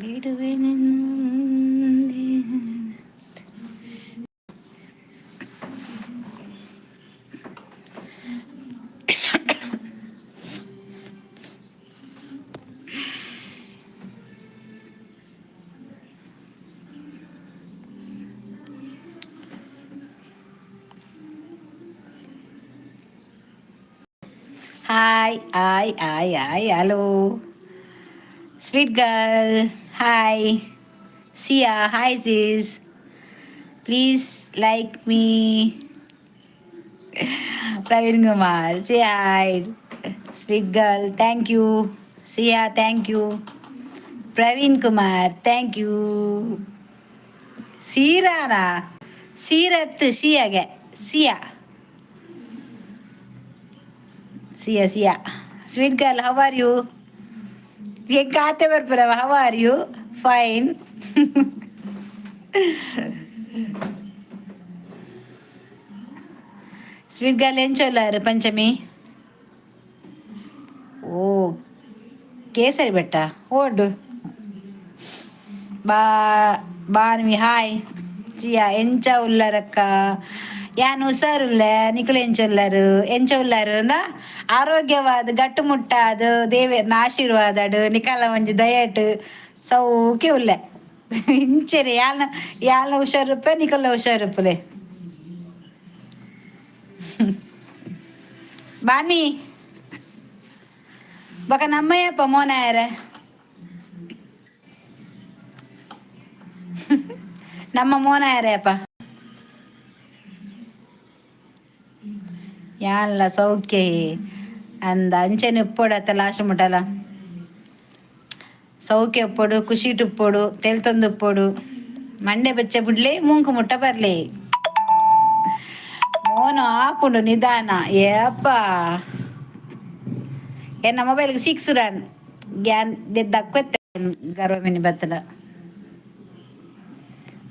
ಬಿಡುವೆ. Hi, hi, hi, hi, hello, sweet girl, hi. Siya, hi sis, please like me. Praveen Kumar, say hi. Sweet girl, thank you. Siya, thank you. Praveen Kumar, thank you. ಸೀರಾನಾ? ಸೀರತ್ ಶಿಯಾಗೆ. Siya, Siya, Siya. Sweet girl, how are you? ಖಾತೆ ಬರ್ಪುರವ. How are you? Fine. Sweet girl, ಎಂಚೊಲ್ಲಾರು? Panchami. ಓ, ಕೇಸರಿ ಬೆಟ್ಟ ಓಡು ಬಾ. ಬಾನ್ವಿ, hi. Chia, ಎಂಚ ಉಲ್ಲರಕ್ಕ? ಯಾನ್ ಹುಷಾರುಲ್ಲೆ. ನಿಕುಲು ಎಂಚ ಉಲ್ಲರು? ಎಂಚ ಉಲ್ಲರು ಅಂದ? ಆರೋಗ್ಯವಾದ ಗಟ್ಟುಮುಟ್ಟಾದ ದೇವೆರ್ನ ಆಶೀರ್ವಾದಡು, ನಿಕಲ ಒಂಜಿ ದಯಟ್ ಸೌಖ್ಯ ಉಲ್ಲೆ. ಇಂಚೆನೆ ಯಾಲ್ನ ಯಾಲ್ನ ಹುಷಾರುಪ್ಪೆ, ನಿಕಲ್ನ ಹುಷಾರುಪ್ಪುಲೆ. ಬಾನ್ವಿ, ಬೊಕ ನಮ್ಮಯ್ಯಪ್ಪ ಮೋನಾಯರ? ನಮ್ಮ ಮೋನಾಯರಪ್ಪ. ಯಾನ್ಲ ಸೌಖ್ಯ ಅಂದ. ಅಂಚೆನೆ ಉಪ್ಪೊಡು ಲಾಸ್ಟ್ ಮುಟಲ. ಸೌಖ್ಯ ಉಪ್ಪೊಡು, ಖುಷಿಟ್ ಉಪ್ಪೊಡು, ತೆಲ್ತೊಂದು ಉಪ್ಪೊಡು. ಮಂಡೆ ಬೆಚ್ಚ ಬುಡ್ಲೆ, ಮೂಂಕು ಮುಟ್ಟ ಬರ್ಲೆ. ಮೋನು ಆಪುಂಡು ನಿಧಾನ. ಏಪ್ಪ, ಎನ್ನ ಮೊಬೈಲ್ಗೆ ಸಿಕ್ಸ್ ರನ್ ಗ್ಯಾನ್ ದಕ್ವೆತ್ತೆ ಗರ್ವ ಮಿನಿ ಬತ್ತದ.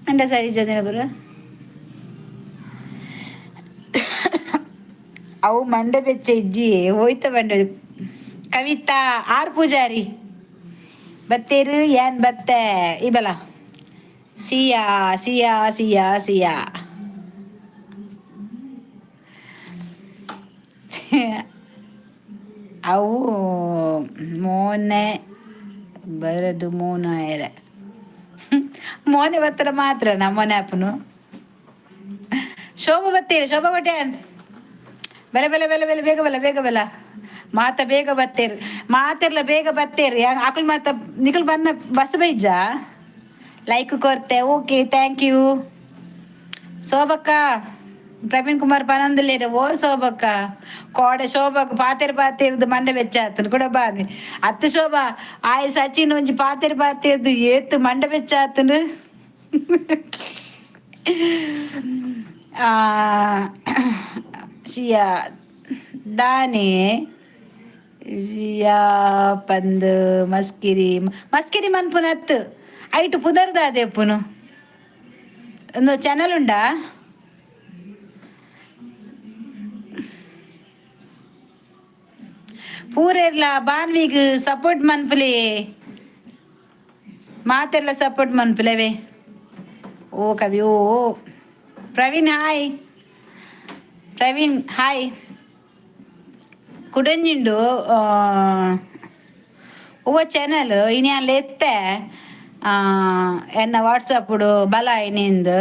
ಮಂಡೆ ಸರಿ ಜನ ಬರು. ಅವು ಮಂಡೆ ಬೆಚ್ಚ ಇಜ್ಜಿ ಹೋಯ್ತ ಮಂಡೆ. ಕವಿತಾ ಆರ್ ಪೂಜಾರಿ ಬತ್ತೇರು. ಏನ್ ಬತ್ತೆ ಇಬಲ. ಸಿಯಾ, ಸಿಯಾ, ಸಿಯಾ, ಸಿಯಾ. ಅವು ಮೋನೆ ಬರದು ಮೋನಾಯರ. ಮೋನೆ ಬತ್ತರ ಮಾತ್ರ ನಮ್ಮನೆ ಅಪ್ಪನು. ಶೋಭ ಬತ್ತೀರಿ? ಶೋಭಾ ಕೊಟ್ಯಾನ್. ಬೆಲೆ ಬೆಲೆ ಬೆಲೆ ಬೆಲೆ, ಬೇಗ ಬಲ್ಲ, ಬೇಗ ಬಲ್ಲ. ಮಾತ ಬೇಗ ಬತ್ತೇರು, ಮಾತೆರ್ಲ ಬೇಗ ಬತ್ತೇರು. ಆಕುಲ್ ಮಾತ ನಿಕಲ್ ಬನ್ನ ಬಸ್ ಬೈಜ. ಲೈಕ್ ಕೊರ್ತೆ, ಓಕೆ, thank you ಶೋಭಕ್ಕ. ಪ್ರವೀಣ್ ಕುಮಾರ್ ಪನಂದಲೇರು. ಓ ಶೋಭಕ್ಕ, ಕೋಡೆ ಶೋಭಕ್ಕ ಪಾತೆರ್ ಪಾತೆರ್ದು ಮಂಡೆ ಬೆಚ್ಚ ಆತನು ಕೂಡ ಬಾನಿ ಅತ್ತು. ಶೋಭಾ ಆಯ್ ಸಚಿನ್ ಒಂಜಿ ಪಾತೆರ್ ಪಾತೆರ್ದು ಏತ್ ಮಂಡೆ ಬೆಚ್ಚ ಆತನು. ಶಿಯಾ ದಾನೆ ಜಿಯಾ ಪಂದ್ ಮಸ್ಕಿರಿ ಮಸ್ಕಿರಿ ಮನ್ಪುನತ್ತು. ಐಟು ಪುದರ್ದ ಅದೇಪುನು ಒಂದು ಚಾನಲ್ ಉಂಡಾ? ಪೂರೆರ್ಲ ಬಾನ್ವಿಗ್ ಸಪೋರ್ಟ್ ಮನ್ಪುಲೆ, ಮಾತೆರ್ಲ ಸಪೋರ್ಟ್ ಮನ್ಪುಲೆವೆ. ಓ ಕವಿ, ಓ ಪ್ರವೀಣ್, ಹಾಯ್ ಪ್ರವೀಣ್, ಹಾಯ್. ಕುಡಂಜಿಂಡು ಒವ್ವ ಚಾನಲ್ ಇನಿ ಅಲ್ಲಿ ಎತ್ತೆ. ಎನ್ನ ವಾಟ್ಸಪ್ಪುಡು ಬಲ ಇನಿಂದು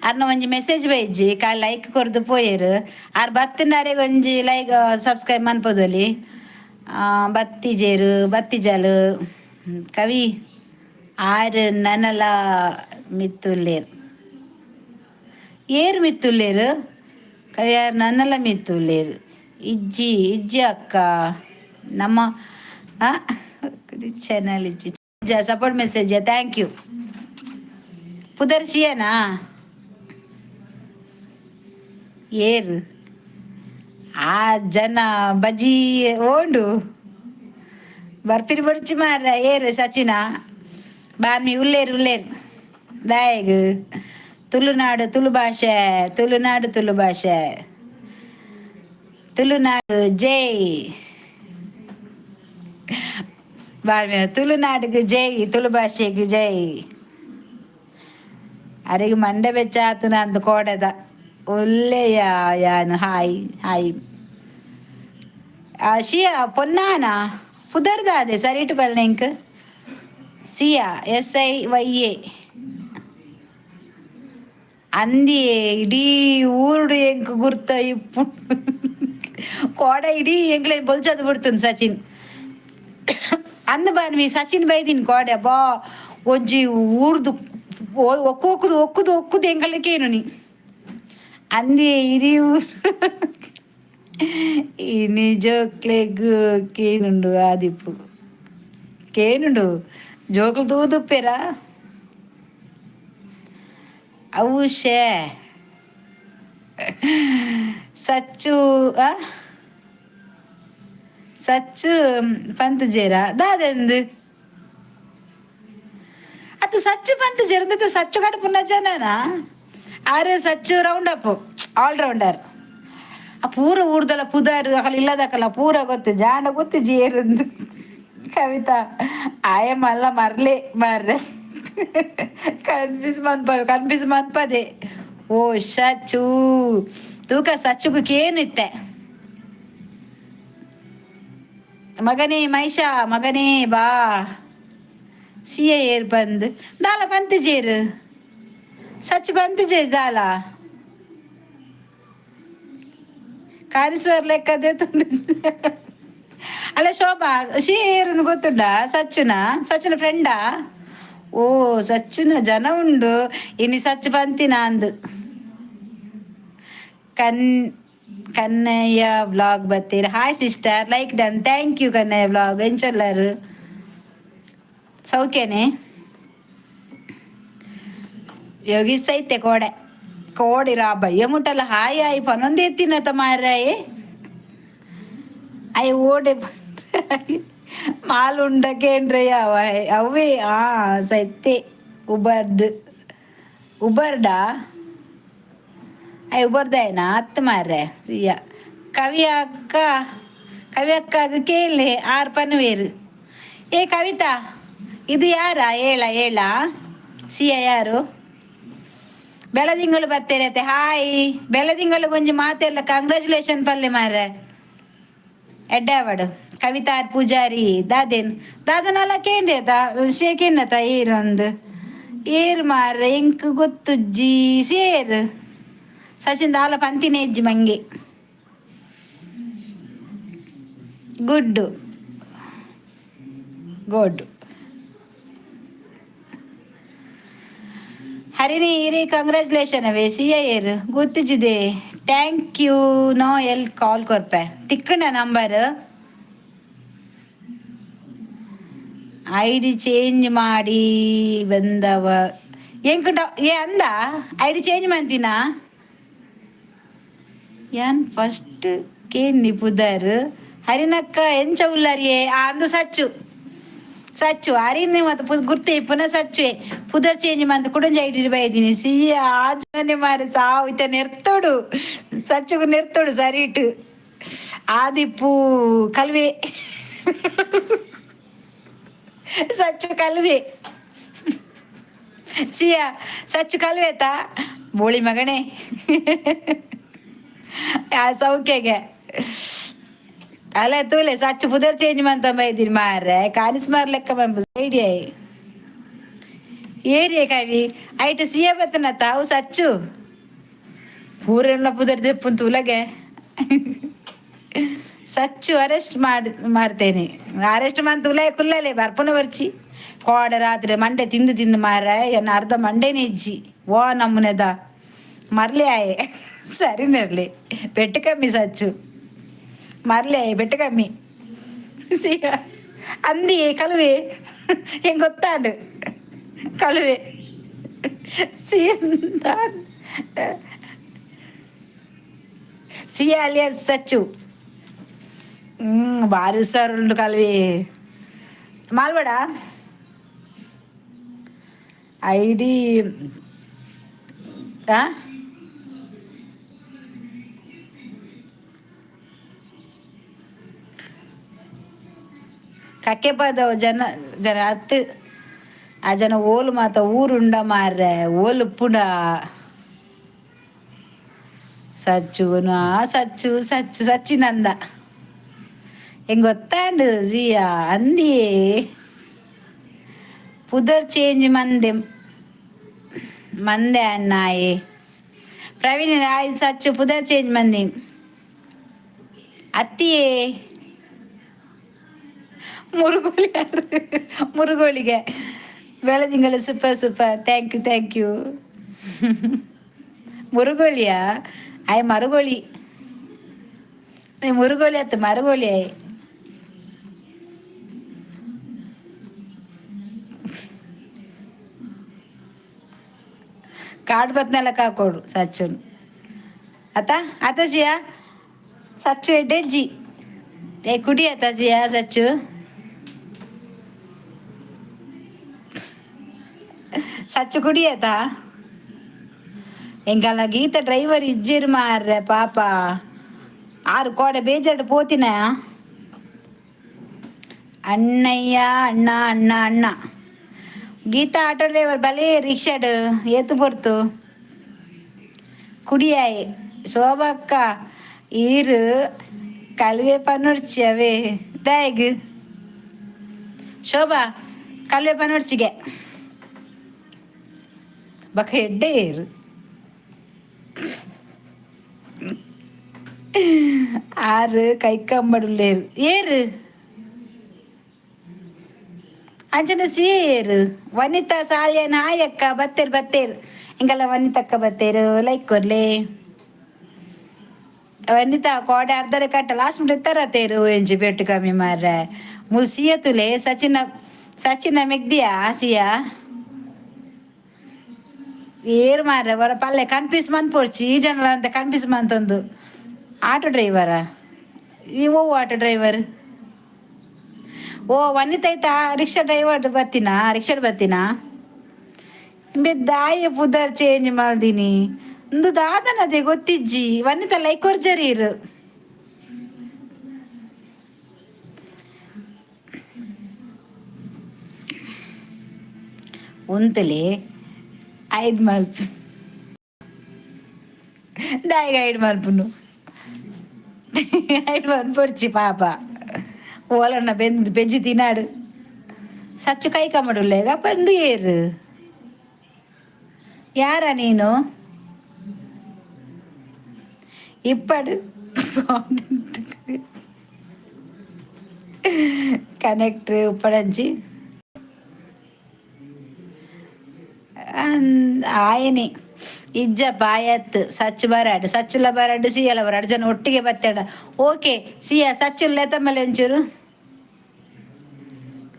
ಅರ್ನ ಒಂಜಿ ಮೆಸೇಜ್ ಬೈಜಿ. ಕಾಲ್ ಲೈಕ್ ಕೊರ್ದು ಪೋಯೆರ್. ಆರ್ ಬತ್ತಿನಾರೆಗ್ ಒಂಜಿ ಲೈಕ್ ಸಬ್ಸ್ಕ್ರೈಬ್ ಮನ್ಪೊದೊಲಿ. ಬತ್ತಿಜೇರು ಬತ್ತಿಜಾಲು. ಕವಿ ಆರ್ ನನಲ ಮಿತ್ತುಲ್ಲೇರ್. ಏರ್ ಮಿತ್ತುಲ್ಲೇರು? ಕವಿ ಆರ್ ನನಲ ಮಿತ್ತುಲ್ಲೇರು. ಇಜ್ಜಿ, ಇಜ್ಜಿ ಅಕ್ಕ. ನಮ್ಮ ಚಾನಲ್ ಇಜ್ಜಿ. Support message, thank you. ಪುದರ್ ಶಿಯನಾ? ಏರ್ ಆ ಜನ ಬಜಿ ಓಂಡು ಬರ್ಪಿರಿ ಬೊರ್ಚಿ ಮಾರ. ಏರು ಸಚಿನ ಬಾನ್ಮಿ ಉಲ್ಲೇರು, ಉಲ್ಲೇರು. ದಾಯೆಗ್? ತುಳುನಾಡು ತುಳು ಭಾಷೆ, ತುಳುನಾಡು ತುಳು ಭಾಷೆ, ತುಳುನಾಡು ಜೈ. ಬಾಳ್ಮೆ ತುಳುನಾಡಿಗೆ ಜೈ, ತುಳು ಭಾಷೆಗೆ ಜೈ. ಅರೆಗೆ ಮಂಡೆ ಬೆಚ್ಚ ಆತನ ಅಂದ್ ಕೋಡೆದ ಒಳ್ಳೆಯ ಯಾನು. ಹಾಯ್ ಹಾಯ್ ಶಿಯಾ ಪೊನ್ನಾನ ಪುದರ್ದಾದೆ ಸರಿಟು ಬಲ್ನೆ ಇಂಕ್. ಸಿಯಾ, SIYA. ಅಂದಿಯೇ ಇಡೀ ಊರುಡು ಎಂಕ್ ಗುರ್ತ ಇಪ್ಪು ಕೋಡ ಇಡೀ ಎಂಕ್ಲೆ ಬೊಲ್ಚದ್ ಬಿಡ್ತುನ್ ಸಚಿನ್. ಅಂದ್ ಬಾನ್ವಿ ಸಚಿನ್ ಬೈದಿನ್ ಕೋಡೆ ಬಾ ಒಂಜಿ ಊರ್ದು ಒಕ್ಕು ಒಕ್ಕುದು ಒಕ್ಕುದು ಒಕ್ಕುದು ಎಂಕಲಕೇನು ನೀ ಅಂದಿ ಇಡೀ ಊರು ಇನಿ ಜೋಕ್ಲೆಗ್ ಕೇನುಂಡು ಆದಿಪ್ಪು ಕೇನುಂಡು ಜೋಕುಲು ತೂದುಪ್ಪೆರಾ. ಅವು ಶೇ ಸಚ್ಚು ಸಚ್ಚು ಪಂತುಜೇರ ದಾದೆಂದು ಅದು ಸಚ್ಚು ಪಂತುಜೇರ ಅಂದದ್ದು ಸಚ್ಚು ಕಡಪುನ ಜನನ ಆರು Sachu round of all rounder. ಆ ಪೂರ ಊರ್ದಲ್ಲ ಪುದಾರು ಅಕಲ್ ಇಲ್ಲದಕಲ್ಲ ಪೂರ ಗೊತ್ತು ಜಾಣ ಗೊತ್ತು ಜೇರಂದು. ಕವಿತಾ ಆಯ ಮಲ್ಲ ಮರ್ಲೆ ಮಾರ್ರೆ ಕನ್ಫ್ಯೂಸ್ ಮನ್ಪ ಕನ್ಫ್ಯೂಸ್ ಮನ್ಪದೆ. ಓ ಸಚ್ಚು ತೂಕ ಸಚ್ಚುಗು ಕೇನಿತ್ತೆ ಮಗನೇ ಮೈಷಾ ಮಗನೇ ಬಾ ಸಿಎ ಏರ್ ಬಂದ್ ದಾಲ ಬಂತು ಜೇರು ಸಚ್ಚು ಬಂತು ಜೇರು ದಾಲ ಕಾರಿಸ್ವರ್ ಲೆಕ್ಕದೇ ಅಲ್ಲ ಶೋಭಾ she ಏರುಂದು ಗೊತ್ತುಂಡಾ ಸಚ್ಚುನ ಸಚ್ಚುನ ಫ್ರೆಂಡಾ? ಓ ಸಚ್ಚುನ ಜನ ಉಂಡು ಇನಿ ಸಚ್ಚು ಪಂತಿನ ಅಂದು. ಕನ್ ಕನ್ನಯ್ಯ ವ್ಲಾಗ್ ಬತ್ತೀರ. Hi sister, like done, thank you. Kannayya vlog ಎಂಚೊಲ್ಲರು ಸೌಖ್ಯನೆ? ಯೋಗಿ ಸೈತೆ ಕೋಡೆ ಕೋಡಿರ ಬಯ್ಯ ಮುಟ್ಟಲ್ಲ. ಹಾಯ್ ಹಾಯ್ ಪನೊಂದು ಎತ್ತಿನತ ಮಾರಾಯೆ ಅಯ್ಯ ಓಡೆ ಮಾಲ್ ಉಂಡಕೇಂಡ್ರೆ ಅವ ಅವೇ. ಆ ಸೈತೆ ಉಬರ್ಡ್ ಉಬರ್ಡಾ ಅಯ್ಯ ಉಬರ್ದಾಯನಾ ಅತ್ತು ಮಾರ್ರೆ. ಸಿಯ್ಯ ಕವಿ ಅಕ್ಕ ಕವಿ ಅಕ್ಕಾಗ ಕೇಳಿ ಆರು ಪನ್ವೇರು. ಏ ಕವಿತಾ ಇದು ಯಾರಾ? ಹೇಳ ಹೇಳ ಸಿಯ ಯಾರು? ಬೆಳದಿಂಗಳು ಬತ್ತೇರತೆ. ಹಾಯ್ ಬೆಳದಿಂಗಳು ಗೊಂಜಿ ಮಾತೆಲ್ಲ ಕಂಗ್ರ್ಯಾಚುಲೇಷನ್ ಪಲ್ಲೆ ಮಾರ್ರೆ. ಎಡ್ಡಾವಡು ಕವಿತಾರ್ ಪೂಜಾರಿ ದಾದೇನ್ ದಾದನಲ್ಲ ಕೇಂದ್ರೇತ ಶೇಖೇನತ ಏರೊಂದು ಏರು ಮಾರ್ರೆ ಎಂಕ್ ಗೊತ್ತುಜ್ಜಿ ಸೇರ್ ಸಚಿನ್ ದಾಲ ಪಂತಿನೇ ಇಜ್ಜಿ ಮಂಗೆ. ಗುಡ್ಡು ಗೋಡ್ ಹರಿಣಿ ಇರಿ ಕಂಗ್ರ್ಯಾಚುಲೇಷನ್ ಅವೇ ಸಿಯ ಏರು ಗೊತ್ತುಜ್ಜಿದೆ. Thank you. No L call ಕೊರ್ಪೆ ತಿಕ್ಕಣ ನಂಬರ್ I D change ಮಾಡಿ ಬಂದವ ಎಂಕುಂಡ ಏ ಅಂದ I D change ಮಾಡ್ತೀನಾ? ಯಾನ್ ಫಸ್ಟ್ ಕೇಂದಿ ಪುದರ್ ಹರಿನಕ್ಕ ಎಂಚ ಉಲ್ಲರಿಯೇ ಅಂದು ಸಚ್ಚು ಸಚ್ಚು ಹರಿನ ಮತ್ತೆ ಗುರ್ತೆ ಪುನಃ ಸಚ್ಚುವೆ ಪುದರ್ ಚೇಂಜ್ ಮಂತ್ ಕುಡಂಜ ಐಡಿ ಬೈದಿನಿ ಸಿ ಆಜನೆ ಮಾರಿ ಸಾವು ಇತ್ತ ನೆರ್ತೋಡು ಸಚ್ಚುಗು ನೆರ್ತೋಡು ಸರಿಟು ಆದಿಪ್ಪು ಕಲ್ವೆ ಸಚ್ಚು ಕಲ್ವೆ ಸಿಯಾ ಸಚ್ಚು ಕಲ್ವೇತಾ ಬೋಳಿ ಮಗನೇ ಆ ಸೌಖ್ಯಗೆ ಅಲ್ಲ ತೂಲೆ ಸಚ್ಚು ಪುದರ್ ಚೇಂಜ್ ಮಂತ ಬೈದಿನಿ ಮಾರ್ರೆ ಕಾನಿಸ್ ಮಾರ್ ಲೆಕ್ಕ ಮಂಪು ಐಡಿಯಾ ಏರಿಯಾ ಕವಿ ಐಟ್ ಸಿಯ ಬತ್ತನ ತಾವು ಸಚ್ಚು ಪೂರೆಲ್ಲ ಪುದರ್ ದೆಪ್ಪುನ್ ತೂಲಗೆ ಸಚ್ಚು ಅರೆಸ್ಟ್ ಮಾಡಿ ಮಾಡ್ತೇನೆ ಅರೆಸ್ಟ್ ಮಂತ್ ಉಲೇ ಕುಲ್ಲಲೆ ಬರ್ಪುನ ಬರ್ಚಿ ಕೋಡೆ ರಾತ್ರಿ ಮಂಡೆ ತಿಂದು ತಿಂದು ಮಾರ ಎನ್ನ ಅರ್ಧ ಮಂಡೆನೇ ಇಜ್ಜಿ ಓ ನಮ್ಮನೆದ ಮರ್ಲೆ ಆಯೆ ಸರಿ ನೆರ್ಲಿ ಪೆಟ್ಟು ಕಮ್ಮಿ ಸಚ್ಚು ಮರ್ಲೆ ಪೆಟ್ಟು ಕಮ್ಮಿ ಸೀ ಅಂದಿ ಕಲುವೆ ಹೆಂಗ್ ಗೊತ್ತಾಂಡು ಕಲುವೆ ಸಿ ಅಲಿಯಾಸ್ ಸಚ್ಚು. ಭಾರಿ ಹುಷಾರುಂಡು ಕಲ್ವಿ ಮಾಲ್ವಡ I D. ಕಕ್ಕೆ ಪದವು ಜನ ಜನ ಅತ್ತು ಆ ಜನ ಓಲು ಮಾತ ಊರುಂಡ ಮಾರ್ರೆ ಓಲು ಪುಡ ಸಚ್ಚುನು ಸಚ್ಚು ಸಚ್ಚು ಸಚ್ಚಿನಂದ ಹೆಂಗ್ ಗೊತ್ತಾಂಡು ಜಿಯಾ ಅಂದಿಯೇ ಪುದರ್ ಚೇಂಜ್ ಮಂದೆ ಮಂದೆ ಅಣ್ಣಾಯೆ ಪ್ರವೀಣ್ ಆಯ್ ಸಚ್ಚು ಪುದರ್ ಚೇಂಜ್ ಮಂದಿ ಅತ್ತಿಯೇ ಮುರುಗೋಲಿ ಮುರುಗೋಳಿಗೆ ಬೆಳದಿಂಗಳು super super, thank you, thank you. ಮುರುಗೋಳಿಯಾ ಆಯ್ ಮರುಗೋಳಿ ಮುರುಗೋಳಿ ಅತ್ತ ಮರುಗೋಳಿ ಆಯ್. ಕಾಡು ಬತ್ನೆಲ್ಲ ಕಾಕೋಡು ಸಚ್ಚುನು ಅತ್ತ ಅತ್ತ ಜಿಯಾ ಸಚ್ಚು ಎಡ್ಡೆ ಜಿ ಏ ಕುಡಿ ಅತ್ತ ಜಿಯಾ ಸಚ್ಚು ಸಚ್ಚು ಕುಡಿಯತ. ಎಂಕಲ್ನ ಗೀತ ಡ್ರೈವರ್ ಇಜ್ಜಿರ್ ಮಾರ್ರೆ ಪಾಪ ಆರು ಕೋಡೆ ಬೇಜಾರ್ಡ್ ಪೋತಿನ. ಅಣ್ಣಯ್ಯ ಅಣ್ಣ ಅಣ್ಣ ಅಣ್ಣ ಗೀತಾ ಆಟೋ ಡ್ರೈವರ್ ಬಲೆ ರಿಕ್ಷಾಡ್ ಏತು ಪೊರ್ತು ಕುಡಿಯಾಯೆ ಶೋಭಕ್ಕ ಈರು ಕಲ್ವೆ ಪನೊಡ್ಚಿ ಅವೇ ದಾಯಗ್ ಶೋಭಾ ಕಲ್ವೆ ಪನೊಡ್ಚಿಗೆ ಬಕ ಎಡ್ಡೆ ಏರು ಆರು ಕೈಕಂಬಡುಲ್ಲೇರು ಏರು ಅಂಚನೆ ಸಿ ಏರು ವನಿತಾ ಸಾಲ್ಯನ್ ಹಾಯ್ ಅಕ್ಕ ಬತ್ತೇರು ಬತ್ತೇರು ಇಂಗೆಲ್ಲ ವನಿತಕ್ಕ ಬತ್ತೇರು ಲೈಕ್ ಕೊರ್ಲೆ ವನಿತಾ ಕೋಡೆ ಅರ್ಧರೆ ಕಟ್ಟ ಲಾಸ್ಟ್ ಮುಟ್ಟ ಎತ್ತರ ತೇರು ಎಂಜಿ ಪೆಟ್ಟು ಕಮ್ಮಿ ಮಾರ್ರೆ ಮುಲ್ ಸಿಯ ತುಲೆ ಸಚಿನ ಸಚಿನ ಮೆಗ್ದಿಯಾ ಸಿಯಾ ಏರು ಮಾರ್ರೆ ವರ ಪಲ್ಲೆ ಕನ್ಫ್ಯೂಸ್ ಮನ್ಪೊಡ್ಚಿ ಈ ಜನಲ ಅಂತ ಕನ್ಫ್ಯೂಸ್ ಮಂತೊಂದು ಆಟೋ ಡ್ರೈವರಾ ಈ ಓ ಆಟೋ ಡ್ರೈವರ್ ಓ ವನಿತಾ ಐತಾ ರಿಕ್ಷಾ ಡ್ರೈವರ್ ಬತ್ತೀನಾ ರಿಕ್ಷಾಡ್ ಬತ್ತೀನಾ ದಾಯ ಪುದರ್ ಚೇಂಜ್ ಮಲ್ದಿನಿ ಇಂದು ದಾದನದೆ ಗೊತ್ತಿಜ್ಜಿ ವನಿತಾ ಲೈಕ್ ಕೊರ್ಜರೀರು ಉಂತಲೆ ಐಡ್ ಮಲ್ಪು ದಾಯಿಗ ಐಡ್ ಮಲ್ಪುನು ಐಡ್ ಮನ್ಪೊಡ್ಚಿ ಪಾಪ ಓಲಣ್ಣ ಬೆಂದು ಬೆಂಜಿ ತಿನ್ನಾಡು ಸಚ್ಚು ಕೈ ಕಮಡುಲ್ಲೇಗ ಬಂದು ಏರು ಯಾರ ನೀನು ಇಪ್ಪಡು ಕನೆಕ್ಟ್ ಉಪ್ಪಡಂಚಿ ಆಯನೆ ಇಜ್ಜ ಬಾಯತ್ ಸಚ್ಚು ಬರಾಡು ಸಚ್ಚುಲ ಬರಾಡು ಸಿಯಲ ಬರಾಡು ಜನ ಒಟ್ಟಿಗೆ ಬತ್ತಾಡ. ಓಕೆ ಸಿಯ ಸಚ್ಚುಲ್ಲ ತಮ್ಮಲೆ ಒಂಚೂರು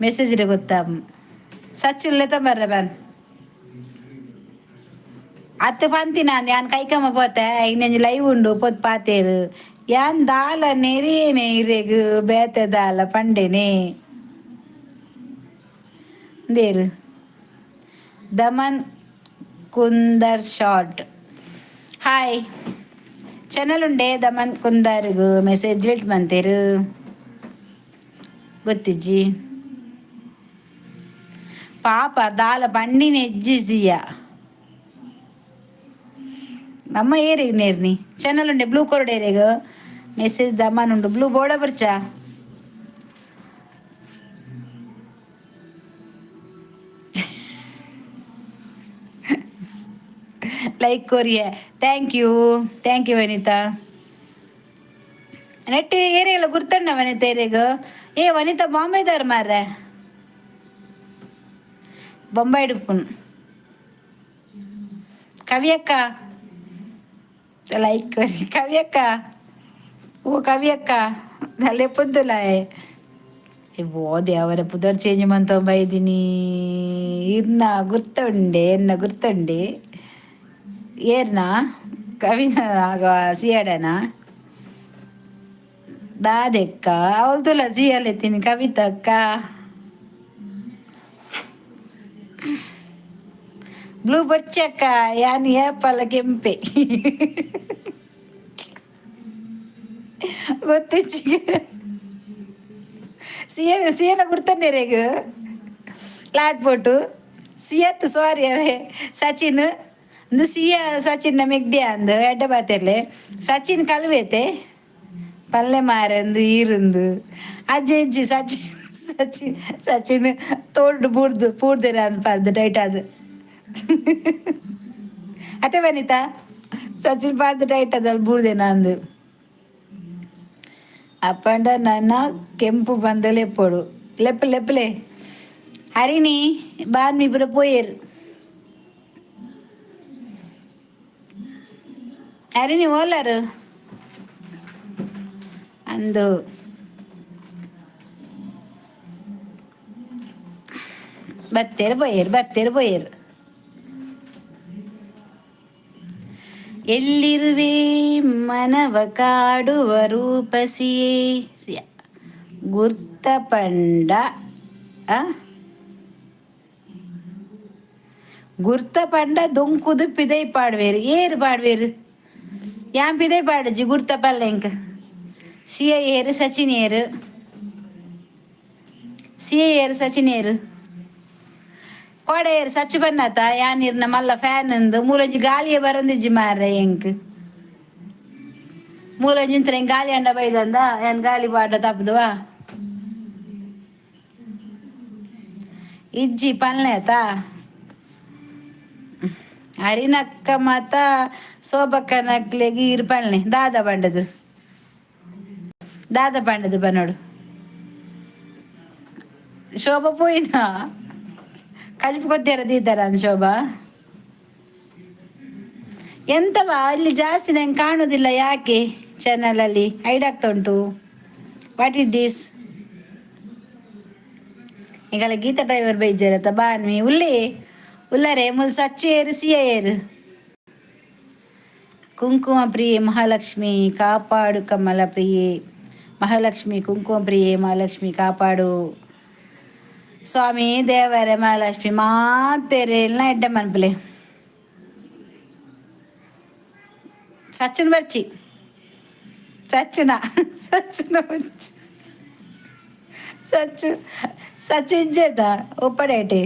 ಮೆಸೇಜ್ ಗೊತ್ತಾ ಸಚ್ಚುಲ್ಲ ತಮ್ಮರ್ರೆ ಬನ್ ಅತ್ತು ಪಂತಿನ ಯಾನ್ ಕೈಕಮ್ಮ ಪೋತೆ ಇನ್ನೊಂಜಿ ಲೈವ್ ಉಂಡು ಪೊತ್ ಪಾತೇರು ಯಾನ್ ದಾಲ ನೆರಿಯೇನೆ ಇರೆಗ್ ಬೇತೆ ದಾಲ ಪಂಡೆನೆ ದೇರು. Daman Kundar short hi channel ಉಂಡೆ ದಮನ್ ಕುಂದರ್ಗು ಮೆಸೇಜ್ ಡಿಲೀಟ್ ಮಂತೇರು ಗೊತ್ತಿಜ್ಜಿ ಪಾಪ ದಾಲ ಬಂಡಿನ ಎಜ್ಜಿಸಿಯ ನಮ್ಮ ಏರಿಗ್ ನೇರ್ನಿ ಚಾನಲ್ ಉಂಡೆ ಬ್ಲೂ ಕೊರಡ್ ಏರಿಗ್ ಮೆಸೇಜ್ ದಮನ್ ಉಂಡು ಬ್ಲೂ ಬೋರ್ಡ ಬರ್ಚಾ. Like Korea thank you, thank you Vanitha. Net ಏರಿಯಲ್ಲ ಗುರ್ತಣ್ಣ ವನಿತಾ ಏರಿಯಾಗ ಏ ವನಿತಾ ಬಾಂಬೆದಾರ ಮಾರ್ರೆ ಬೊಂಬೈ ಡುಪ್ಪುನು ಕವಿಯಕ್ಕ ಲೈಕ್ ಕವಿಯಕ್ಕ ಓ ಕವಿಯಕ್ಕ ಅಲ್ಲೇ ಪುಂದುಲ ಓ ದೇವರ ಪುದರ್ ಚೇಂಜ್ ಮಂತ ಬೈದಿನಿ ಇರ್ನ ಗುರ್ತುಂಡೆ ಎನ್ನ ಗುರ್ತುಂಡೆ ಏರ್ನ ಕವಿನ ಸಿಯಾಡನ ದಾದೆಕ್ಕ ಅವಳ್ದುಲ ಸಿಯಲೆತ್ತೀನಿ ಕವಿತಕ್ಕ ಬ್ಲೂ ಬೊಚ್ಚಕ್ಕ ಯಾನ್ ಏಪಲ ಕೆಂಪೆ ಗೊತ್ತಿಜ್ಜಿ. ಸಿಎ ಸಿಎನ ಗುರ್ತಂಡೇರೇಗ ಲಾಟ್ ಪೋಟು ಸಿಯತ್ ಸಾರಿ ಅವೇ ಸಚಿನ್ ಅಂದು ಸಿಯ ಸಚಿನ್ ಮೆಗ್ದಿಯ ಅಂದು ಎಡ್ಡ ಬಾತಿರ್ಲೆ ಸಚಿನ್ ಕಲ್ವೇತೆ ಪಲ್ಲೆ ಮಾರಂದು ಈರುಂದು ಅಜ್ಜಿ ಇಜ್ಜಿ ಸಚಿನ್ ಸಚಿನ್ ಸಚಿನ್ ತೋಡು ಬೂರ್ದು ಪೂರ್ದೇನ ಅಂದ್ ಪಲ್ದು ಟೈಟ್ ಅದು ಅತ್ತೆ ಬನಿತಾ ಸಚಿನ್ ಪಾಲ್ದು ಟೈಟ್ ಅದಲ್ಲ ಬೂರ್ದೇನ ಅಂದು. ಅಪ್ಪಂಡ ನನ್ನ ಕೆಂಪು ಬಂದ ಲೆಪ್ಪೋಡು ಲೆಪ್ಪ ಲೆಪ್ಪಲೆ ಹರಿಣಿ ಬಾನ್ಮಿ ಇಬ್ಬರು ಪೋಯೇರು. ಹರಿಣಿ ಓಲಾರು ಅಂದು ಬತ್ತೇರು ಪೋಯೇರು ಬತ್ತೇರು ಪೋಯೇರು. ಎಲ್ಲಿರುವೆ ಮನವ ಕಾಡುವ ರೂಪಸಿಯೇ ಗುರ್ತ ಪಂಡ ಗುರ್ತ ಪಂಡ ದೊಂಕುದು ಪಿದೈ ಪಾಡ್ವೇರು ಏರು ಪಾಡ್ವೇರು ಯಾನ್ ಪಿದೈ ಪಾಡುಜಿ ಗುರ್ತ ಪಲ್ಲೆ ಎಂಕ್ ಸಿಎ ಏರು ಸಚಿನ್ ಏರು ಸಿಎ ಏರು ಸಚಿನ್ ಏರು ಕೋಡೆ ಏರು ಸಚ್ಚು ಬನ್ನತ ಯಾನ್ ಇರ್ನ ಮಲ್ಲ ಫ್ಯಾನ್ ಇಂದು ಮೂಲೊಂಜಿ ಗಾಲಿಯ ಬರಂದಿಜ್ಜಿ ಮಾರ್ರೆ ಎಂಕ್ ಮೂಲೊಂಜಿ ಇಂತನೆ ಗಾಲಿ ಅಂಡ ಬೈದಂದ ಯಾನ್ ಗಾಲಿ ಪಾಡ ತಪ್ಪುದುವಾ ಇಜ್ಜಿ ಪಲ್ಲೆ ಅರಿನಕ್ಕ ಮಾತ ಸೋಬಕ್ಕನಕ್ಲೆಗ್ ಇರ್ ಪಲ್ನೆ ದಾದ ಪಂಡದು ದಾದ ಪಂಡದು ಬನ್ನೋಡು ಶೋಭ ಪೋಯಿನ ಕಜಿಪು ಕೊತ್ತೇರ ದೀತಾರ ಶೋಭಾ. ಎಂತವಾ ಅಲ್ಲಿ ಜಾಸ್ತಿ ನಂಗೆ ಕಾಣುವುದಿಲ್ಲ ಯಾಕೆ ಚಾನಲಲ್ಲಿ ಹೈಡ್ ಆಗ್ತಾ ಉಂಟು. What is this? ಈಗಲ್ಲ ಗೀತಾ ಡ್ರೈವರ್ ಬೈಜರತ್ತ ಬಾನ್ವಿ ಉಲ್ಲಿ ಉಲ್ಲರೆ ಮುಲ್ ಸಚ್ಚು ಏರು ಸಿಯ ಏರು. ಕುಂಕುಮ ಪ್ರಿಯೆ ಮಹಾಲಕ್ಷ್ಮಿ ಕಾಪಾಡು ಕಮಲ ಪ್ರಿಯೆ ಮಹಾಲಕ್ಷ್ಮಿ ಕುಂಕುಮ ಪ್ರಿಯೆ ಮಹಾಲಕ್ಷ್ಮಿ ಕಾಪಾಡು ಸ್ವಾಮಿ ದೇವರೇ ಮಹಾಲಕ್ಷ್ಮಿ ಮಾತೆರೆಲ್ಲ ಎಡ್ಡೆ ಮನ್ಪುಲೆ. ಸಚಿನ್ ಬರ್ಚಿ ಸಚಿನ ಸಚಿನ ಸಚ್ಚು ಸಚ್ಚು ಇಜ್ಜೇತ ಒಪ್ಪಡೇಟೆ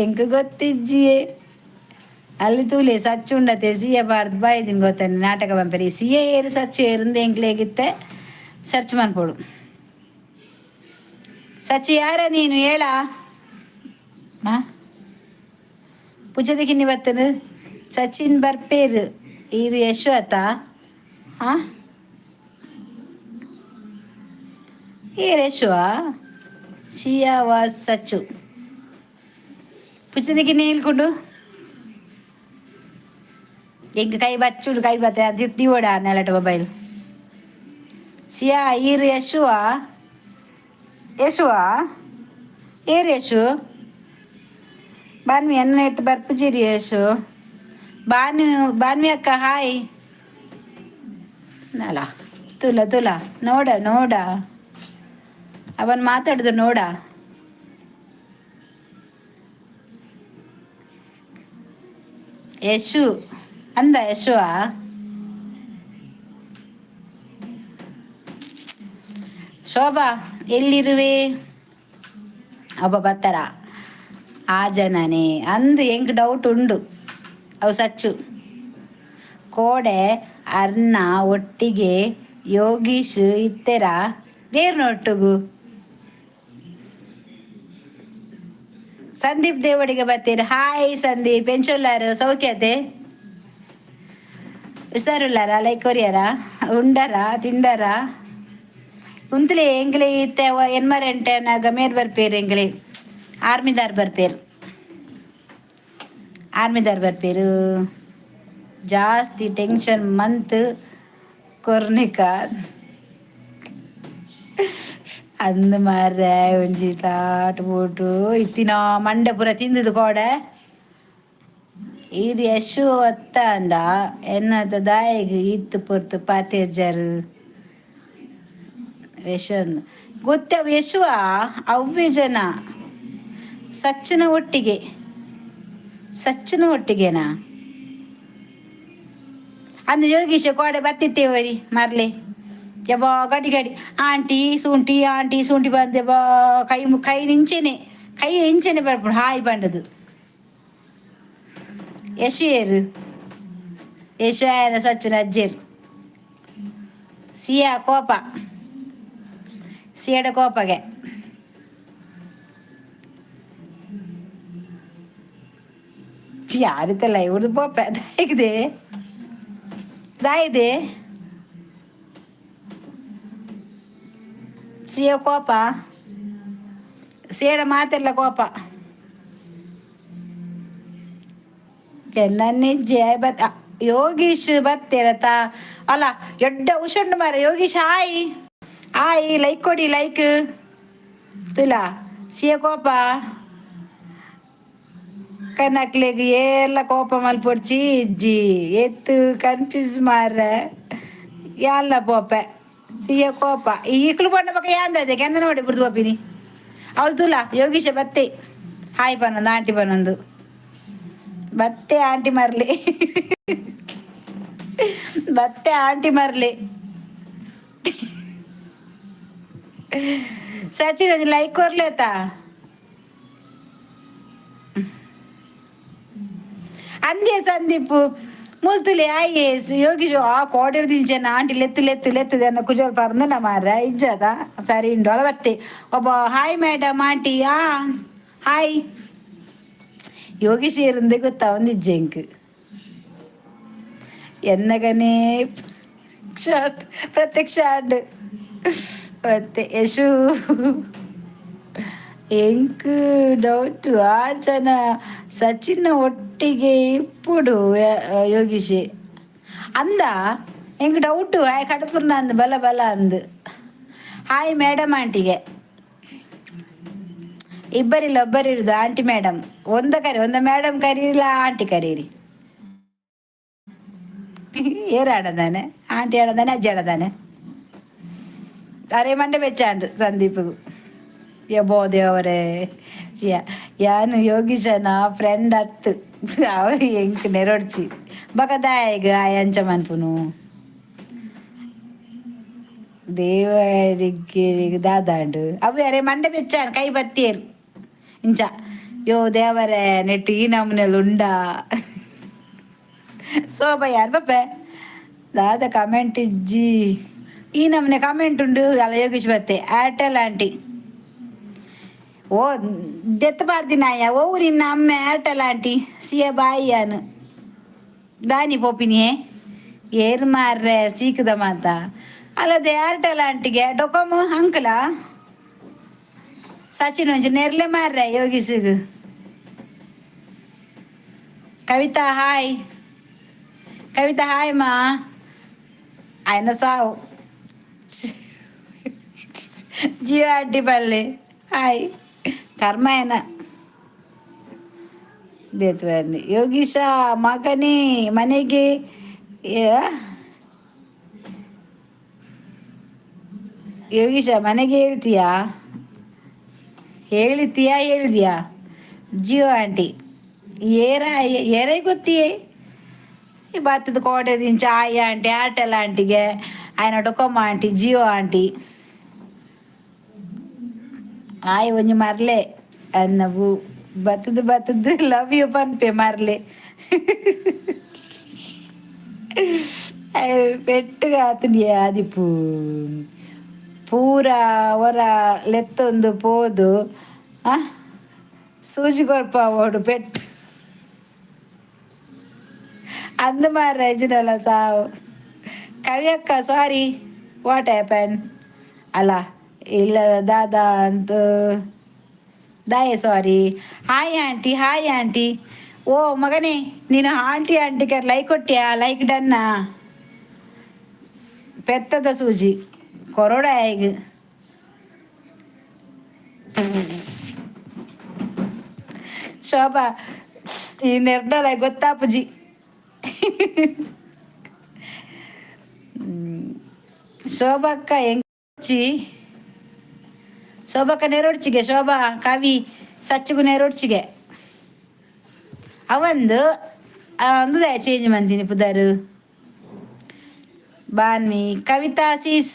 ಎಂಕ್ ಗೊತ್ತಿಜ್ಜಿಯೇ ಅಲ್ಲಿ ತೂಲೆ ಸಚ್ಚು ಉಂಡತೆ ಸಿಎ ಬಾರ್ದು ಬಾಯ್ದಿನ ಗೊತ್ತಾನೆ ನಾಟಕ ಬಂಪರಿ ಸಿಎ ಏರು ಸಚ್ಚು ಏರುಂದು ಎಂಕ್ಲೇಗಿತ್ತೆ ಸರ್ಚ್ ಮನ್ಪೊಡು. ಸಚ್ಚು ಯಾರ ನೀನು ಹೇಳ ಪೂಜೆದಕ್ಕಿನ್ನಿ ಬತ್ತನು ಸಚಿನ್ ಬರ್ಪೇರು ಈರು ಯಶು ಅತ್ತ ಹಾಂ ಏರ್ ಯಶುವ ಸಿಯಾ ವಾಸ್ ಸಚ್ಚು ಪುಚ್ಚದಕ್ಕೆ ನೀಲ್ಕೊಂಡು ಎಂಕ್ ಕೈ ಬಚ್ಚುಡು ಕೈ ಬತ್ತೆ ಅದು ದಿವಡ ನೆಲಟ ಮೊಬೈಲ್ ಸಿಯಾ ಈರು ಯಶುವ ಯಶುವ ಏರ್ ಯಶು ಬಾನ್ವಿ ಎನ್ನ ಇಟ್ಟು ಬರ್ಪುಜಿರಿ ಯಶು ಬಾನು ಬಾನ್ವಿ ಅಕ್ಕ ಹಾಯ್ ನಲ ತುಲ ತುಲ ನೋಡ ನೋಡ ಅವನ್ ಮಾತಾಡುದು ನೋಡ. ಯಶು ಅಂದ ಯಶುವ ಶೋಭಾ ಎಲ್ಲಿರುವೆ ಒಬ್ಬ ಬರ್ತಾರ ಆ ಜನನೇ ಅಂದು ಎಂಕ್ ಡೌಟ್ ಉಂಡು ಅವು ಸಚ್ಚು ಕೋಡೆ ಅರ್ನ ಒಟ್ಟಿಗೆ ಯೋಗೀಶ್ ಇತ್ತೆರ ದೇರ್ನೊಟ್ಟುಗು ಸಂದೀಪ್ ದೇವಡಿಗೆ ಬರ್ತೀರಿ. ಹಾಯ್ ಸಂದೀಪ್ ಎಂಚೊಲ್ಲಾರು ಸೌಖ್ಯತೆ ಹುಷಾರುಲ್ಲಾರ ಲೈಕ್ ಕೊರಿಯರ ಉಂಡರ ತಿಂಡರ ಉಂತ್ಲೆ ಎಂಕ್ಲೆ ಇತ್ತೆ ಎನ್ಮರೆಂಟೆ ಗಮೇರ್ ಬರ್ಪೇರು ಎಂಕ್ಲೆ ಆರ್ಮಿದಾರ್ ಬರ್ಪೇರು ಆರ್ಮಿದಾರ್ ಬರ್ಪೇರು ಜಾಸ್ತಿ ಟೆನ್ಷನ್ ಮಂತ್ ಕೊರ್ನಿಕ ಅಂದ್ ಮಾರ್ರೆ ಒಂಜಿ ತಾಟ್ ಬೋಟು ಇತ್ತಿನ ಮಂಡೆ ಪೂರ ತಿಂದದು ಕೋಡೆ ಈರ್ ಯಶು ಅತ್ತಾಂಡ ಎನ್ನದ ದಾಯಗ್ ಇತ್ತು ಪೊರ್ತು ಪಾತೆಜ್ಜರು ಯಶನ್ ಗೊತ್ತ ಯಶುವ ಅವ್ವೆ ಜನ ಸಚ್ಚುನ ಒಟ್ಟಿಗೆ ಸಚ್ಚುನ ಒಟ್ಟಿಗೆನಾ ಅಂದು ಯೋಗೀಶ ಕೋಡೆ ಬತ್ತಿತ್ತೇವರಿ ಮರ್ಲೆ. ಯಬ್ಬಾ ಗಡಿ ಗಡಿ ಆಂಟಿ ಸೂಂಟಿ ಆಂಟಿ ಸೂಂಟಿ ಬಂದೆ ಬಾ ಕೈ ಕೈ ನಿಂಚೆನೆ ಕೈ ಇಂಚೆನೆ ಬರ್ಪುಡು ಹಾಯ್ ಬಂಡದು ಯಶು ಏರು ಯಶು ಆಯನ ಸಚ್ಚುನ ಅಜ್ಜೇರು ಸಿಯಾ ಕೋಪ ಸಿಯಡ ಕೋಪಗೆ ಯಾರಿತ್ತಲ್ಲ ಇವ್ರದ್ದು ಪೋಪೆ ದಾಯಿದೆ ದಾಯಿದೆ ಸಿಯ ಕೋಪ ಸಿಯಡ ಮಾತೆಲ್ಲ ಕೋಪ ಎನ್ನನ್ನಿಜ್ಜೆ ಬತ್ ಯೋಗೀಶ್ ಬತ್ತೇರತ ಅಲ್ಲ ಎಡ್ಡ ಉಷಂಡು ಮಾರ ಯೋಗೀಶ್ hi hi like ಕೊಡಿ ಲೈಕ್ ತುಲಾ ಸಿಯ ಕೋಪ ಕನಕ್ಲೆಗ್ ಏರ್ಲ ಕೋಪ ಮಲ್ಪೊಡ್ಚಿ ಇಜ್ಜಿ ಎತ್ತು ಕನ್ಫ್ಯೂಸ್ ಮಾರ್ರೆ ಯಾಲ್ಲ ಪೋಪೆ ಸಿಯ ಕೋಪ ಈಕ್ಲು ಬಣ್ಣ ಪಕ್ಕ ಯಾಂದ ಕೆನ್ನ ನೋಡಿ ಬಿಡ್ದು ಪೋಪಿನಿ ಅವಳು ತುಲಾ ಯೋಗೀಶ ಬತ್ತೆ ಹಾಯ್ ಪನ್ನೊಂದು ಆಂಟಿ ಪನ್ನೊಂದು ಬತ್ತೆ ಆಂಟಿ ಮರ್ಲಿ ಬತ್ತೆ ಆಂಟಿ ಮರ್ಲಿ ಸಚಿನ್ ಒಂಜಿ ಲೈಕ್ ಕೊರ್ಲೇತಾ ಅಂದೆ ಸಂದೀಪ್ ಮುಲ್ತುಲಿ ಆಯೇಸ್ ಯೋಗೀಶ್ ಆ ಕೋಡೆ ದಿಂಚೆನ ಆಂಟಿ ಲೆತ್ತು ಲೆತ್ತು ಲೆತ್ತು ಅನ್ನ ಕುಜಲ್ ಪರಂದನ ಮಾರ ಇಜ್ಜದ ಸರಿ ಉಂಡು ಅಲ ಬತ್ತೆ ಒಬ್ಬ hi madam aunty ಆ ಹಾಯ್ ಯೋಗೀಶ್ ಏರಿಂದೆ ಗೊತ್ತಾವಂದಿಜ್ಜೆ ಎಂಕ್ ಎನ್ನಗನೇ ಪ್ರತ್ಯಕ್ಷ ಆಂಡ್ ಮತ್ತೆ ಯಶು ಎಂಕ್ ಡೌಟ್ ಆ ಜನ ಸಚಿನ್ ಒಟ್ಟಿಗೆ ಇಪ್ಪುಡು ಯೋಗೀಶೆ ಅಂದ ಎಂಕ್ ಡೌಟು ಆಯ್ ಕಡಪುರ್ನ ಅಂದ್ ಬಲ ಬಲ ಅಂದ್ ಹಾಯ್ ಮೇಡಮ್ ಆಂಟಿಗೆ ಇಬ್ಬರಿಲ್ಲ ಒಬ್ಬರಿರುದು ಆಂಟಿ ಮೇಡಮ್ ಒಂದ ಕರಿ ಒಂದ ಮೇಡಮ್ ಕರೀರಿಲ್ಲ ಆಂಟಿ ಕರೀರಿ ಏರು ಆಡದಾನೆ ಆಂಟಿ ಆಡದಾನೆ ಅಜ್ಜಿ ಆಡದಾನೆ ಅರೆ ಮಂಡೆ ಬೆಚ್ಚಾಂಡು ಸಂದೀಪ್ಗೂ ಯಬೋ ದೇವರೇ ಯಾನು ಯೋಗೀಶನ ಫ್ರೆಂಡ್ ಅತ್ತು ಅವ ಎಂಕ್ ನೆರೊಡ್ಚಿ ಬಕ ದಾಯೆಗ್ ಆಯೆ ಅಂಚ ಮನ್ಪುನು ದೇವರಿಗೆ ದಾದಾಂಡು ಅವು ಅರೆ ಮಂಡೆ ಬೆಚ್ಚಾಂಡ್ ಕೈ ಬತ್ತಿಯೇರು ಇಂಚ ಯೋ ದೇವರೇ ನೆಟ್ ಈ ನಮೂನೆಲ್ ಉಂಡಾ ಶೋಭ ಯಾರ್ ಬಪ್ಪೆ ದಾದ ಕಮೆಂಟ್ ಇಜ್ಜಿ ಈ ನಮೂನೆ ಕಮೆಂಟ್ ಉಂಡು ಅಲ್ಲ ಯೋಗೀಶ್ ಬತ್ತೆ ಏರ್ಟೆಲ್ ಆಂಟಿ ಓ ದೆತ್ತ ಪಾರ್ದಿನಾಯ ಓ ನಿನ್ನ ಅಮ್ಮೆ ಏರ್ಟೆಲ್ ಆಂಟಿ ಸಿಯ ಬಾಯಿ ಯಾನು ದಾನಿ ಪೋಪಿನಿಯೇ ಏರ್ ಮಾರ್ರೆ ಸೀಕದ ಮಾತ ಅಲ್ಲದೆ ಏರ್ಟೆಲ್ ಆಂಟಿಗೆ ಡೊಕೊಮೊ ಅಂಕಲ ಸಚಿನ್ ಒಂಜಿ ನೆರ್ಲೆ ಮಾರ್ರೆ ಯೋಗೀಶಿಗ್ ಕವಿತಾ ಹಾಯ್ ಕವಿತಾ ಹಾಯ್ ಮಾ ಆಯ್ನ ಸಾವು ಜಿಯೋ ಆಂಟಿ ಪಲ್ಲೆ ಹಾಯ್ ಕರ್ಮ ಏನ ದೇತ್ವಾರ್ನಿ ಯೋಗೀಶ ಮಗನೇ ಮನೆಗೆ ಯೋಗೀಶ ಮನೆಗೆ ಹೇಳ್ತೀಯಾ ಹೇಳ್ತೀಯಾ ಹೇಳ್ದಿಯಾ ಜಿಯೋ ಆಂಟಿ ಏರ ಏರೈ ಗೊತ್ತಿಯೇ ಈ ಬತ್ತದ ಕೋಟೆ ದಿಂಚ ಆಯ್ ಆಂಟಿ ಏರ್ಟೆಲ್ ಆಂಟಿಗೆ ಆಯ್ನ ಡೊಕೊಮೊ ಆಂಟಿ ಜಿಯೋ ಆಂಟಿ ಆಯ್ ಒಂಜಿ ಮರ್ಲೆ ಅನ್ನ ಬತ್ತದ ಬತ್ತದ ಲವ್ you ಪನ್ಪೆ ಮರ್ಲೆ ಪೆಟ್ಟುಗಾತುನಿ ಆದಿಪು ಪೂರ ಒರ ಲೆತ್ತೊಂದು ಪೋದು ಆ ಸೂಜಿ ಕೊರ್ಪ ಓಡು ಪೆಟ್ಟು ಅಂದ ಮಾರ್ರೆ ಇಜ್ಜಿಡಲ ಸಾವು ಕವಿಯಕ್ಕ ಸಾರಿ what happen ಅಲ್ಲ ಇಲ್ಲ ದಾದಾ ಅಂತ ದಾಯೆ sorry hi aunty hi aunty ಓ ಮಗನೇ ನೀನು ಆಂಟಿ ಆಂಟಿಗೆ ಲೈಕ್ ಕೊಟ್ಟಿಯಾ ಲೈಕ್ ಡನ್ನ ಪೆತ್ತದ ಸೂಜಿ ಕೊರೋಡ ಈಗ ಶೋಭಾ ಈ ನಿರ್ಣಯ ಗೊತ್ತಾಪುಜಿ ಶೋಭಕ್ಕ ಎಂಚಿ ಶೋಭಕ್ಕ ನೆರೊಡ್ಚಿಗೆ ಶೋಭಾ ಕವಿ ಸಚ್ಚುಗು ನೆರೊಡ್ಚಿಗೆ ಅವಂದು ಅಂದು ಚೇಂಜ್ ಮಂತೀನಿ ಪುದಾರು ಬಾನ್ವಿ ಕವಿತಾ ಸೀಸ್.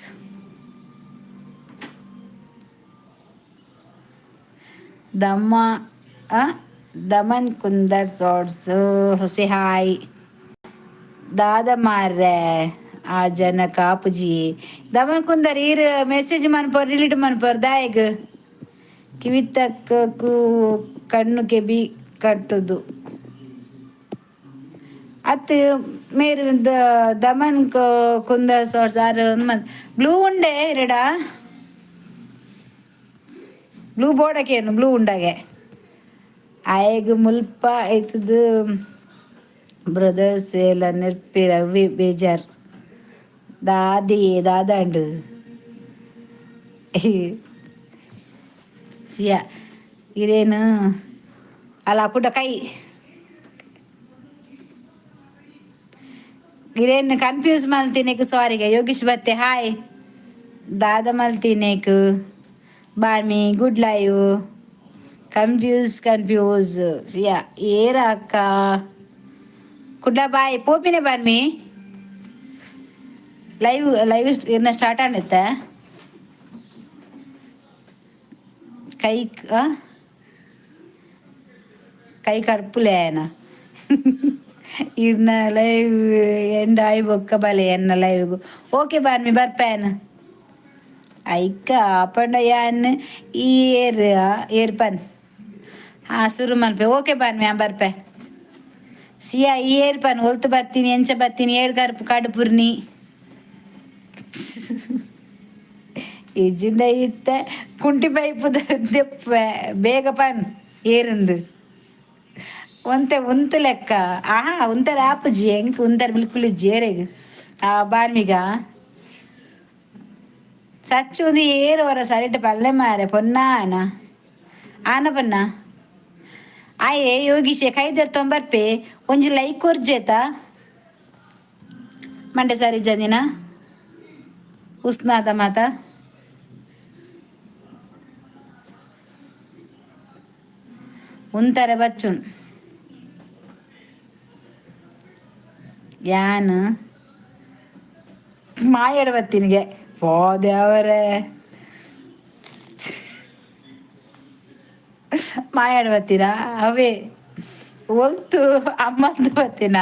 ದಮ್ಮ ದಮನ್ ಕುಂದರ್ ಸೋಡ್ಸ್ ಹೊಸೆ ಹಾಯ್. ದಾದ ಮಾರ್ರೆ ಆ ಜನ ಕಾಪುಜಿ. ದಮನ್ ಕುಂದರ್ ಈರ್ ಮೆಸೇಜ್ ಮನ್ಪೋರ್, ಡಿಲೀಟ್ ಮನ್ಪೋರ್ ದಾಯೆಗ್? ಕಿವಿತಕ್ಕೂ ಕಣ್ಣು ಕೆಬಿ ಕಟ್ಟುದು ಅತ್. ಮೇರ್ ದಮನ್ ಕುಂದರ್ ಸೋಡ್ಸ್ ಆರ್ ಬ್ಲೂ ಉಂಡೆ ಇರೆಡ. ಬ್ಲೂ ಬೋರ್ಡಕೇನು ಬ್ಲೂ ಉಂಡಾಗೆ ಆಯಗ್ ಮುಲ್ಪ ಇತ್ತದು. ಬ್ರದರ್ಸ್ ಎಲ್ಲ ನೆರ್ಪಿರ ಬೇಜಾರ್ ದಾದಿ ದಾದಾಂಡು. ಸಿಯಾ ಇರೇನು ಅಲ್ಲ ಕುಡ ಕೈ ಇರೇನು ಕನ್ಫ್ಯೂಸ್ ಮಲ್ತಿನೇಕ್ ಸಾರಿಗೆ. ಯೋಗೀಶ್ ಬತ್ತೆ ಹಾಯ್. ದಾದ ಮಲ್ತಿನೇಕ್ ಬಾಮಿ ಗುಡ್ ಲೈವ್. ಕನ್ಫ್ಯೂಸ್ ಕನ್ಫ್ಯೂಸ್ ಸಿಯಾ ಏರ ಅಕ್ಕ ಕುಡ್ಲ ಬಾಯ್ ಪೋಪಿನೆ ಬಾನ್ಮಿ. ಲೈವ್ ಲೈವ್ ಇನ್ನ ಸ್ಟಾರ್ಟ್ ಆಣಿತ್ತ. ಕೈ ಕೈ ಕಡ್ಪುಲೆ ಆಯನ. ಇರ್ನ ಲೈವ್ ಎಂಡ್ ಆಯ್ ಬೊಕ್ಕ ಬಲೆ ಎನ್ನ ಲೈವ್. ಓಕೆ ಬಾನ್ಮಿ, ಬರ್ಪೇನ. ಐಕ ಪಂಡ ಯಾನ್ ಈ ಏರ್ ಏರ್ ಪನ್. ಹಾಂ, ಸುರು ಮಲ್ಪೆ. ಓಕೆ ಬಾನ್ಮಿ, ಹಾಂ ಬರ್ಪೆ. ಸಿಯಾ ಈ ಏರ್ ಪನ್ ಒಲ್ತು ಬತ್ತೀನಿ, ಎಂಚ ಬತ್ತೀನಿ? ಏರ್ ಕರ್ಪು ಕಡುಪುರ್ನಿ ಇಜ್ಜಿಂಡ ಇತ್ತ ಕುಂಟಿ ಪೈಪುದ ದೆಪ್ಪೆ. ಬೇಗ ಪನ್ ಏರಿಂದು. ಒಂತೆ ಉಂತು ಲೆಕ್ಕ. ಆಹಾ, ಉಂತರ ಆಪುಜಿ ಎಂಕ್. ಉಂತರ ಬಿಲ್ಕುಲ್ ಇಜ್ಜಿ ಏರೆಗ್. ಆ ಬಾರ್ಮಿಗ ಸಚ್ಚು ಒಂದು ಏರು ವರ ಸರಿಟ್ ಪಲ್ಲೆ ಮಾರೆ ಪೊನ್ನ ಆನ ಆನ ಪನ್ನ. ಆಯೆ ಯೋಗೀಶೆ ಕೈದರ್ ತೊಂಬರ್ಪೆ. ಒಂಜಿ ಲೈಕ್ ಕೊರ್ಜೇತ. ಮಂಡೆ ಸರಿ ಜಂದಿನ ಉಸ್ನಾದ ಮಾತ ಉಂತಾರೆ ಬಚ್ಚುನ್. ಯಾನ್ ಮಾಯಡ ಬತ್ತಿನಿಗೆ ಪೋ ದೇವರೇ. ಮಾಯಾಡ ಬತ್ತೀನ ಅವೇ ಒಲ್ತು ಅಮ್ಮಂದು ಬತ್ತೀನ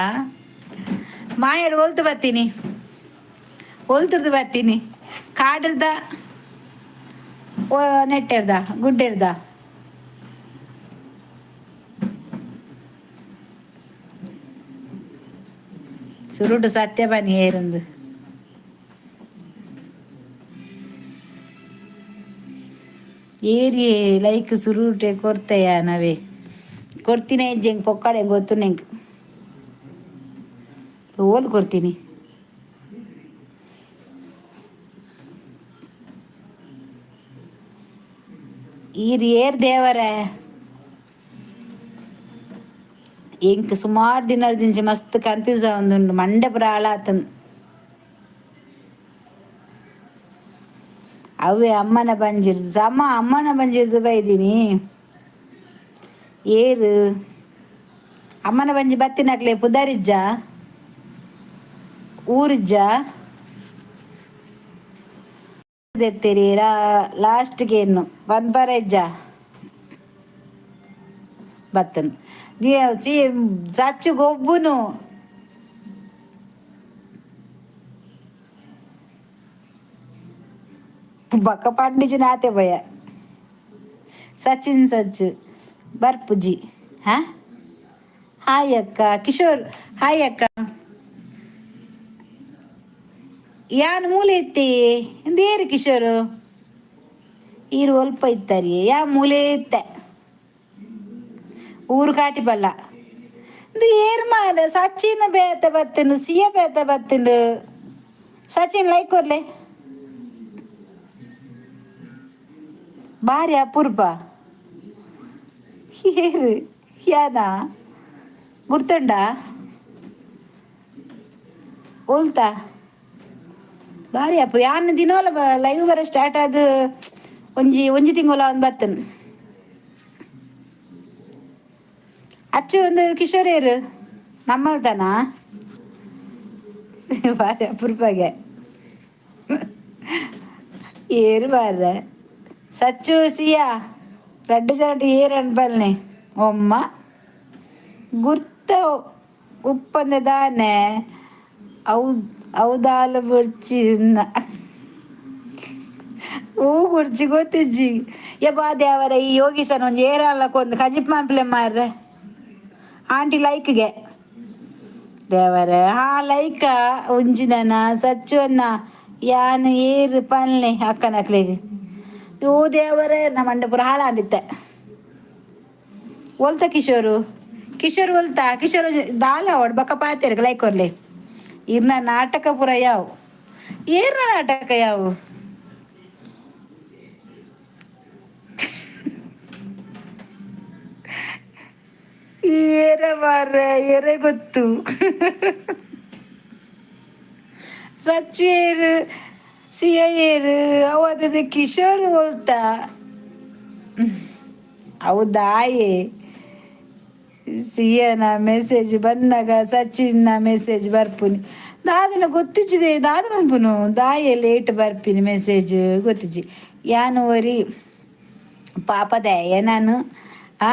ಮಾಯಾಡು ಒಲ್ತು ಬತ್ತೀನಿ, ಒಲ್ತುರ್ದು ಬತ್ತೀನಿ. ಕಾಡಿರ್ದ ನೆಟ್ಟಿರ್ದ ಗುಡ್ಡೆರ್ದ ಸುರುಟು ಸತ್ಯ ಬನ್ನಿ ಏರಂದು. ಏರಿ ಲೈಕ್ ಸುರುಟೆ ಕೊರ್ತೆಯ ನವೇ ಕೊಡ್ತೀನಿ ಹೆಂಗೆ ಪೊಕ್ಕಡೆ ಗೊತ್ತು ನೆಂಕ್ ಓಲ್ ಕೊಡ್ತೀನಿ. ಈರ್ ಏರ್ ದೇವರೇ? ಎಂಕ್ ಸುಮಾರು ದಿನ ಮಸ್ತ್ ಕನ್ಫ್ಯೂಸ್ ಆವೊಂದುಂಡು, ಮಂಡೆ ಪೂರ ಹಾಳಾತುಂಡು. ಅವೇ ಅಮ್ಮನ ಬಂಜಿರ್ದು ಸಮ ಅಮ್ಮನ ಬಂಜಿರ್ದು ಬೈದಿನಿ. ಏರು ಅಮ್ಮನ ಬಂಜಿ ಬತ್ತಿನಕ್ಲೆ ಪುದರಿಜ್ಜ ಊರಿಜ್ಜ ದೆತ್ತಿರಿ. ಲಾಸ್ಟ್ಗೆ ಇನ್ನು ಪನ್ಪರ ಇಜ್ಜ ಬತ್ತನ್ ಸಿ ಸಚ್ಚು ಗೊಬ್ಬುನು. ಬಕ್ಕ ಪಂಡಿಜಿ ನಾತೆ ಭಯ. ಸಚಿನ್ ಸಚ್ಚು ಬರ್ಪುಜಿ. ಹಾ, ಹಾಯ್ ಅಕ್ಕ. ಕಿಶೋರ್ ಹಾಯ್ ಅಕ್ಕ. ಯಾನ್ ಮೂಲೆ ಇತ್ತಿ ಇಂದು ಏರು ಕಿಶೋರು ಈರು ಒಲ್ಪ ಇತ್ತರಿ. ಯಾ ಮೂಲೆ ಇತ್ತೆ ಊರು ಕಾಟಿ ಬಲ್ಲ. ಇಂದು ಏರು ಮಾರ? ಸಚಿನ್ ಬೇತೆ ಬತ್ತಿನ, ಸಿಯ ಬೇತೆ ಬತ್ತಿನ. ಸಚಿನ್ ಲೈಕ್ ಕೊರ್ಲೆ. ಬಾರಿ ಅಪೂರ್ಪ. ಏರು ಯಾನ ಗುರ್ತುಂಡ ಒಲ್ತಾ? ಬಾರಿ ಅಪು. ಯಾನ್ ದಿನೋಲ ಲೈವ್ ಬರ ಸ್ಟಾರ್ಟ್ ಆದ್ ಒಂಜಿ ಒಂಜಿ ತಿಂಗೊಲ ಒಂದು ಬತ್ತನ್. ಅಚ್ಚು ಒಂದು ಕಿಶೋರೇರು ನಮ್ಮಲ್ತಾನ. ಬಾರಿ ಅಪರೂಪಗೆ. ಏರು ಬಾರ್ರೆ ಸಚ್ಚು ಸಿಯಾ ರಡ್ಡು ಜನ ಏರ್ ಅನ್ಪಲ್ನೆ ಒಮ್ಮ ಗುರ್ತ ಉಪ್ಪಂದೆ ದಾನೆ ಅವು ಅವುದಾಲ ಬುರ್ಚಿ. ಹೂ ಗುರ್ಚಿ ಗೊತ್ತಿಜ್ಜಿ. ಯಬ್ಬಾ ದೇವರ, ಈ ಯೋಗೀಶನ ಒಂಜಿ ಏರಲ್ಲಕ್ಕೊಂದು ಒಂದು ಕಜಿಪ್ ಮಾನ್ಪ್ಲೆ ಮಾರ್ರೆ. ಆಂಟಿ ಲೈಕ್ಗೆ ದೇವರೇ. ಹಾ, ಲೈಕ ಒಂಜಿನನ ಸಚ್ಚು ಅನ್ನ ಯಾನ್ ಏರು ಪನ್ಲೆ ಅಕ್ಕನಕ್ಲೆಗ್. ಯೋ ದೇವರೇ, ನಮ್ಮ ಮಂಡೆ ಪೂರ ಹಾಳಾಂಡಿತ್ತೆ. ಒಲ್ತ ಕಿಶೋರು? ಕಿಶೋರ್ ಒಲ್ತಾ? ಕಿಶೋರ್ ದಾಲ ಅವಡ್ ಬಕ್ಕ ಪಾತೆರ್ಗ. ಲೈಕ್ ಕೊರ್ಲೆ. ಇರ್ನ ನಾಟಕ ಪೂರ ಯಾವು? ಏರ್ನ ನಾಟಕ ಯಾವು? ಏರ ಮಾರ್ರೆ, ಏರೆ ಗೊತ್ತು? ಸಚ್ಚು ಏರು? ಸಿಯ ಏರು? ಅವು ಅದ ಕಿಶೋರ್ ಒಲ್ತಾ? ಅವು ದಾಯೆ ಸಿಯನ ಮೆಸೇಜ್ ಬಂದಾಗ ಸಚಿನ್ನ ಮೆಸೇಜ್ ಬರ್ಪುನಿ ದಾದನ ಗೊತ್ತಿಜ್ಜಿದೆ. ದಾದ ಮನ್ಪುನು? ದಾಯೆ ಲೇಟ್ ಬರ್ಪಿನಿ ಮೆಸೇಜ್ ಗೊತ್ತಿಜ್ಜಿ. ಯಾನು ಒರಿ ಪಾಪದ ನಾನು ಆ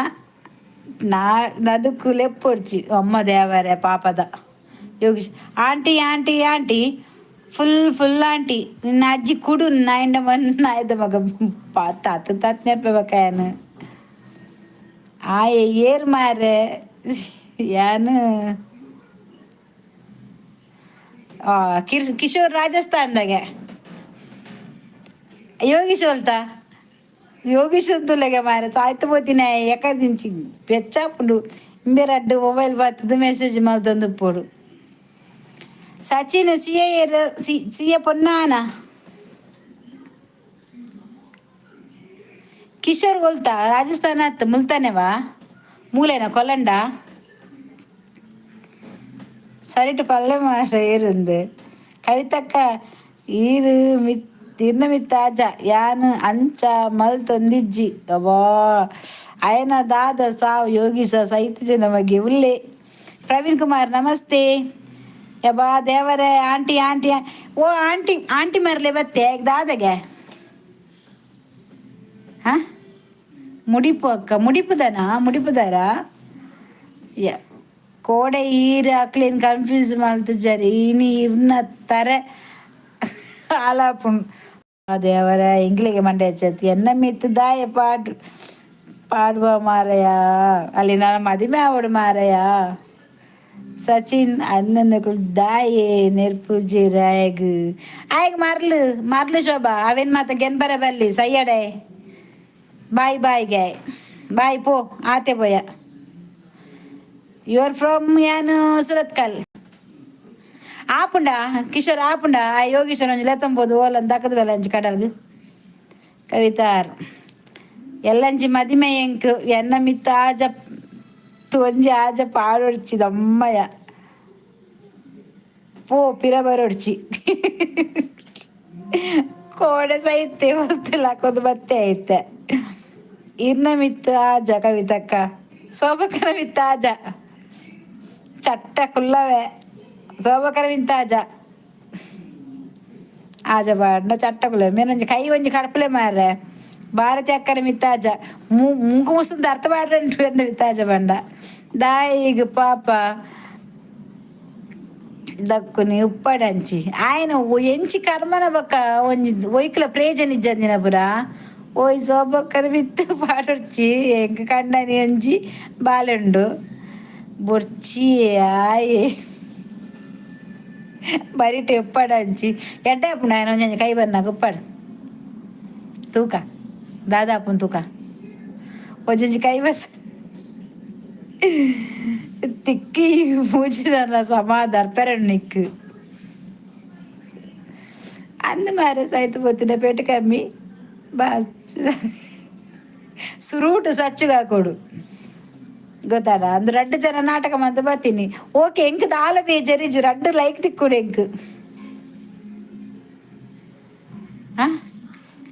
ನಾ ನಡುಕು ಲೆಪ್ಪೊಡ್ಚಿ. ಅಮ್ಮ ದೇವರೇ, ಪಾಪದ Yogish. Aunty, aunty, aunty, full full aunty. ನಿನ್ನ ಅಜ್ಜಿ ಕುಡು ನಾಯಿಂಡ ನಾಯ್ದ ಮಗ ಪಾ ತಾತ ತಾತ ನೆರ್ಪಬೇಕಾಯನು. ಆಯೆ ಏರ್ ಮಾರೆ ಯಾನು? ಕಿಶೋರ್ ರಾಜಸ್ಥಾನದಾಗೆ. ಯೋಗೀಶ್ ಒಲ್ತಾ? ಯೋಗೀಶ್ ಅಂತುಲೆಗೆ ಮಾರೆ ಸಾಯ್ತು ಪೋತಿನ. ಎಕದಿಂಚಿ ಬೆಚ್ಚಾಪುಂಡು. ಇಂಬೆ ರಡ್ಡು ಮೊಬೈಲ್ ಬತ್ತದ ಮೆಸೇಜ್ ಮಲ್ತೊಂದು ಪೋಡು. ಸಚಿನ್ ಸಿ ಏರ್ ಸಿ ಸಿಯ ಪೊನ್ನಾನ. ಕಿಶೋರ್ ಒಲ್ತಾ? ರಾಜಸ್ಥಾನ ಅತ್ತ ಮುಲ್ತಾನೆವಾ? ಮೂಲೇನ ಕೊಲ್ಲಂಡ ಸರಿಟು ಪಲ್ಲೆ ಮಾರ ಏರುಂದು. ಕವಿತಕ್ಕ ಈರು ಮಿತ್ ಇರ್ನ ಮಿತ್ತ ಆಜ ಯಾನ್ ಅಂಚ ಮಲ್ತೊಂದಿಜ್ಜಿ. ಅಬ್ಬಾ, ಅಯನ ದಾದ ಸಾವು ಯೋಗೀಶ ಸೈತಿಜ ನಮಗೆ ಉಲ್ಲೆ. ಪ್ರವೀಣ್ ಕುಮಾರ್ ನಮಸ್ತೆ. ಯಬ್ಬಾ ದೇವರೇ, ಆಂಟಿ, ಆಂಟಿ, ಓ ಆಂಟಿ, ಆಂಟಿ ಮರಲೆ ಬತ್ತೆ ದಾದಗೆ. ಹಾ, ಮುಡಿಪು ಅಕ್ಕ, ಮುಡಿಪುದನಾ? ಮುಡಿಪುದಾರ ಕೋಡೆ ಈರ್ ಅಕ್ಲೇನ್ ಕನ್ಫ್ಯೂಸ್ ಮಲ್ತುಜರ್. ಇನಿ ಇರ್ನ ತರೆ ಆಲಾಪುಂಡು. ದೇವರ, ಎಂಕ್ಲೆಗೆ ಮಂಡೆ ಹಚ್ಚತ್. ಎನ್ನ ಮಿತ್ತು ದಾಯ ಪಾಡ್ ಪಾಡುವ ಮಾರಯ? ಅಲ್ಲಿ ನಾನು ಮದಿಮೆ ಆವಡು ಮಾರಯ. ಸಚಿನ್ ಅಣ್ಣನಕುಲು ದಾಯೆ ನೆರ್ಪುಜೆರ್ ಆಯಗ್? ಆಯಗ್ ಮರ್ಲು ಮರ್ಲು ಶೋಭಾ ಅವೇನ್ ಮಾತ ಗೆನ್ಬರ ಬಲ್ಲಿ ಸಯ್ಯಡೆ. ಬಾಯ್ ಬಾಯ್ ಗೆ ಬಾಯ್ ಪೋ ಆತೆ ಪೋಯ. You are from? ಯಾನು ಸುರತ್ಕಲ್. ಆಪುಂಡ ಕಿಶೋರ್, ಆಪುಂಡ? ಆ ಯೋಗೀಶ್ವರ ಒಂಜಿ ಲೆತ್ತಂಬೋದು ಓಲಂದು ದಕ್ಕದ ಬೆಲೆ ಅಂಚಿ ಕಡಲ್ಗ್. ಕವಿತಾರ್ ಎಲ್ಲಂಚಿ ಮದಿಮೆ ಎಂಕ್. ಎನ್ನ ಮಿತ್ತ ಆಜ ಒಂಜಿ ಆಜ ಪಾಡೊಡ್ಚಿ ದಮ್ಮಯ್ಯ. ಪೋ ಪಿರ ಬರೊಡ್ಚಿ. ಕೋಡೆ ಸೈತೆ ಒತ್ತಲಾಕೋದು ಬತ್ತೆ ಐತೆ. ಇರ್ನ ಮಿತ್ತ ಆಜ ಕವಿತಕ್ಕ. ಶೋಭಕನ ಮಿತ್ತ ಆಜ ಚಟ್ಟ ಕುಲ್ಲವೇ. ಶೋಭಕನ ಮಿತ್ತ ಆಜ ಆಜ ಬಾಡ್ನ ಚಟ್ಟ ಕುಲ್ಲ ಮೇನೊಂಜಿ ಕೈ ಒಂಜಿ ಕಡಪಲೆ ಮಾರ್ರೆ. ಭಾರತಿ ಅಕ್ಕನ ಮಿತ್ತಾಜ ಮುಂಕು ಮುಸುಂದು ಅರ್ಥ ಮಾಡ್ರಂಟು ಮಿತ್ತಾಜ ಬಂಡ ದಾಯಿಗ್ ಪಾಪ ದಕ್ಕುನಿ ಉಪ್ಪಡಂಚಿ. ಆಯನ ಎಂಚಿ ಕರ್ಮನ ಬಕ್ಕ ಒಂಜಿ ಒಯ್ಕ್ಲ ಪ್ರೇಜನ ಇಜ್ಜಂದಿನ ಪುರ. ಓಯ್ ಸೋಬಕ್ಕನ ಮಿತ್ತು ಪಾಡೊಡ್ಚಿ. ಎಂಕ್ ಕಂಡನಿ ಒಂಜಿ ಬಾಲೆಂಡು ಬೊರ್ಚಿ. ಆಯೆ ಬರಿಟೆ ಉಪ್ಪಡಂಚಿ ಎಡ್ಡೆ ಆಪುಂಡು. ఆయన ಒಂಜಿ ಕೈ ಬನ್ನಾಗ ಉಪ್ಪಾಡು ತೂಕ ದಾದಾಪುನ್ ತೂಕ. ಒಂಜೊಂಜಿ ಕೈ ಬಸ್ ತಿಕ್ಕಿ ಮೂಜಿದಲ್ಲ ಸಮಾಧಾನ ಪೆರಣಿಕ್ ಅಂದ ಮಾರೆ. ಸೈತು ಪೋತಿನ ಪೇಟೆ ಕಮ್ಮಿ ಬಾ ಸುರೂಟು ಸಚ್ಚುಗಾಕೊಡು ಗೊತ್ತಾಡ. ಅಂದ್ ರಡ್ಡು ಜನ ನಾಟಕ ಮಂತ ಬರ್ತೀನಿ. ಓಕೆ, ಎಂಕ್ ದಾಲ ಬೇಜಾರಿಜ್ಜಿ. ರಡ್ಡು ಲೈಕ್ ತಿಕ್ಕುಡು ಎಂಕ್. ಆ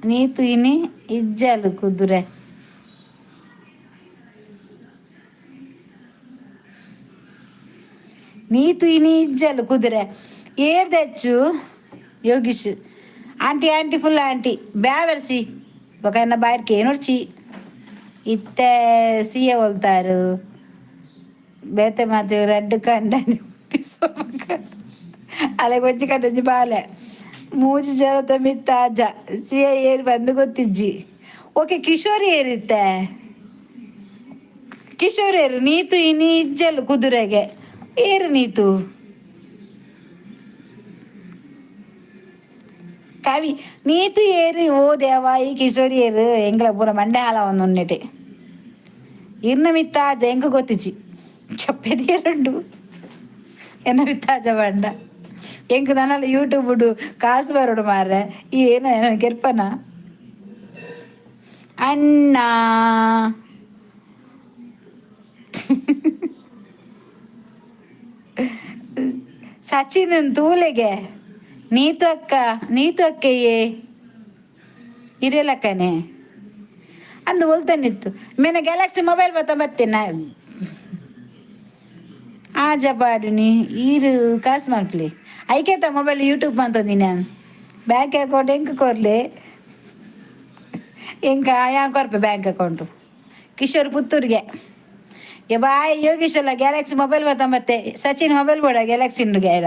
ನೀತು ಇನಿ ಇಜ್ಜಲು ಕುದುರೆ. Neetu ಇನಿ ಇಜ್ಜಲ್ ಕುದುರೆ ಏರ್ದೆಚ್ಚು Yogish aunty aunty full aunty ಬ್ಯಾವರ್ಸಿ ಬೊಕ ಎನ್ನ ಬಾಯ್ಡ್ ಕೇನೊಡ್ಚಿ ಇತ್ತೆ ಸಿಎ ಒಲ್ತಾರು ಬೇತೆ ಮಾತೆ ರಡ್ಡ್ ಕಂಡನಿ ಅಲೆ ಒಂಜಿ ಕಂಡೊಂಜಿ ಬಾಲೆ ಮೂಜಿ ಜನತ ಮಿತ್ತ ಅಜ್ಜ ಸಿಎ ಏರ್ ಬಂದು ಗೊತ್ತಿಜ್ಜಿ. ಓಕೆ, ಕಿಶೋರ್ ಏರಿತ್ತೆ? ಕಿಶೋರ್ ಏರು? ನೀತು ಇನಿ ಇಜ್ಜಲ್ ಕುದುರೆಗೆ. ಏರು ನೀತು? ಕವಿ ನೀತು ಏರು? ಓ ದೇವಾ, ಈ ಕಿಶೋರಿ ಏರು? ಎಂಗ್ಲ ಪೂರ ಮಂಡೆ ಹಾಲ ಒಂದು ಉನ್ನೆಟೆ. ಇರ್ನ ಮಿತ್ತ ಅಜ್ಜ ಎಂಕ್ ಗೊತ್ತಿಜ್ಜಿ. ಚಪ್ಪೆದಿ ಎರಡು ಎನ್ನ ಮಿತ್ತ ಅಜ್ಜ ಬಂಡ ಎಂಕ್ ನನಲ ಯೂಟ್ಯೂಬ್ ಕಾಸು ಬರೋಡು ಮಾರ್ರೆ. ಈ ಏನೋ ಏನೋ ಕೆರ್ಪನ ಅಣ್ಣ. ಸಚಿನ್ ತೂಲೆಗೆ. ನೀತು ಅಕ್ಕ, ನೀತು ಅಕ್ಕೆಯೇ ಇರಲಕ್ಕನೆ ಅಂದು ಒಲ್ತನಿತ್ತು. ಮೇನ ಗ್ಯಾಲಕ್ಸಿ ಮೊಬೈಲ್ ಬತ್ತ ಬತ್ತೇನ ಆಜ ಪಾಡುನಿ. ಈರು ಕಾಸು ಮಲ್ಪಲಿ ಐಕೇತ ಮೊಬೈಲ್ ಯೂಟ್ಯೂಬ್ ಮಂತೊಂದಿನಿ ನಾನು. ಬ್ಯಾಂಕ್ ಅಕೌಂಟ್ ಎಂಕ್ ಕೊರ್ಲೆ. ಎಂಕ ಯಾ ಕೊರ್ಪೆ ಬ್ಯಾಂಕ್ ಅಕೌಂಟು. ಕಿಶೋರ್ ಪುತ್ತೂರಿಗೆ. ಏ ಬಾಯ್ ಯೋಗೀಶ್ ಅಲ್ಲ ಗ್ಯಾಲಕ್ಸಿ ಮೊಬೈಲ್ ಬತ್ತ ಮತ್ತೆ. ಸಚಿನ್ ಮೊಬೈಲ್ ಬೋಡ ಗ್ಯಾಲಕ್ಸಿ ಉಂಡು ಗ್ಯಾಡ.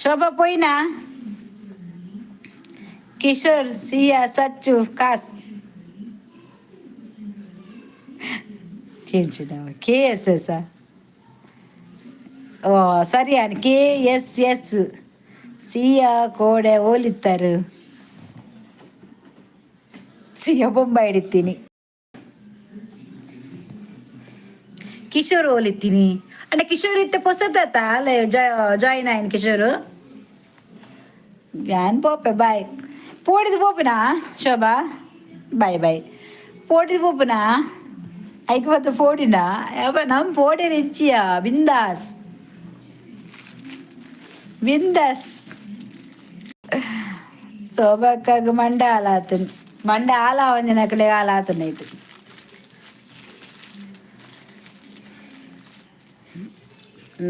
ಶೋಭಾ ಪೋಯಿನಾ? ಕಿಶೋರ್, ಸಿಯಾ, ಸಚ್ಚು ಕಾಸ್ K S S. ಓ ಸರಿ, K S S. Siya ಕೋಡೆ ಓಲಿತ್ತಾರೆ? ಸಿಯಾ ಬೊಂಬೈ ಹಿಡಿತೀನಿ. ಕಿಶೋರ್ ಓಲಿತ್ತೀನಿ ಅಂಡ ಕಿಶೋರ್ ಇತ್ತೆ ಪೊಸತಾತ ಅಲ್ಲ ಜಾಯಿನ್ ಆಯ್ನ ಕಿಶೋರ್. ಯಾನ್ ಪೋಪೆ, ಬಾಯ್. ಪೋಡಿದ್ ಪೋಪುನಾ ಶೋಭಾ? Bye bye. ಪೋಡಿದ್ ಪೋಪುನಾ? ಐಕ್ ಬತ್ತ ಪೋಡಿನಾ? ಯಪ್ಪ, ನಮ್ ಪೋಡಿರ್ ಇಚ್ಚಿಯ. ಬಿಂದಾಸ್ ಬಿಂದಾಸ್. ಶೋಭಕ್ಕಾಗ ಮಂಡ ಹಾಲಾತನ್. ಮಂಡ ಹಾಲಾವಂದಿನಕಲೆ ಹಾಲಾತನ ಇದು.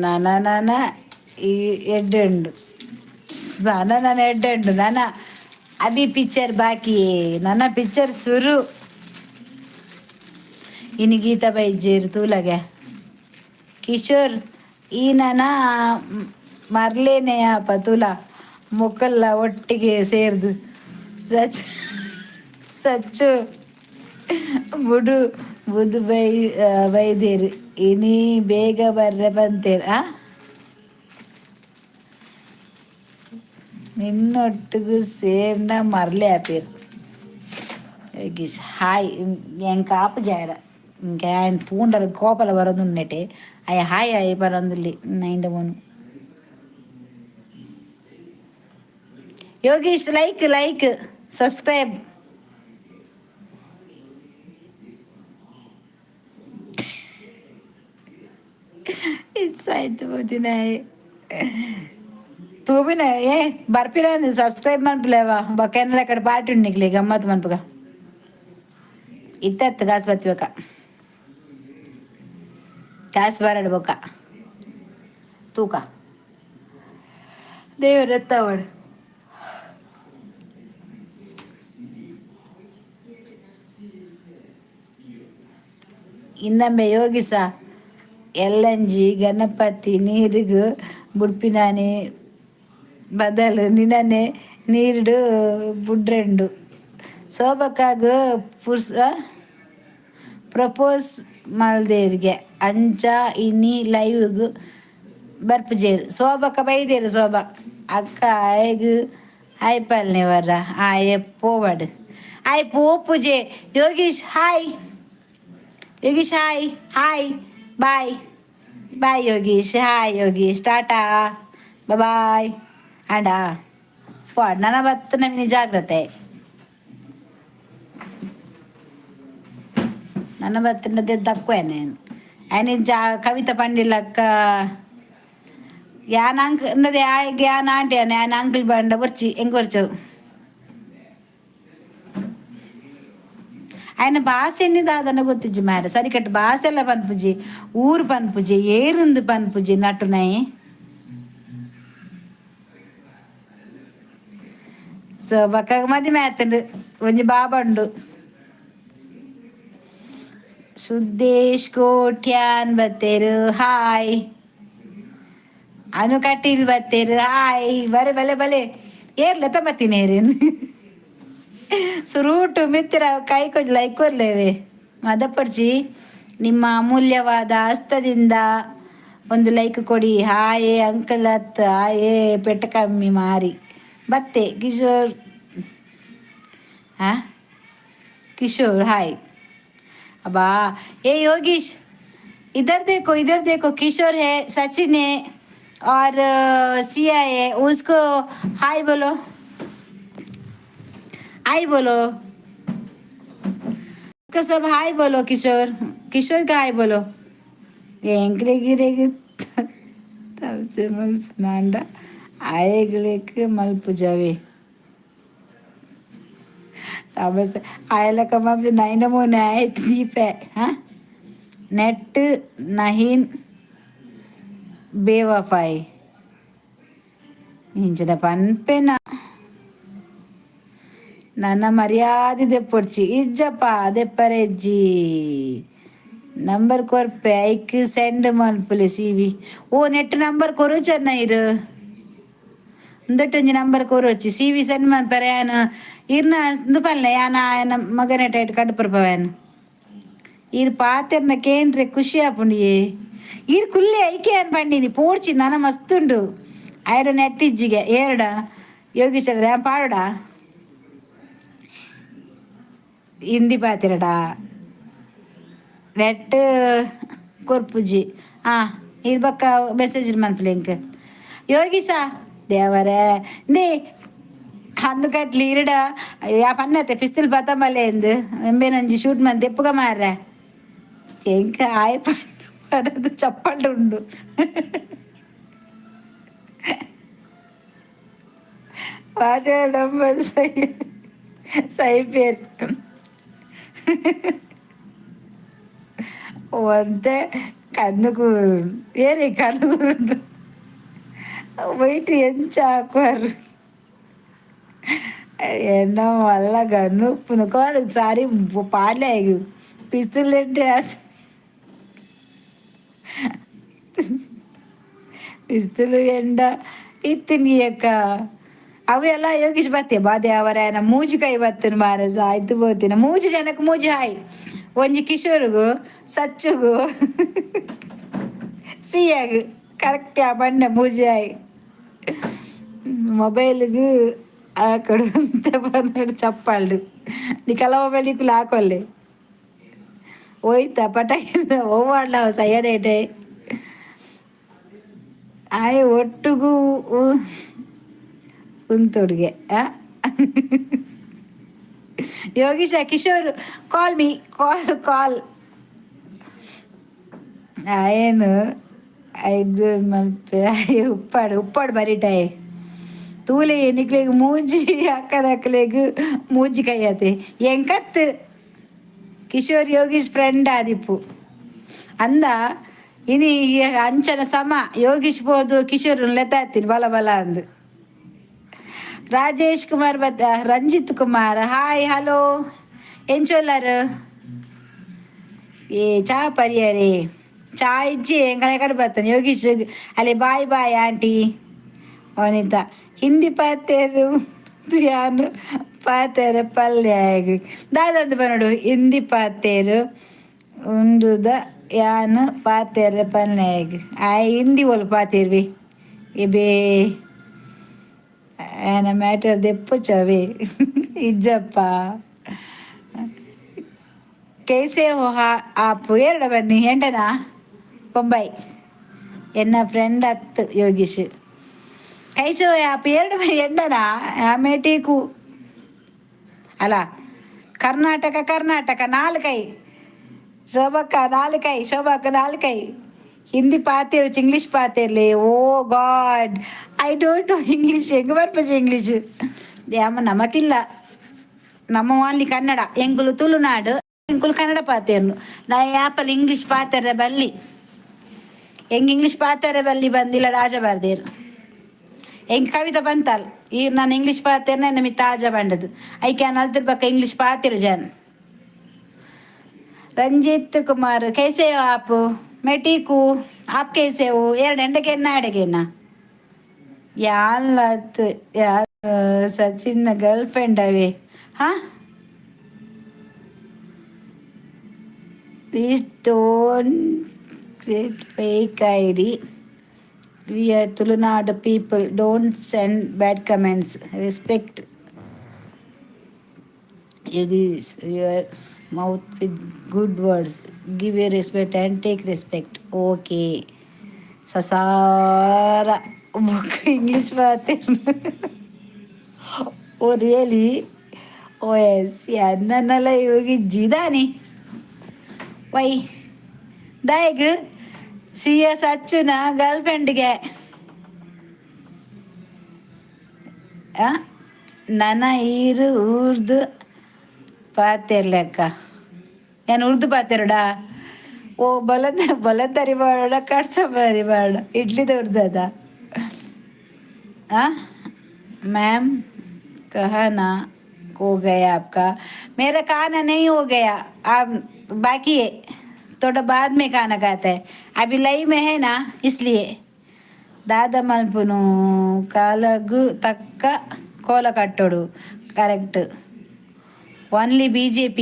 ನನ ನನ ಈ ಎಡ್ಡೆ ಉಂಡು. ನನ ನನ ಎಡ್ಡೆ ಉಂಡು. ನನ ಅಭಿ ಪಿಕ್ಚರ್ ಬಾಕಿ. ನನ್ನ ಪಿಕ್ಚರ್ ಸುರು. ಇನಿ ಗೀತಾ ಬೈಜೇರು ತೂಲಗೆ. ಕಿಶೋರ್, ಈ ನನ ಮರ್ಲೇನೆ ಅಪ್ಪ ತೂಲ. ಮೊಕ್ಕಲ್ಲ ಒಟ್ಟಿಗೆ ಸೇರ್ದು. ಸಚ್ ಸಚ್ಚು ಬುಡು ಬುದು ಬೈ ಬೈದೇರು. ಇನಿ ಬೇಗ ಬರ್ರೆ ಬಂತೇರು. ಆ ನಿನ್ನೊಟ್ಟಿಗೂ ಸೇರ್ನ ಮರ್ಲೆ ಆಪೇರು. ಯೋಗೀಶ್ ಹಾಯ್. ಎಂಕ್ ಆಪುಜ ಇಂಕ ఆయన ತೂಂಡಲ ಕೋಪಲ ಬರೋದುಂಡೆಟೆ. ಅಯ್ಯ ಹಾಯ್ ಹಾಯ್ ಪರೊಂದುಲ್ಲೆ ನೈಂಡ ಮೋನು. Yogish, like like subscribe. ಇತ್ಸಾಯ್ತು ಬೂದಿನಾಯೆ ತೂಬಿನ. ಏ ಬರ್ಪಿನ ಸಬ್ಸ್ಕ್ರೈಬ್ ಮನ್ಪುಲೇವಾ. ಬೊಕ್ಕ ಕಡೆ ಪಾರ್ಟಿ ಉಂಡು ನಿಕ್ಲೆ ಗಮ್ಮತ್ ಮನ್ಪುಗ. ಇತ್ತತ್ತು ಕಾಸು ಬತ್ತಿಬೇಕ. ಕಾಸು ಬರಡ್ ಬೊಕ್ಕ ತೂಕ. ದೇವರ ಎತ್ತಾವಡ್. ಇನ್ನೊಮ್ಮೆ ಯೋಗಿಸ ಎಲ್ಲಂಜಿ ಗಣಪತಿ ನೀರಿಗ್ ಬುಡ್ಪಿನಾನಿ ಬದಲು ನಿನನೆ ನೀರ್ಡ್ ಬುಡ್ರೆಂಡು. ಸೋಬಕ್ಕಾಗ ಪುರ್ಸ ಪ್ರಪೋಸ್ ಮಲ್ದೇರಿಗೆ ಅಂಚ ಇನಿ ಲೈವ್ಗ್ ಬರ್ಪುಜೇರು. ಶೋಭಕ್ಕ ಬೈದೇರು. ಶೋಭಾ ಅಕ್ಕ ಆಯಗ್ ಹಾಯ್ ಪಲ್ನೆ ವರ್ರ. ಆಯೆ ಪೋವಡ್, ಆಯ್ ಪೋಪುಜೆ. Yogish hi. Yogish hi hi. Bye bye Yogish. Hi Yogish, tata bye. ಆಂಡ ಪೋಡ್ ನನ ಬತ್ತ ನಮಿನಿ ಜಾಗ್ರತೆ. ನನ್ನ ಬತ್ತಿನದೇ ದಕ್ಕುವೇನೆ ಆಯ್ನ ಜಾ ಕವಿತಾ ಪಂಡಿಲಕ್ಕ. ಯಾನ್ ಅಂಕ್ ಇಂದದೆ ಆಯ್ಗೆ ಯಾನ್ ಆಂಟಿ ಯಾನ್ ಅಂಕಲ್ ಬಂಡ ಬೊರ್ಚಿ ಎಂಕ್ ಬೊರ್ಚವು. ఆయన ಭಾಷೆ ಎನ್ನಿದಾದನ ಗೊತ್ತಿಜ್ಜಿ ಮಾರೆ. ಸರಿಕಟ್ಟು ಭಾಷೆ ಎಲ್ಲ ಪನ್ಪುಜಿ, ಊರು ಪನ್ಪುಜಿ, ಏರುಂದು ಪನ್ಪುಜಿ ನಟುನೈ. ಸೊ ಬೊಕ್ಕ ಮದಿಮೆ ಆತುಂಡು, ಒಂಜಿ ಬಾಬಂಡು. ಸುದ್ದೇಶ್ ಕೋಟ್ಯಾನ್ ಬತ್ತೇರು, ಹಾಯ್. ಅನು ಕಟೀಲ್ ಬತ್ತೇರು, ಹಾಯ್. ಬರೆ ಬಲೆ ಬಲೆ ಏರ್ಲೆ ತಮ್ಮತ್ತಿನೇರೇನು ಸುರೂಟು ಮಿತ್ರ ಕೈ ಕೊಂಚ ಲೈಕ್ ಕೊರ್ಲೇವೆ ಮದಪಡ್ಚಿ. ನಿಮ್ಮ ಅಮೂಲ್ಯವಾದ ಹಸ್ತದಿಂದ ಒಂದು ಲೈಕ್ ಕೊಡಿ. ಹಾಯೇ ಅಂಕಲ್ ಅತ್ ಹಾಯೇ ಪೆಟ್ಟ ಕಮ್ಮಿ ಮಾರಿ ಬತ್ತೆ. ಕಿಶೋರ್, ಹಾ किशोर हाय. अबा ए योगेश, इधर देखो, इधर देखो. किशोर है, सचिन है और सिया है. उसको हाय बोलो, हाय बोलो. उसको सब हाय बोलो. किशोर, किशोर का हाय बोलो. ಎಂಕ್ಲೆಗ್ ತವಸೆ ಮಲ್ಪುನಾಂಡ ಆಯಗ್ಲೆಗ್ ಮಲ್ಪುಜವೆ ತಮಸೆ ಆಯಲಕ ಮಲ್ಪು ನೈನ ಮೋನೆ ಆಯ್ತು ದೀಪೆ. ಹಾಂ, ನೆಟ್ ನಹೀನ್ ಬೇವಫಾಯ್ ಇಂಚಿನ ಪನ್ಪೆನ ನನ್ನ ಮರ್ಯಾದೆ ದೆಪ್ಪೊಡ್ಚಿ. ಇಜ್ಜಪ್ಪ, ದೆಪ್ಪರೆಜ್ಜಿ. ನಂಬರ್ ಕೊರ್ಪೆ, ಐಕ್ ಸೆಂಡ್ ಮಲ್ಪುಲೆ C V. ಓ ನೆಟ್ ನಂಬರ್ ಕೊರು ಚೆನ್ನ ಇರು. ಉಂದೆಟ್ ಒಂಜಿ ನಂಬರ್ ಕೊರೊಚ್ಚಿ, C V send ಮನ್ಪರೆ. ಯಾನ್ ಇರ್ನ ಇಂದು ಪಲ್ಲೆ ಯಾನ ಆಯನ ಮಗನೆಟ ಐಟ್ ಕಡುಪುರ್ಪವೇನ್. ಈರ್ ಪಾತೆರ್ನ ಕೇಂಡ್ರೆ ಖುಷಿ ಆಪುಂಡು. ಏ ಈರ್ ಕುಲ್ಲೆ ಐಕೆ ಏನ್ ಪಂಡಿನಿ ಪೋಡ್ಚಿ ನನ ಮಸ್ತ್ ಉಂಡು. ಆಯಡ ನೆಟ್ ಇಜ್ಜಿಗೆ ಏರಡ ಯೋಗೀಶ್ವರ ಯಾನ್ ಪಾಡುಡ ಹಿಂದಿ ಪಾತೆರಡ ನೆಟ್ ಕೊರ್ಪುಜಿ. ಆ ಇರ್ ಬಕ್ಕ ಮೆಸೇಜ್ ಮನ್ಪುಲೆ ಎಂಕ್ ಯೋಗೀಸ ದೇವರೇ. ಇಂದೇ ಅಂದು ಕಟ್ಲಿ ಇರಡ ಯಾ ಪನ್ನತೆ ಪಿಸ್ತೂಲ್ ಬತ್ತಮಲೆ ಎಂದು ಎಂಬೇನೊಂಜಿ ಶೂಟ್ ಮಂತ್ ದೆಪ್ಪುಗ ಮಾರ್ರೆ. ಎಂಕ್ ಆಯ್ ಪಂಡ ಬರದು ಚಪ್ಪಲ್ಡ್ ಉಂಡು. ವಾದ ನಂಬರ್ ಸೈ ಸೈಪೇರ್ ಒಂತೆ ಕಣ್ಣುಕೂರು ಏರಿ ಕಣ್ಣುಕೂರುಂಡು ವೈಟ್ ಎಂಚ ಹಾಕುವರು ಎನ್ನ ಮಲ್ಲ ಗನ್ನು ಪುನಕೋಡು ಸಾರಿ ಪಾಲೆ ಪಿಸ್ತೂಲ್ ಎಡ್ಡೆ ಪಿಸ್ತೂಲ್ ಎಂಡ ಇತ್ತಿನಿ ಅಕ್ಕ. ಅವೆಲ್ಲ ಯೋಗೀಶ್ ಬತ್ತೆ ಬಾದೆ ಅವರ ಮೂಜಿ ಕೈ ಬತ್ತನ ಮಾರ ಆಯ್ತು ಬೋತಿನ. ಮೂಜಿ ಜನಕ್ಕೆ ಮೂಜಿ ಹಾಯ್. ಒಂಜಿ ಕಿಶೋರ್ಗು, ಸಚ್ಚುಗು, ಸಿಯಾಗು ಕರೆಕ್ಟ್ ಆ ಬಣ್ಣ ಮೂಜಿ ಹಾಯ್. ಮೊಬೈಲ್ಗು ಆಕಡು ಅಂತ ಬಂದು ಚಪ್ಪಾಳ್ಡು ನಿಕಲ ಮೊಬೈಲ್ ನಿಕುಲು ಹಾಕೊಲ್ಲೆ ಹೋಯ್ತಾ ಪಟಾಕಿ ಓವಾಡ್ಲ ಸೈಯಡೇಟೆ ಆಯ್ ಒಟ್ಟುಗೂ ಉಂತೊಡುಗೆ. Yogisha Kishore call me, call call. ಏನು ಐದು ಮಲ್ಪೆ ಉಪ್ಪಾಡು ಉಪ್ಪಾಡು ಬರಿಟಾಯೆ ತೂಲೆ ನಿಕ್ಲೆಗ್ ಮೂಜಿ ಅಕ್ಕದಕ್ಲೆಗ್ ಮೂಜಿ ಕೈಯತೆ ಎಂಕತ್. ಕಿಶೋರ್ ಯೋಗೀಶ್ ಫ್ರೆಂಡ್ ಆದಿಪ್ಪು ಅಂದ ಇನಿ ಅಂಚನ ಸಮ ಯೋಗೀಶ್ ಬೋದು ಕಿಶೋರ್ ಲೆತ್ತಾತೀನಿ ಬಲ ಬಲ ಅಂದು. ರಾಜೇಶ್ ಕುಮಾರ್ ಬತ್ ರಂಜಿತ್ ಕುಮಾರ್ ಹಾಯ್ ಹಲೋ. ಎಂಚೊಲ್ಲಾರು? ಏ ಚಾ ಪರಿಯರೇ ಚಾ ಇಜ್ಜಿ ಎಂಕಲೆ ಕಡೆ ಬರ್ತಾನೆ ಯೋಗೀಶ್ ಅಲ್ಲಿ. Bye bye aunty. Vanitha Hindi ಪಾತೇರು ಯಾನು ಪಾತೆರ ಪಲ್ಯ ದಾದಂತ ಪನೋಡು. ಹಿಂದಿ ಪಾತೇರು ಉಂಡುದ ಯಾನು ಪಾತೆರ ಪಲ್ಯ ಆಯ್ ಹಿಂದಿ ಓಲು ಪಾತೇರ್ವಿ ಎಬೇ ಆಯನ ಮ್ಯಾಟರ್ ದೆಪ್ಪುಚವೇ ಇಜ್ಜಪ್ಪ. कैसे हो ಆಪ್ ಏರಡ ಬನ್ನಿ ಎಂಡನಾ ಬೊಂಬೈ ಎನ್ನ ಫ್ರೆಂಡ್ ಅತ್ತು ಯೋಗೀಶ್. ಕೈಸೋ ಆಪ್ ಎರಡು ಎಂಡನಾ ಆಮೇಟೀಕು ಅಲ್ಲ. ಕರ್ನಾಟಕ ಕರ್ನಾಟಕ ನಾಲ್ಕೈ ಶೋಭಕ್ಕ ನಾಲ್ಕೈ ಶೋಭಕ್ಕ ನಾಲ್ಕೈ. ಹಿಂದಿ ಪಾತೇರು ಇಂಗ್ಲೀಷ್ ಪಾತೇರ್ಲಿ. Oh God, I don't know English. ಹೆಂಗೆ ಬರ್ಪಜಿ ಇಂಗ್ಲೀಷ್? ಯಾಮ ನಮಕಿಲ್ಲ, ನಮ್ಮ ಓನ್ಲಿ ಕನ್ನಡ. ಎಂಗುಲು ತುಳುನಾಡು. ಎಂಕುಲು ಕನ್ನಡ ಪಾತೆರ್ನು. ನಾ ಯಾಪಲ್ ಇಂಗ್ಲೀಷ್ ಪಾತೆರ ಬಲ್ಲಿ, ಎಂಗ್ ಇಂಗ್ಲೀಷ್ ಪಾತೆರ ಬಲ್ಲಿ ಬಂದಿಲ್ಲ ರಾಜ ಬಾರ್ದೇರು. ಎಂಗ್ ಕವಿತಾ ಬಂತಲ್ ಈ ನಾನು ಇಂಗ್ಲೀಷ್ ಪಾತೆರ್ನ ನಮಿ ತಾಜ ಬಂಡದು. ಐಕೆ ಅಲ್ತಿರ್ ಬಕ್ಕ ಇಂಗ್ಲೀಷ್ ಪಾತೆರು ಜನ್. ರಂಜಿತ್ ಕುಮಾರ್, कैसे हो आप? मैं ठीक हूँ, आप कैसे हो? ಎರಡು ಎಂಡಗೆನ್ನ ಅಡಗೆನ್ನ ಯಾನ್ ಯಾರ್ ಸಚಿನ್ ಗರ್ಲ್ ಫ್ರೆಂಡ್ ಅವೇ? ಹಾ, please don't create fake ID. We are Tulunadu people. Don't send bad comments. Respect use your mouth with good words. Give a respect and take respect. Okay. ಸಸಾರ English ಮಾತೇನು? Oh really? Oh yes. ಎನ್ನನ್ನೆಲ್ಲ ಇವಾಗ ಜಿದಾನಿ why ದಾಯಗ್ ಸಿ ಎಸ್ ಅಚ್ಚುನ girl ಫ್ರೆಂಡ್ಗೆ ನನ್ನ ಈರು ಊರ್ದು ಪಾತೆರ್ಲೆಕ್ಕ. ಏನು ಉರ್ದು ಪಾತೆರಡಾ? ಓ ಬಲದ ಬಲಂತರಿ ಬಾಡ ಕಡ್ಸ ಬರಿ ಬಾಡ ಇಡ್ಲಿದ ಉರ್ದದ. हाँ मैम, कहना हो गया आपका? मेरा खाना नहीं हो गया, आप बाकी है, थोड़ा बाद में खाना खाता है। अभी लाइव में है ना, इसलिए। ದಾದ ಮಲ್ಪುನು? ಕಾಲಗು ತಕ್ಕ ಕೋಲ ಕಟ್ಟೋಡು. Correct. Only BJP.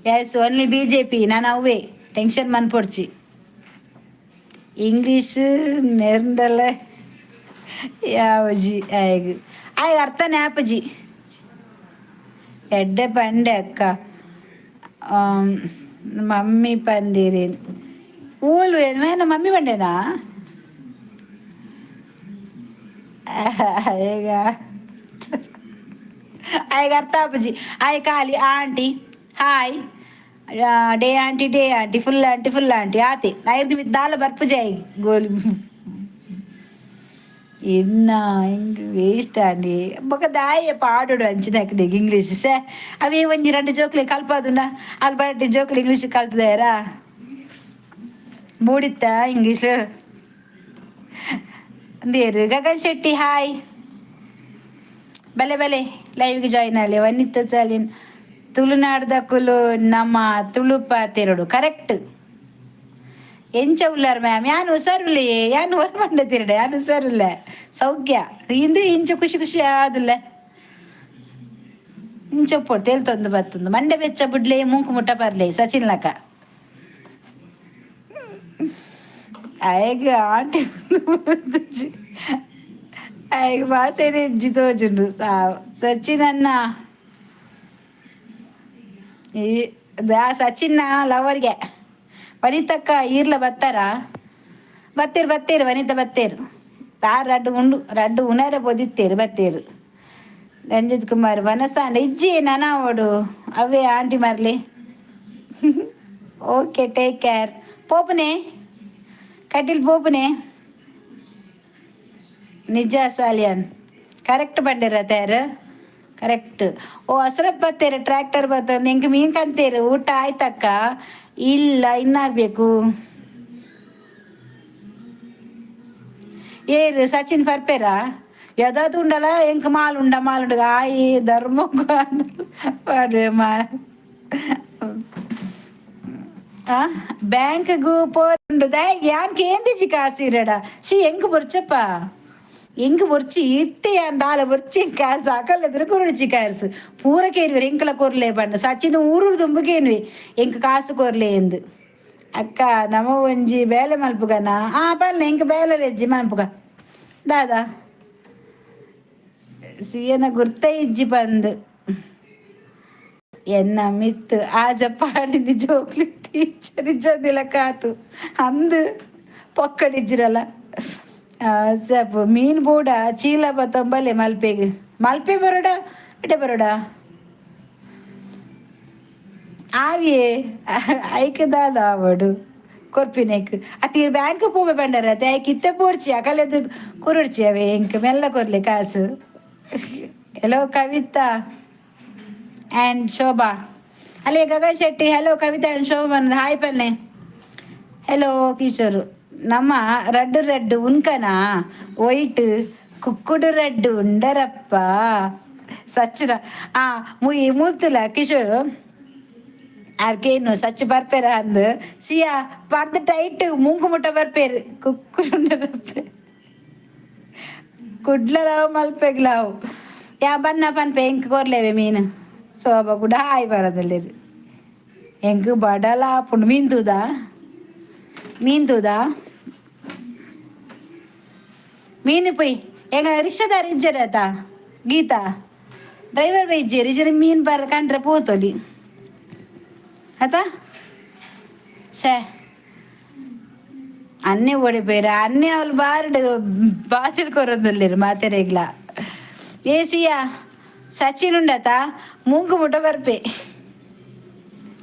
Yes, only BJP. ನಾನು ಅವೇ ಟೆನ್ಷನ್ ಮನ್ಪೊಡ್ಚಿ. ಇಂಗ್ಲೀಷ್ ನೆರ್ದಲ್ಲ ಯಾವಜಿ ಆಯ್ಗ ಆಯ್ ಅರ್ಥನೇ ಆಪಜಿ. ಎಡ್ಡೆ ಪಂಡೆ ಅಕ್ಕ. ಮಮ್ಮಿ ಪಂದಿರಿ ಊಲು ಏನು ಮಮ್ಮಿ ಬಂಡೇನಾ? ಈಗ ಆಯ್ಗ ಅರ್ಥ ಆಪಜಿ. ಆಯ್ ಖಾಲಿ aunty hi, day aunty, day aunty, full aunty, full aunty ಆತೆ. ಐದು ಮಿತ್ ದಾಲ ಬರ್ಪುಜೆ ಗೋಲಿ ಇನ್ನ ಹಿಂಗ್ ವೇಸ್ಟ್ ಆಂಡಿ. ಬೊಕ ದಾಯ ಪಾಡೋಡು ಅಂಚಿನಕ್ಲೆಗ್ ಇಂಗ್ಲೀಷ್? ಶೇ, ಅವೇ ಒಂಜಿ ರಡ್ಡ್ ಜೋಕ್ಲೆ ಕಲ್ಪಾದುಂಡ. ಅಲ್ಪ ರಡ್ಡ್ ಜೋಕ್ಲು ಇಂಗ್ಲೀಷ್ ಕಲ್ತದಾರ ಮೂಡಿತ್ತ ಇಂಗ್ಲೀಷ್ ಅಂದೇರು. ಗಗನ್ ಶೆಟ್ಟಿ, ಹಾಯ್. ಬಲೆ ಬಲೆ, ಲೈವ್ಗೆ ಜಾಯ್ನ್ ಆಲೆ. ವನಿತಾ ಸಾಲಿನ್, ತುಳುನಾಡ್ದಕುಲು ನಮ್ಮ ತುಳು ಪಾತೆರೊಡು. ಕರೆಕ್ಟ್. ಎಂಚ ಉಲ್ಲಾರ್ ಮ್ಯಾಮ್? ಯಾನ್ ಹುಷಾರುಲ್ಲೆ. ಯಾನ್ ಹೊರ ಮಂಡತಿರಡೆ. ಯಾನ್ ಹುಷಾರುಲ್ಲ, ಸೌಖ್ಯ. ಇಂದು ಇಂಚ ಖುಷಿ ಖುಷಿ ಆದಿಲ್ಲ. ಇಂಚ ಪೊಡ್ ತೇಲ್ತೊಂದು ಬತ್ತೊಂದು ಮಂಡೆ ಬೆಚ್ಚ ಬುಡ್ಲೆ ಮೂಂಕು ಮುಟ್ಟ ಬರ್ಲೆ ಸಚಿನ್ ಲಕ. ಆಯಗ್ ಆಂಟಿ ಆಯಗ್ ಬಾಸೆನೆ ಇಜ್ಜಿ ತೋಜುಂಡು. ಸಚಿನ್ ಅಣ್ಣ, ಈ ಸಚಿನ್ನ ಲವರ್ಗೆ. ವನಿತಕ್ಕ ಈರ್ಲ ಬತ್ತಾರ? ಬತ್ತೀರು ಬತ್ತೀರು ವನಿತಾ ಬತ್ತೀರು. ತಾರ್ ರಡ್ಡು ಉಂಡು ರಡ್ಡು ಉನರೆ ಪೊದಿತ್ತೇರು ಬತ್ತೀರು. ರಂಜಿತ್ ಕುಮಾರ್, ವನಸಾಂಡ ಇಜ್ಜಿ ನನಾವಡು ಅವೇ ಆಂಟಿ ಮರ್ಲಿ. Okay, take care. ಪೋಪನೆ ಕಟೀಲ್ ಪೋಪನೆ. ನಿಜ ಸಾಲಿಯನ್, ಕರೆಕ್ಟ್ ಬಂಡಿರ ತಯಾರು. ಕರೆಕ್ಟ್. ಓ ಹಸ್ರಪ್ ಬತ್ತೇರು, ಟ್ರ್ಯಾಕ್ಟರ್ ಬತ್ತ ನಿಂಗೆ ಮೀನ್ ಕಂತೇರು. ಊಟ ಆಯ್ತಕ್ಕ? ಇಲ್ಲ, ಇನ್ನಾಗಬೇಕು. ಏರು ಸಚಿನ್ ಪರ್ಪೇರಾ? ಯದಾದು ಉಂಡಲ ಎಂಕ್ ಮಾಲುಂಡ ಮಾಲುಂಡ ಆಯಿ ಧರ್ಮಕ್ಕೂ ಮಾ ಬ್ಯಾಂಕ್ಗೂ ಪೋರುಂಡು. ಯಾನ್ ಕೇಂದಿಜಿ ಕಾಸಿರಡ. She, ಎಂಕ್ ಬೊರ್ಚಪ್ಪ, ಎಂಕ್ ಬೊರ್ಚಿ. ಇತ್ತೆ ಯಾನ್ ದಾಲ ಬೊರ್ಚಿ ಕಾಸು. ಅಕಲ್ ಕುರುಡ್ಚಿ ಕಾಸು ಪೂರ ಕೇನ್ವೆರ್ ಎಂಕಲ ಕೊರ್ಲೆ ಪಂಡ. ಸಚಿನ್ ಊರುಡು ದುಂಬು ಕೇನ್ವೆ ಎಂಕ್ ಕಾಸು ಕೊರ್ಲೆ ಎಂದು. ಅಕ್ಕ, ನಮ ಒಂಜಿ ಬೇಲೆ ಮಲ್ಪುಗನ? ಆ ಪಲ್ಲೆ, ಎಂಕ್ ಬೇಲೆ ಲೆಜ್ಜಿ ಮಲ್ಪುಗ. ದಾದಾ ಸಿಯನ ಗುರ್ತ ಇಜ್ಜಿ ಬಂದು ಎನ್ನ ಮಿತ್ತು ಆಜ ಪಾಡಿನಿ ಜೋಕ್ಲಿ ಟೀಚರ್ ಇಜ್ಜಂದಿಲ್ಲ ಕಾತು ಅಂದು ಪೊಕ್ಕಡಿಜ್ಜಿರಲ್ಲ. ಸಪ್ ಮೀನು ಬೋಡ ಚೀಲ ಬತ್ತಂಬಲೆ ಮಲ್ಪೆಗ್. ಮಲ್ಪೆ ಬರೋಡ ಇಡೆ ಬರೋಡ ಆವಿಯೇ ಐಕ್ ದಾದ ಆವಡು ಕೊರ್ಪಿನೆಕ್ ಅತ್ತೀರ್ ಬ್ಯಾಂಕ್ ಪೋವೆ ಬಂಡರ ಐಕ್ ಇತ್ತೆ ಪೋರ್ಚಿ ಅಕಲೆದು ಕುರುಡ್ಚಿ ಅವೆ ಎಂಕ್ ಮೆಲ್ಲ ಕೊರ್ಲೆ ಕಾಸು. Hello Kavitha and Shobha. ಅಲ್ಲೇ Gagan Shetty, hello Kavitha and Shobhan, hi ಪನ್ನೆ. ಹೆಲೋ ಕಿಶೋರ್. ನಮ್ಮ ರಡ್ಡು ರಡ್ಡು ಉನ್ಕನ ವೈಟ್ ಕುಕ್ಕುಡು ರಡ್ಡು ಉಂಡರಪ್ಪ ಸಚ್ಚಿನ. ಆ ಮುಯಿ ಮೂರ್ತುಲ ಕಿಶೋರ್ ಆರ್ಕೇನು ಸಚ್ಚು ಬರ್ಪೇರ ಅಂದು ಸಿಯಾ ಪರ್ದು ಟೈಟ್ ಮೂಂಕು ಮುಟ್ಟ ಬರ್ಪೇರು ಕುಕ್ಕುಡು ಉಂಡರಪ್ಪ. ಕುಡ್ಲಲಾವು ಮಲ್ಪೆಗ್ಲಾವು ಯಾ ಬನ್ನ ಪನ್ಪೆ. ಎಂಕ್ ಕೊರ್ಲೇವೆ ಮೀನು. ಶೋಭ ಕೂಡ ಹಾಯ್ ಬರೋದಿಲ್ಲ. ಎಂಕ್ ಬಡಲ ಆಪುಂಡು. ಮೀನ್ ತೂದಾ? ಮೀನ್ ತೂದಾ? ಮೀನು ಪೊಯ್. ಎಂಗ ರಿಕ್ಷಾದಾರ್ ಇಜ್ಜೆರ್ ಆತ? ಗೀತಾ ಡ್ರೈವರ್ ಬೈಜ್ಜೆರ್. ಇಜ್ಜೆರ್ ಮೀನ್ ಬಾರ ಕಂಡ್ರೆ ಪೋತೊಲಿ ಆತ. ಶೇ, ಅನ್ನೆ ಓಡಿಪೋಯೆರ್. ಅನ್ನೆ ಅವಳು ಬಾರ್ಡ್ ಬಾಚಲ್ ಕೊರೊಂದುಲ್ಲೆರ್ ಮಾತೆರೆಗ್ಲ. ಏ ಸಿಯಾ, ಸಚಿನ್ ಉಂಡತ? ಮೂಂಕು ಮುಟ್ಟ ಬರ್ಪೆ.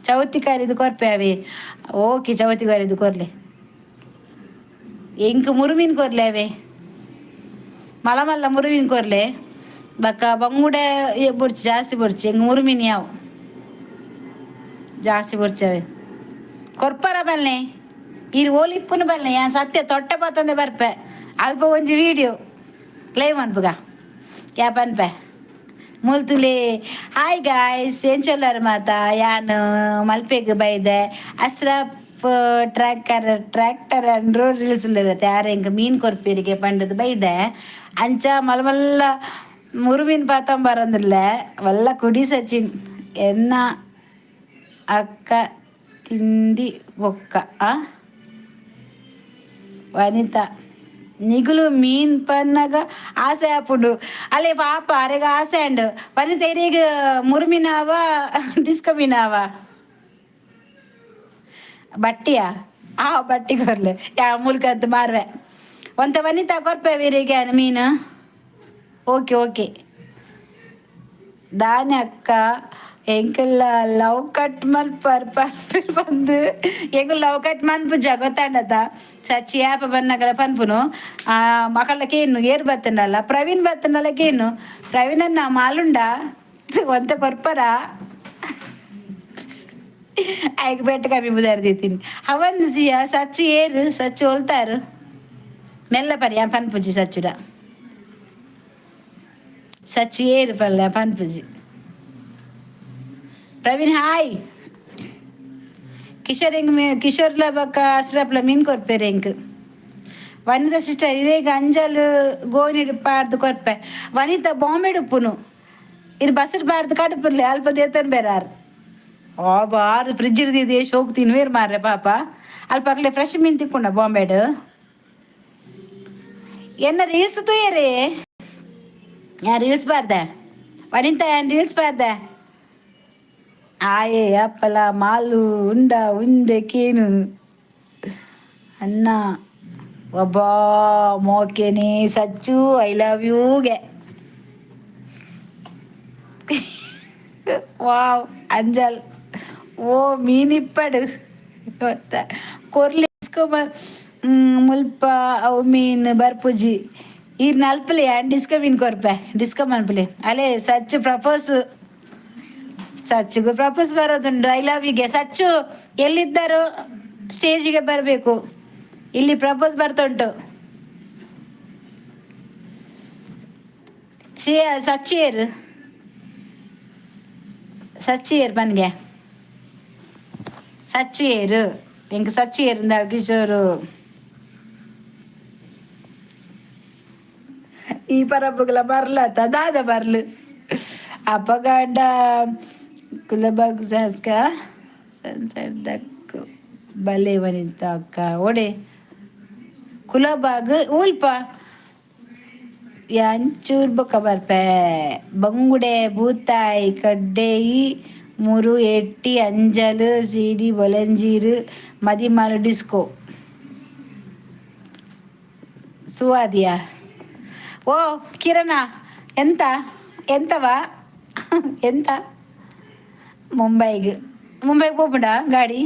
ಚೌತಿ ಕರಿದು ಕೊರ್ಪೆ ಅವೆ. ಓಕೆ, ಚೌತಿ ಕರಿದು ಕೊರ್ಲೆ. ಎಂಕ್ ಮುರುಮೀನ್ ಕೊರ್ಲೆ ಅವೆ. ಮಲ್ಲ ಮಲ್ಲ ಮುರುಮೀನ್ ಕೊರ್ಲೆ. ಬಕ್ಕ ಬಂಗುಡೆ ಬೊಡ್ಚಿ, ಜಾಸ್ತಿ ಬೊಡ್ಚಿ. ಎಂಕ್ ಮುರುಮೀನ್ ಯಾವು, ಜಾಸ್ತಿ ಬೊಡ್ಚವೆ. ಕೊರ್ಪರ ಬಲ್ಲೆ. ಈರ್ ಓಲು ಇಪ್ಪುನು ಬಲ್ಲೆ. ಯಾನ್ ಸತ್ಯ ತೊಟ್ಟೆ ಪತ್ತೊಂದೆ ಬರ್ಪೆ. ಅಲ್ಪ ಒಂಜಿ ವೀಡಿಯೋ ಲೈವ್ ಮನ್ಪುಗ. ಯಾ ಪನ್ಪೆ ಮುಲ್ತುಲೆ. ಹಾಯ್ ಗಾಯ್ಸ್, ಎಂಚೊಲ್ಲರ್ ಮಾತ? ಯಾನ್ ಮಲ್ಪೆಗ್ ಬೈದೆ. ಅಸ್ರಫ್ tracker tractor and road reels ಇರುತ್ತೆ. ಯಾರು ಎಂಕ್ ಮೀನ್ ಕೊರ್ಪೀರಿಗೆ ಪಂಡದ್ ಬೈದೆ. ಅಂಚ ಮಲ್ಲ ಮಲ್ಲ ಮುರುಮೀನ್ ಪಾತಂಬರಂದಿಲ್ಲ. ವಲ್ಲ ಕುಡಿ ಸಚಿನ್ ಎನ್ನ ಅಕ್ಕ ತಿಂದಿ ಬೊಕ್ಕ. ಆ ವನಿತಾ, ನಿಗುಲು ಮೀನ್ ಪನ್ನಗ ಆಸೆ ಆಪುಂಡು. ಅಲ್ಲೇ ಪಾಪ ಅರೆಗ ಆಸೆ ಅಂಡು. ವನಿತಾ, ಇರೆಗ್ ಮುರುಮೀನಾವ, ಡಿಸ್ಕೋ ಮೀನಾವ? ಬಟ್ಟಿಯಾ? ಆ ಬಟ್ಟಿ ಕೊರ್ಲೆ. ಯಾ ಮುಲ್ಕಂತ ಮಾರ್ವೆ ಒಂತ. ವನಿತಾ, ಕೊರ್ಪೆ ವೀರಿಗೆ ಮೀನು. Okay okay. ದಾನೆ ಅಕ್ಕ, ಎಂಕಲ್ಲ ಲವ್ ಕಟ್ ಮಲ್ಪರ್ ಪನ್ಪಿರ್ ಬಂದು. ಎಂಕುಲು ಲವ್ ಕಟ್ ಮನ್ಪುಜ, ಗೊತ್ತಾಂಡತ? ಸಚ್ಚಿ ಆಪ ಬನ್ನಗಲ ಪನ್ಪುನು. ಆ ಮಕ್ಕಳ ಕೇನು, ಏರ್ ಬತ್ತಂಡಲ್ಲ? ಪ್ರವೀಣ್ ಬತ್ತಂಡಲ್ಲ, ಕೇನು. ಪ್ರವೀಣ್ ಅನ್ನ ಮಾಲುಂಡ ಒಂತ ಕೊರ್ಪರ? ಆಯ್ಕೆ ಬೆಟ್ಟ ಕಮ್ಮಿ ಬುದಾರ್ದಿತ್ತೀನಿ ಅವಂದು. ಸಿಯ, ಸಚ್ಚು ಏರು? ಸಚ್ಚು ಹೊಲ್ತಾರು. ಮೆಲ್ಲ ಪರಿ, ಪನ್ಪುಜಿ ಸಚ್ಚುಡ. ಸಚ್ಚು ಏರು ಪಲ್ಲೆ? ಪನ್ಪುಜಿ. ಪ್ರವೀಣ್ ಹಾಯ್. ಕಿಶೋರ್ ಎಂಗ್ ಕಿಶೋರ್ಲ ಬೊಕ್ಕ ಅಸ್ರಪ್ಲ ಮೀನ್ ಕೊರ್ಪೆರ್ ಎಂಕ್. ವನಿತಾ ಸಿಸ್ಟರ್, ಇರೇಗ ಅಂಜಲ್ ಗೋನಿಡ್ ಪಾಡ್ದು ಕೊರ್ಪೆ. ವನಿತಾ ಬಾಂಬೆಡ್ ಉಪ್ಪುನು. ಇರ್ ಬಸ್ಡ್ ಬಾರ್ದು ಕಡುಪುರ್ಲೆ. ಅಲ್ಪ ದೇತನ್ ಬೇರಾರ್. ಆ ಬಾರ್ ಫ್ರಿಜ್ ಇರ್ದಿದೆ ಶೋಕ್ ತಿನ್ವೇರ್ ಮಾರ್ರೆ ಪಾಪ. ಅಲ್ಪ ಅಕ್ಲೆ ಫ್ರೆಶ್ ಮೀನ್ ತಿಕ್ಕೊಂಡ ಬಾಂಬೆಡ್. ಎನ್ನ ರೀಲ್ಸ್ ತೂಯರೇ? ಯಾ ರೀಲ್ಸ್ ಬಾರ್ದೆ ವನಿತಾ? ಏನ್ ರೀಲ್ಸ್ ಬಾರ್ದೆ? ಆಯೆ ಅಪ್ಪಲ ಮಾಲು ಉಂಡ ಉಂಡೆ ಕೇನು ಅನ್ನ ಒಬ್ಬ ಮೋಕೆನೆ. Sachu, I love ಯೂಗೆ. ವಾವ್ ಅಂಜಲ್. ಓ ಮೀನಿಪ್ಪಡು ಕೊರ್ಲಿ. ಮುಲ್ಪ ಅವು ಮೀನ್ ಬರ್ಪುಜಿ. ಈರ್ ನಲ್ಪಲೆ ಡಿಸ್ಕೋ ಮೀನ್ ಕೊರ್ಪೆ. ಡಿಸ್ಕೋ ಮನ್ಪಲೆ. ಅಲೆ Sachu propose, ಸಚ್ಚುಗು propose ಬರೋದುಂಡು. I love ಯುಗೆ. ಸಚ್ಚು ಎಲ್ಲಿದ್ದಾರೋ ಸ್ಟೇಜಿಗೆ ಬರಬೇಕು. ಇಲ್ಲಿ ಪ್ರಪೋಸ್ ಬರ್ತುಂಟು. ಸಚ್ಚು ಏರು? ಸಚ್ಚು ಏರು ಬನ್ಗೆ? ಸಚ್ಚು ಏರು? ಎಂಕ್ ಸಚ್ಚು ಏರು ಕಿಶೋರು. ಈ ಪರಬ್ಬುಗಳ ಬರ್ಲತ್ತ ದಾದ ಬರ್ಲು ಅಪಗಂಡ ಕುಲಬಾಗ್ ಸಾಸ್ಕ ಸನ್ಸೆಟ್ ದಕ್ಕು ಬಲೆ. ವನಿತ ಅಕ್ಕ ಓಡೆ? ಕುಲಬಾಗ್ ಉಲ್ಪ ಯಾಂಚೂರ್ ಬೊಕ ಬರ್ಪೆ. ಬಂಗುಡೆ, ಬೂತಾಯಿ, ಕಡ್ಡೇಯಿ, ಮುರು, ಎಟ್ಟಿ, ಅಂಜಲ್, ಸೀಡಿ, ಬೊಲಂಜೀರು, ಮದಿಮಾಲು, ಡಿಸ್ಕೋ ಸುವಾದಿಯಾ? ಓ ಕಿರಣ, ಎಂತ ಎಂತವಾ ಎಂತ? ಮುಂಬೈಗೆ ಮುಂಬೈಗೆ ಪೋಪುಂಡ ಗಾಡಿ?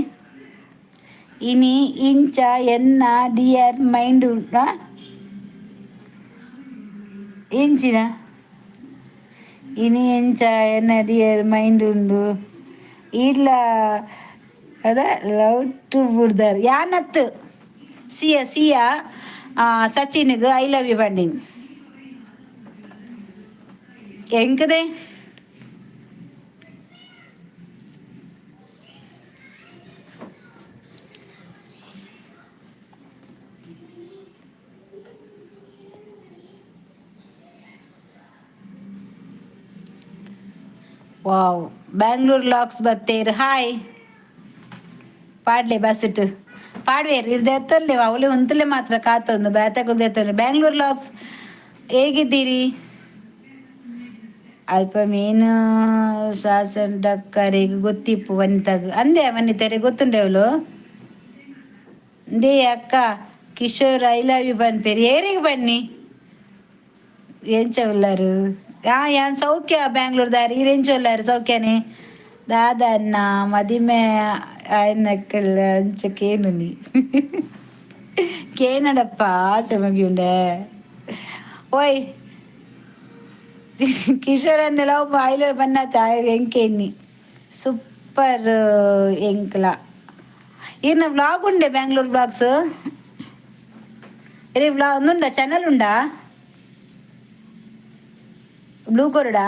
ಇನಿ ಇಂಚ ಎನ್ನ ಡಿಯರ್ ಮೈಂಡ್ ಉಂಡ ಇಂಚಿನ. ಇನಿ ಎಂಚ ಎನ್ನ ಡಿಯರ್ ಮೈಂಡ್ ಉಂಡು. ಇಲ್ಲ ಅದ ಲವ್ ಟು ಬುಡ್ದರ್ ಯಾನತ್ ಸಿಯ ಸಿಯ ಸಚಿನ್ಗೆ I love you ಬಂಡಿಂಗ್ ಎಂಕದೆ. ವಾವ್, ಬ್ಯಾಂಗ್ಳೂರ್ ಲಾಕ್ಸ್ ಬತ್ತೇರು. ಹಾಯ್, ಪಾಡ್ಲೆ ಬಸ್ಸಿಟ್ಟು ಪಾಡ್ವೇರು ಇರ್ದೆ ಎತ್ತಲ್ಲೇ ಅವಲೇ ಉಂತಲೇ ಮಾತ್ರ ಕಾತೊಂದು ಬ್ಯಾತಕುಲ್ ಎತ್ತಲ್ಲ. ಬ್ಯಾಂಗ್ಳೂರ್ ಲಾಕ್ಸ್ ಹೇಗಿದ್ದೀರಿ? ಅಲ್ಪ ಮೀನು ಶಾಸನ ಡಕ್ಕರಿಗೆ ಗೊತ್ತಿಪ್ಪು ವನಿತಾಗ ಅಂದೆ ವನಿತರೆ ಗೊತ್ತುಂಡೆ ಅವಳು. They ಅಕ್ಕ ಕಿಶೋರ್ I love you ಪನ್ಪೇರು ಏರಿಗೆ ಬನ್ನಿ ಎಂಚ ಉಳ್ಳಾರು? ಆ ಯಾನ್ ಸೌಖ್ಯ ಬ್ಯಾಂಗ್ಳೂರ್ ದಾರಿ ಈರ್ ಎಂಚ ಉಲ್ಲಾರು ಸೌಖ್ಯನೇ? ದಾದನ್ನ ಮದಿಮೆ ಆಯ್ನಕ್ಕಲ್ಲ ಅಂಚ ಕೇನುನಿ ಕೇನಡಪ್ಪ ಆಸೆ ಮಗಿಯುಂಡೆ. ಓಯ್ ಕಿಶೋರ್ ಅನ್ನ ಲವ್ I love ಬನ್ನತ ಎಂಕೆನ್ನಿ ಸೂಪರ್ ಎಂಕ್ಲ. ಈರ್ನ ವ್ಲಾಗ್ ಉಂಡೆ ಬ್ಯಾಂಗ್ಳೂರ್ ವ್ಲಾಗ್ಸ್ ಇರೇ ವ್ಲಾಗ್ ಉಂಡ ಚಾನಲ್ ಉಂಡಾ ಬ್ಲೂ ಕೊರಡಾ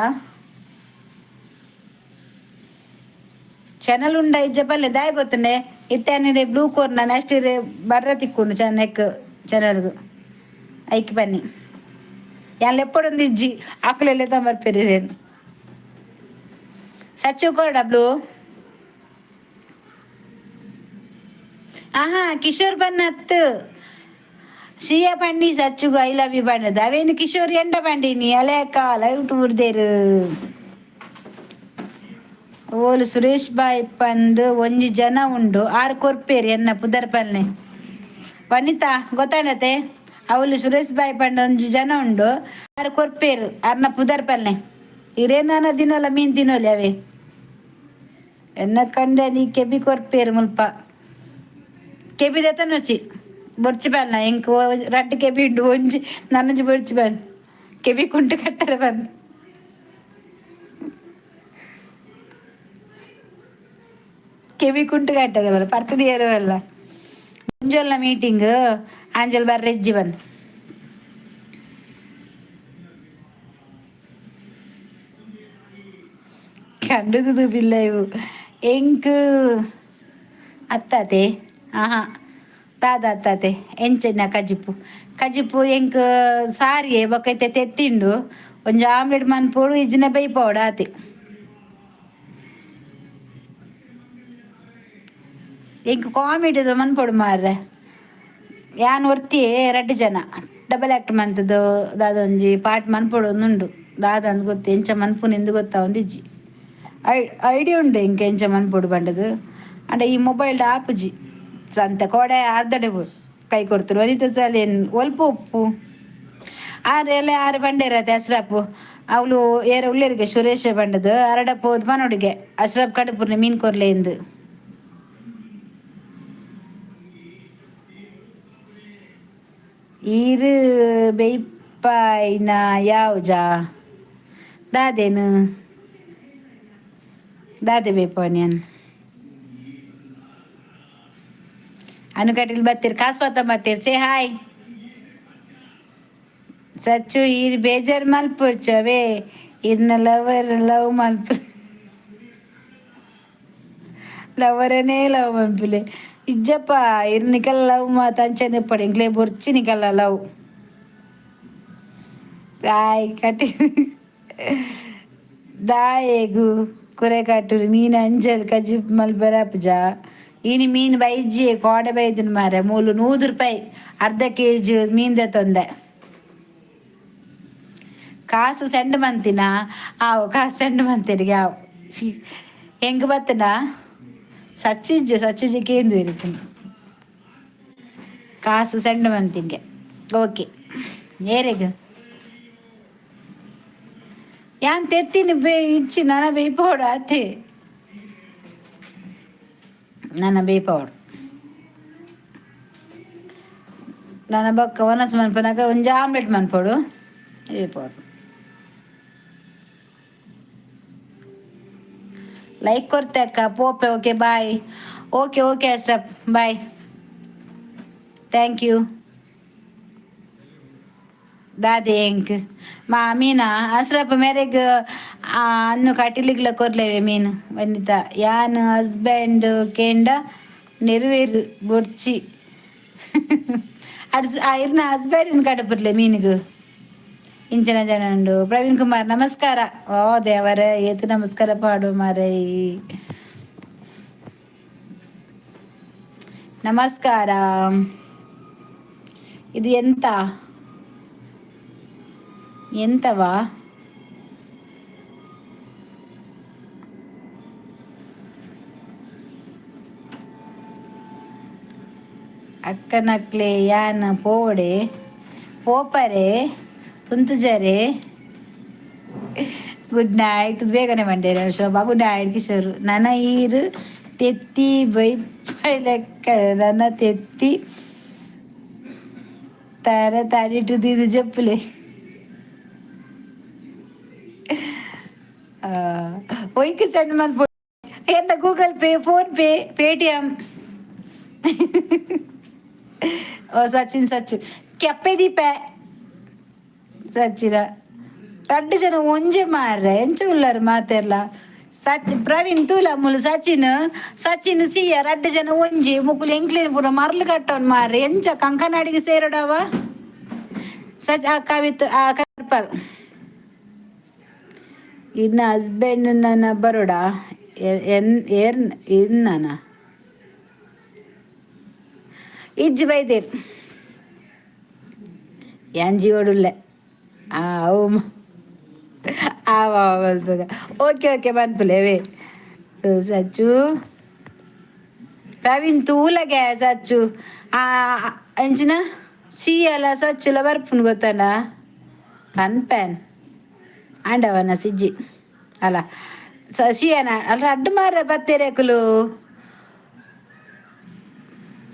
ಚಾನಲ್ ಉಂಡ ಇಜ್ಜ ಪಲ್ಲೆ ದಾಯ ಗೊತ್ತುಂಡೆ ಇತ್ತಾನೆ ಬ್ಲೂ ಕೋರ್ನ ನೆಕ್ಸ್ಟ್ ಇರೆ ಬರ್ರ ತಿಕ್ಕೊಂಡು ಚೆನ್ನಕ್ ಚಾನಲ್ಗು ಐಕ್ ಬನ್ನಿ ಯಾನ್ ಎಪ್ಪಡೊಂದು ಇಜ್ಜಿ ಆಕಲೆಲ್ಲ ತಂಬರ್ಪೇರಿ ಸಚ್ಚು ಕೊರಡ ಬ್ಲೂ. ಆಹಾ ಕಿಶೋರ್ ಬನ್ನತ್ತು ಸಿಯಾ ಪಂಡಿ ಸಚ್ಚುಗು I love you ಬಣ್ಣದ ಅವೇನು ಕಿಶೋರ್ ಎಂಡ ಬಂಡಿನಿ ಅಲೆ ಕಾಲ ಊರ್ದೇರು. ಓಲು ಸುರೇಶ್ ಬಾಯ್ ಪಂದ್ ಒಂಜಿ ಜನ ಉಂಡು ಆರು ಕೊರ್ಪೇರು ಎನ್ನ ಪುದರ್ ಪಲ್ನೆ. ವನಿತಾ ಗೊತ್ತಾಣತೆ ಅವಳು ಸುರೇಶ್ ಬಾಯ್ ಪಂಡ ಒಂಜಿ ಜನ ಉಂಡು ಆರು ಕೊರ್ಪೇರು ಅರ್ನ ಪುದರ್ ಪಲ್ನೆ. ಇರೇನಾನ ದಿನೋಲ ಮೀನ್ ತಿನ್ನೋಲಿ ಅವೇ ಎನ್ನ ಕಂಡೆ ನೀ ಕೆಬಿ ಕೊರ್ಪೇರು ಮುಲ್ಪ ಕೆಬಿ ದೆತನೊಚಿ ಬೊರ್ಚಿ ಬಲ್ಲ ಎಂಕ್ ರಡ್ಡ್ ಕೆಬಿ ಉಂಡು ಒಂಜಿ ನನೊಂಜಿ ಬೊರ್ಚಿ ಬನ್ ಕೆಬಿ ಕುಂಟು ಕಟ್ಟರೆ ಬಂದು ಕೆಬಿ ಕುಂಟು ಕಟ್ಟರೆ ಬಲ್ಲ ಪರ್ತಿದಿಯರು ಅಲ್ಲ ಒಂಜೊಲ್ಲ ಮೀಟಿಂಗ್ ಆಂಜಲ್ ಬರ್ರೆಜ್ಜಿ ಬನ್. ಕಂಡುದು ಬಿಲ್ಲ ಇವು ಎಂಕ್ ಅತ್ತಾತೆ. ಆಹಾ ದಾದ ಅತ್ತಾತೆ ಎಂಚನ ಕಜಿಪು ಕಜಿಪು ಎಂಕ್ ಸಾರಿಗೆ ಬೊಕ್ಕ ಇತ್ತೆ ತೆತ್ತಿಂಡು ಒಂಜಿ ಆಮ್ಲೆಟ್ ಮನ್ಪೊಡು ಇಜ್ಜಿನ ಬೈಪಾವೊಡು ಆತೆ. ಎಂಕ್ ಕಾಮಿಡಿದ ಮನ್ಪೊಡು ಮಾರ್ರೆ ಯಾನ್ ಒರ್ತಿಯೇ ರಡ್ಡ್ ಜನ ಡಬಲ್ ಆ್ಯಕ್ಟ್ ಮಂತುದು ದಾದ ಒಂಜಿ ಪಾಟ್ ಮನ್ಪೊಡು ಉಂಡು ದಾದ ಅಂದ್ ಗೊತ್ತು ಎಂಚ ಮನ್ಪುನಿ ಇಂದ್ ಗೊತ್ತಾವೊಂದಿಜ್ಜಿ ಐಡಿಯಾ ಉಂಡು ಎಂಕ್ ಎಂಚ ಮನ್ಪೊಡು ಪಂಡುದು ಆಂಡ ಈ ಮೊಬೈಲ್ಡ್ ಆಪುಜಿ ಸಂತೆ ಕೋಡೆ ಅರ್ಧಡೆ ಕೈ ಕೊಡ್ತರು ವನಿತ ಸಾಲಿನ್ ಒಲ್ಪ ಉಪ್ಪು ಆರ್ ಎಲ್ಲ ಆರು ಬಂಡೇರತೆ ಅಸ್ರಪ್ಪು ಅವಳು ಏರ ಉಳ್ಳೇರಿಗೆ ಸುರೇಶ ಬಂಡದು ಅರಡ ಪೋದು ಪನೊಡಿಗೆ ಅಸ್ರಪ್ ಕಡುಪುರ್ನೆ ಮೀನ್ ಕೊರ್ಲೆ ಇಂದು. ಈರು ಬೆಯ್ಪಾಯಿನ ಯಾವುಜಾ ದಾದೇನು ದಾದೆ ಬೇಪಾನ್ಯನ್ ಅನುಕಟಿಲ್ ಬತ್ತೀರ್ ಕಾಸ್ ಪತ್ತ ಬತ್ತೀರ್ ಸೇ ಹಾಯ್ ಸಚ್ಚು ಈರ್ ಬೇಜಾರ್ ಮಲ್ಪೊಚ್ಚವೇ ಇರ್ನ ಲವರ್ ಲವ್ ಮಲ್ಪ ಲವರನೇ ಲವ್ ಮನ್ಪುಲೆ ಇಜ್ಜಪ್ಪ ಇರ್ ನಿಕಲ್ ಲವ್ ಮಾತ ಅಂಚನೆ ಇಪ್ಪಡು ಎಂಕ್ಲೆ ಬೊರ್ಚಿ ನಿಕಲ್ಲ ಲವ್ ಆಯ್ ಕಟಿ ದಾಯೆಗು ಕುರೆ ಕಟ್ಟುರು ಮೀನ್ ಅಂಜಲ್ ಕಜಿಪ್ ಮಲ್ಪೆರೆ ಆಪುಜ ಇನಿ ಮೀನ್ ಬೈಜ್ಜಿ ಕೋಡೆ ಬೈದಿನ ಮಾರೆ ಮೂಲು 100 ರೂಪಾಯಿ ಅರ್ಧ ಕೆ ಜಿ ಮೀನ್ ದೆತೊಂದೆ. ಕಾಸು ಸೆಂಡ್ ಮಂತಿನ ಆವು ಕಾಸು ಸೆಂಡ್ ಮಂತಿರಿಗೆ ಆವು ಎಂಕ್ ಬತ್ತನ ಸಚ್ಚಿಜ್ಜಿ ಸಚ್ಚಿಜ್ಜಿ ಕೇಂದು ಇರಿತೀನಿ ಕಾಸು ಸೆಂಡ್ ಮಂತಿಂಗೆ ಓಕೆ ಏರೆಗ್ ಯಾನ್ ತೆತ್ತಿನ ಬೇ ಇಚ್ಚಿ ನನ ಬೇಯ್ಪೋಡು ಆತೆ ನನ ಬೇಯ್ಪೋಡು ನನ ಬೊಕ್ಕ ಒನಸ್ ಮನ್ಪುನಗ ಒಂಜಿ ಆಮ್ಲೆಟ್ ಮನ್ಪೊಡು ಬೇಯ್ಪೋಡು. Like ಕೊರ್ತೆ ಅಕ್ಕ ಪೋಪೆ. Okay, bye. Okay okay Ashraf, bye, thank you. ದಾದೆ ಎಂಕ್ ಮಾ ಮೀನಾ ಅಶ್ರಫ್ ಮೇರೆಗ್ ಅನ್ನು ಕಟಿಲಿಗ್ಲ ಕೊರ್ಲೇವೆ ಮೀನು. ವನಿತಾ ಯಾನ್ ಹಸ್ಬೆಂಡ್ ಕೇಂಡ ನೆರವೇರು ಬೊಡ್ಚಿ ಅಡ್ಸ್ ಇರ್ನ ಹಸ್ಬೆಂಡ್ ಕಡಪುರ್ಲೆ ಮೀನಿಗೆ. ಇಂಚಿನ ಜನ ಉಂಡು. ಪ್ರವೀಣ್ ಕುಮಾರ್, ನಮಸ್ಕಾರ. ಓ ದೇವರೇ, ಏತ್ ನಮಸ್ಕಾರ ಪಾಡು ಮಾರೈ. ನಮಸ್ಕಾರ. ಇದು ಎಂತ ಎಂತವಾ? ಅಕ್ಕನಕ್ಲೆ ಯಾನ್ ಪೋವಡೆ ಪೋಪರೆ ಪುಂತುಜರೆ. ಗುಡ್ ನೈಟ್, ಬೇಗನೆ ಬಂಡೇರ ಶೋಭಾ. Good night Kishore. ನನ ಈರು ತೆತ್ತಿ ಬೈ ಲೆಕ್ಕ ನನ್ನ ತೆತ್ತಿ ತರ ತಡಿಟು ಇದು ಜಪ್ಪುಲೆ. ಒಯ್ಕ್ ಸೆಂಡ್ ಮಲ್ಪು ಎಂತ? Google pay, phone pay, Paytm. ಓ ಸಚಿನ್, ಸಚ್ಚು ಕೆಪ್ಪೆ ದೀಪೆ ಸಚಿನ. ರಡ್ಡು ಜನ ಒಂಜೆ ಮಾರ್ರೆ, ಎಂಚ ಉಲ್ಲರ್ ಮಾತೆರ್ಲ? ಸಚ್ ಪ್ರವೀಣ್ ತೂಲ ಮುಲು ಸಚಿನ್, ಸಚಿನ್ ಸಿಯ ರಡ್ಡು ಜನ ಒಂಜಿ. ಮುಕುಲು ಎಂಕ್ಲೇನ್ ಪೂರ ಮರ್ಲು ಕಟ್ಟವನ್ ಮಾರ್ರೆ. ಎಂಚ ಕಂಕನಾಡಿಗೆ ಸೇರಡವ ಸಚ್ ಆ ಕವಿತ್ ಆ ಕರ್ಪಲ್. ಇನ್ನ ಹಸ್ಬೆಂಡ್ ನನ್ನ ಬರೋಡ ಎನ್ ಏರ್ ಇನ್ನಾನ ಇಜ್ಜಿ ಬೈದೇರ್ ಯಾನ್ ಜೀವಡುಲ್ಲೆ. ಆ ಅವು ಆವ ಓಕೆ ಓಕೆ ಮನ್ಪುಲೆ ಸಚ್ಚು. ಪ್ರವೀಣ್ ತೂಲಗೆ ಸಚ್ಚು ಆ ಎಂಚಿನ ಸೀಯಲ ಸಚ್ಚುಲ ಬರ್ಪುಂಡು ಗೊತ್ತನ ಪನ್ಪೇನ್ ಆಂಡವನ ಸಿಜ್ಜಿ ಅಲ್ಲ ಸಿಯನ ಅಲ್ಲ ಅಡ್ಡು ಮಾರ ಬತ್ತೇರೆಕುಲು.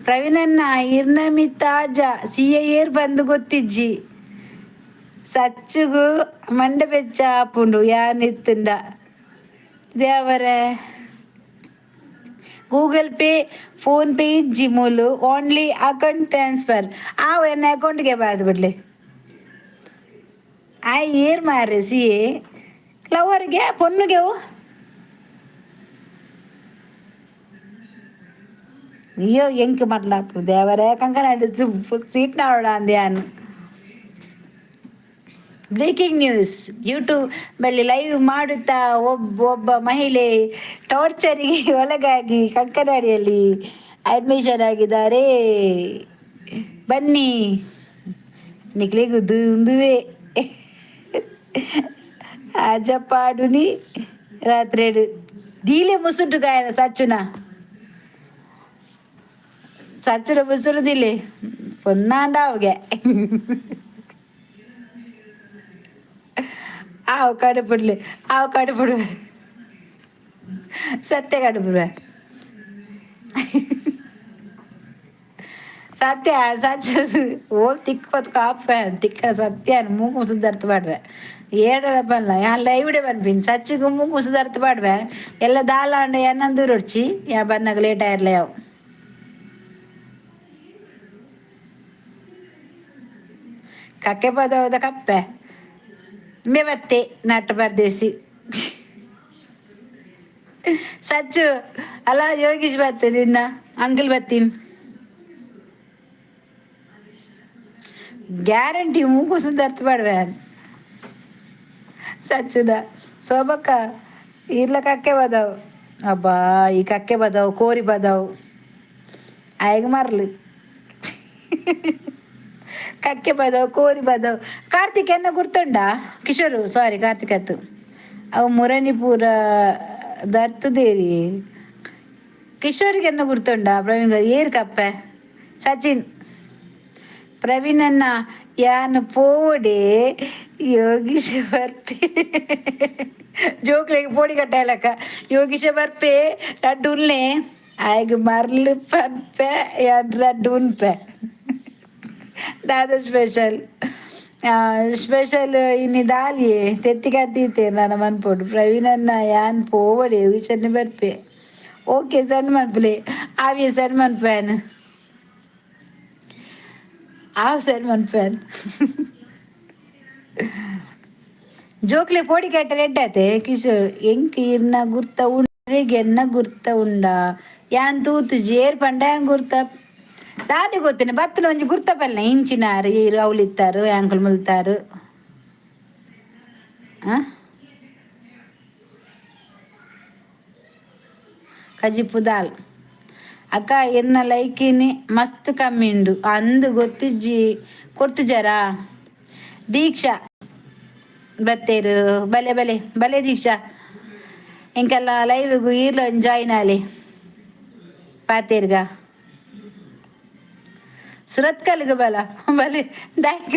ಪ್ರವೀಣನ್ನ ಇರ್ನಮಿ ತಾಜಾ ಸಿಯ ಏರ್ ಬಂದು ಗೊತ್ತಿಜ್ಜಿ. ಸಚ್ಚುಗು ಮಂಡೆ ಬೆಚ್ಚ ಆಪುಂಡು ಯಾನ್ ಇತ್ತುಂಡ ದೇವರೇ. Google pay, phone pay ಇಜ್ಜಿ ಮೂಲು, only account transfer. ಆವು ಎನ್ನ ಅಕೌಂಟ್ಗೆ ಬಾರ್ದು ಬಿಡ್ಲಿ. ಆಯ್ ಏರ್ ಮಾರ್ರೆ ಸಿ ಲವರ್ಗೆ ಪೊನ್ನುಗೆ ಅವು. ಅಯ್ಯೋ ಎಂಕ್ ಮರ್ಲಾಪು ದೇವರೇ. ಕಂಕನಾಡಿ ಸೀಟ್ ನಾವಡ ಅಂದ್ಯಾನ್. Breaking news, YouTube ಅಲ್ಲಿ ಲೈವ್ ಮಾಡುತ್ತಾ ಒಬ್ಬ ಒಬ್ಬ ಮಹಿಳೆ ಟಾರ್ಚರಿಗೆ ಒಳಗಾಗಿ ಕಂಕನಾಡಿಯಲ್ಲಿ ಅಡ್ಮಿಷನ್ ಆಗಿದ್ದಾರೆ. ಬನ್ನಿ ನಿಕ್ಲೆಗುದು ಉಂದುವೆ ಅಜಪಾಡುನಿ ರಾತ್ರೇಡು ದೀಲೆ ಮುಸುಂಟು ಗಾಯನ ಸಚ್ಚುನ ಸಚ್ಚುನ ಮುಸುರು ದಿಲೆ ಪೊನ್ನಾಂಡಾವುಗೆ. ಆವು ಕಡುಪುಡ್ಲಿ, ಆವು ಕಡುಪುಡುವೆ, ಸತ್ಯ ಕಡುಪುಡುವೆ ಸತ್ಯ. ಸಚ್ಚ ಓ ತಿಕ್ಕೋತ್ ಕಾಪೆ ತಿಕ್ಕ ಸತ್ಯ ಮೂಗು ಮುಸುದರ್ಥ ಪಾಡ್ವೆ ಏಡಲ ಪನ್ಲ ಯಾನ್ ಲೈವ್ಡೆ ಪನ್ಪಿನ್. ಸಚ್ಚಿಗು ಮೂಗು ಮುಸುದರ್ಥ ಪಾಡ್ವೆ. ಎಲ್ಲ ದಾಲಾಂಡ ಎನ್ನಂದೂರು ದೂರೊಡ್ಚಿ ಯಾ ಬನ್ನಗ ಲೇಟ್ ಆಯಿರ್ಲ ಯಾವ. ಕಕ್ಕೆ ಪದವದ ಕಪ್ಪೆ ಮೇವತ್ತೆ ನಟ ಪರದೇಸಿ ಸಚ್ಚು ಅಲ್ಲ. ಯೋಗೀಶ್ ಬತ್ತೆ ನಿನ್ನ ಅಂಕಲ್ ಬತ್ತೀನಿ ಗ್ಯಾರಂಟಿ. ಮೂಗು ಸುಂದರ್ಥ ಪಾಡ್ವೆ ಸಚ್ಚುನ. ಶೋಭಕ್ಕ ಇರ್ಲ ಕಕ್ಕೆ ಬದವು. ಅಬ್ಬಾ, ಈ ಕಕ್ಕೆ ಬದವು, ಕೋರಿ ಬದವು ಆಯಗ ಮರ್ಲು. ಕಕ್ಕೆ ಬದವು, ಕೋರಿ ಬದವು. ಕಾರ್ತಿಕ್ ಎನ್ನ ಗುರ್ತುಂಡ ಕಿಶೋರು? ಸಾರಿ, ಕಾರ್ತಿಕ್ ಅತ್ತು ಅವು ಮುರಣಿಪುರ ದರ್ತದೇರಿ. ಕಿಶೋರಿಗೆ ಎನ್ನ ಗುರ್ತುಂಡ ಪ್ರವೀಣ್? ಏರ್ ಕಪ್ಪೆ ಸಚಿನ್. ಪ್ರವೀಣನ್ನ ಯಾನ್ ಪೋಡೆ ಯೋಗೀಶ ಬರ್ಪೆ. ಜೋಕ್ಲೆಗ್ ಪೋಡಿ ಕಟ್ಟಾಯಲಕ್ಕ ಯೋಗೀಶ ಬರ್ಪೆ. ರಡ್ಡು ಉಲ್ಲೆ ಆಯ್ಗ್ ಮರ್ಲು ಪನ್ಪೆ ಯಾನ್ ರಡ್ಡು ಉನ್ಪೆ. ದಾದ ಸ್ಪೆಷಲ್? ಸ್ಪೆಷಲ್ ಇನಿ ದಾಲಿಯೆ ತೆತ್ತಿಕತ್ತೀತೆ ನನ ಮನ್ಪೊಡು. ಪ್ರವೀಣನ್ನ ಯಾನ್ ಪೋವಡೆ ಯೋಗೀಶನ್ನೇ ಬರ್ಪೆ. ಓಕೆ, ಸೆಂಡ್ ಮನ್ಪುಲೆ. ಆವಿಯೆ ಸೆಂಡ್ ಮನ್ಪುವೆನ್. ಆವ್, ಸೆಂಡ್ ಮನ್ಪುವೆನ್. ಜೋಕ್ಲೆ ಪೋಡಿ ಕೆಟ್ಟ ಎಡ್ಡಾತೆ. ಕಿಶೋರ್, ಎಂಕ್ ಇರ್ನ ಗುರ್ತ ಉಂಡ, ಎನ್ನ ಗುರ್ತ ಉಂಡ? ಯಾನ್ ತೂತುಜಿ. ಏರ್ ಪಂಡ ಗುರ್ತ ದಾದೆ ಗೊತ್ತೇನೆ. ಬತ್ತನ ಒಂಜಿ ಗುರ್ತ ಪಲ್ನ ಇಂಚಿನಾರು ಏರು ಅವ್ಲಿತ್ತಾರು ಯಾಂಕುಲು ಮುಲ್ತಾರು. ಆ ಕಜಿಪು ದಾಲ್. ಅಕ್ಕ, ಎನ್ನ ಲೈಕಿನಿ ಮಸ್ತ್ ಕಮ್ಮಿ ಉಂಡು ಅಂದು ಗೊತ್ತಿಜ್ಜಿ, ಕೊರ್ತುಜಾರಾ? ದೀಕ್ಷಾ ಬತ್ತೇರು. ಬಲೆ ಬಲೆ ಬಲೆ ದೀಕ್ಷಾ, ಎಂಕೆಲ್ಲ ಲೈವ್ಗು ಈರ್ಲ ಜಾಯಿನ್ ಆಲೆ ಪಾತೇರ್ಗ. ಸುರತ್ಕಲ್ಗೆ ಬಲ ಬಲೆ ದಾಯ್ಕ್.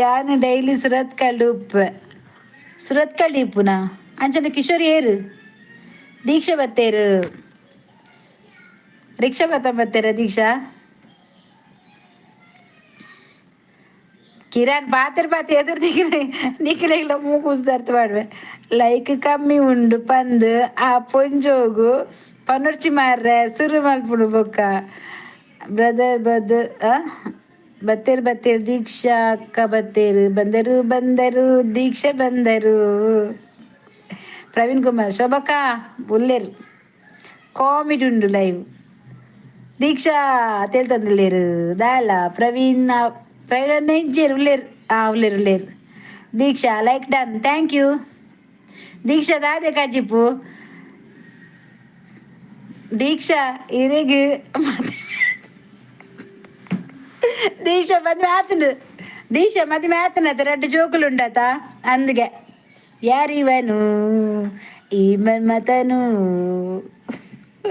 ಯಾನ್ ಡೈಲಿ ಸುರತ್ಕಲ್ಡ್ ಉಪ್ಪೆ. ಸುರತ್ಕಲ್ಡ್ ಇಪ್ಪುನ ಅಂಚನೆ ಕಿಶೋರ್ ಏರು? ದೀಕ್ಷಾ ಬತ್ತೇರು. ರಿಕ್ಷಾ ಬತ್ತ ಬತ್ತೇರ ದೀಕ್ಷಾ? ಕಿರಣ್ ಪಾತೆರ್ ಪಾತೆ ಎದುರು ದಿಕ್ಕಿನ ನಿಕ್ಲೆಗ್ಲ ಮೂಕುಸ್ದರ್ತ್ ಪಾಡ್ವೆ. ಲೈಕ್ ಕಮ್ಮಿ ಉಂಡು ಪಂದ್ ಆ ಪೊಂಜೋಗು ಪನೊರ್ಚಿ ಮಾರ್ರೆ, ಸುರು ಮಲ್ಪುಡು ಬೊಕ್ಕ. ಬ್ರದರ್ ಬದ್ ಬತ್ತೇರು ಬತ್ತೇರು. ದೀಕ್ಷಾ ಅಕ್ಕ ಬತ್ತೇರು. ಬಂದರು ಬಂದರು, ದೀಕ್ಷೆ ಬಂದರು. ಪ್ರವೀಣ್ ಕುಮಾರ್, ಶೋಭಕ್ಕ ಉಲ್ಲೇರು. ಕಾಮಿಡಿ ಉಂಡು ಲೈವ್. ದೀಕ್ಷಾ ತೇಲ್ತಂದಿಲ್ಲೇರು ದಾಲ. ಪ್ರವೀಣ್, ಪ್ರವೀಣ್ ಇಜ್ಜೇರು, ಉಲ್ಲೇರು. ಆ ಉಲ್ಲೇರು ಉಲ್ಲೇರು. ದೀಕ್ಷಾ like done, thank you ದೀಕ್ಷಾ. ದಾದೆ ಕಜಿಪು ದೀಕ್ಷಾ ಇರೆಗ್? ದೀಕ್ಷಾ ಮದ್ವೆ ಆತನು? ದೀಕ್ಷಾ ಮದ್ವೆ ಆತನತ, ರಡ್ಡ್ ಜೋಕುಲು ಉಂಡತ. ಅಂದ್ಗೆ ಯಾರಿವನು ಈ ಮನ್ಮಥನು?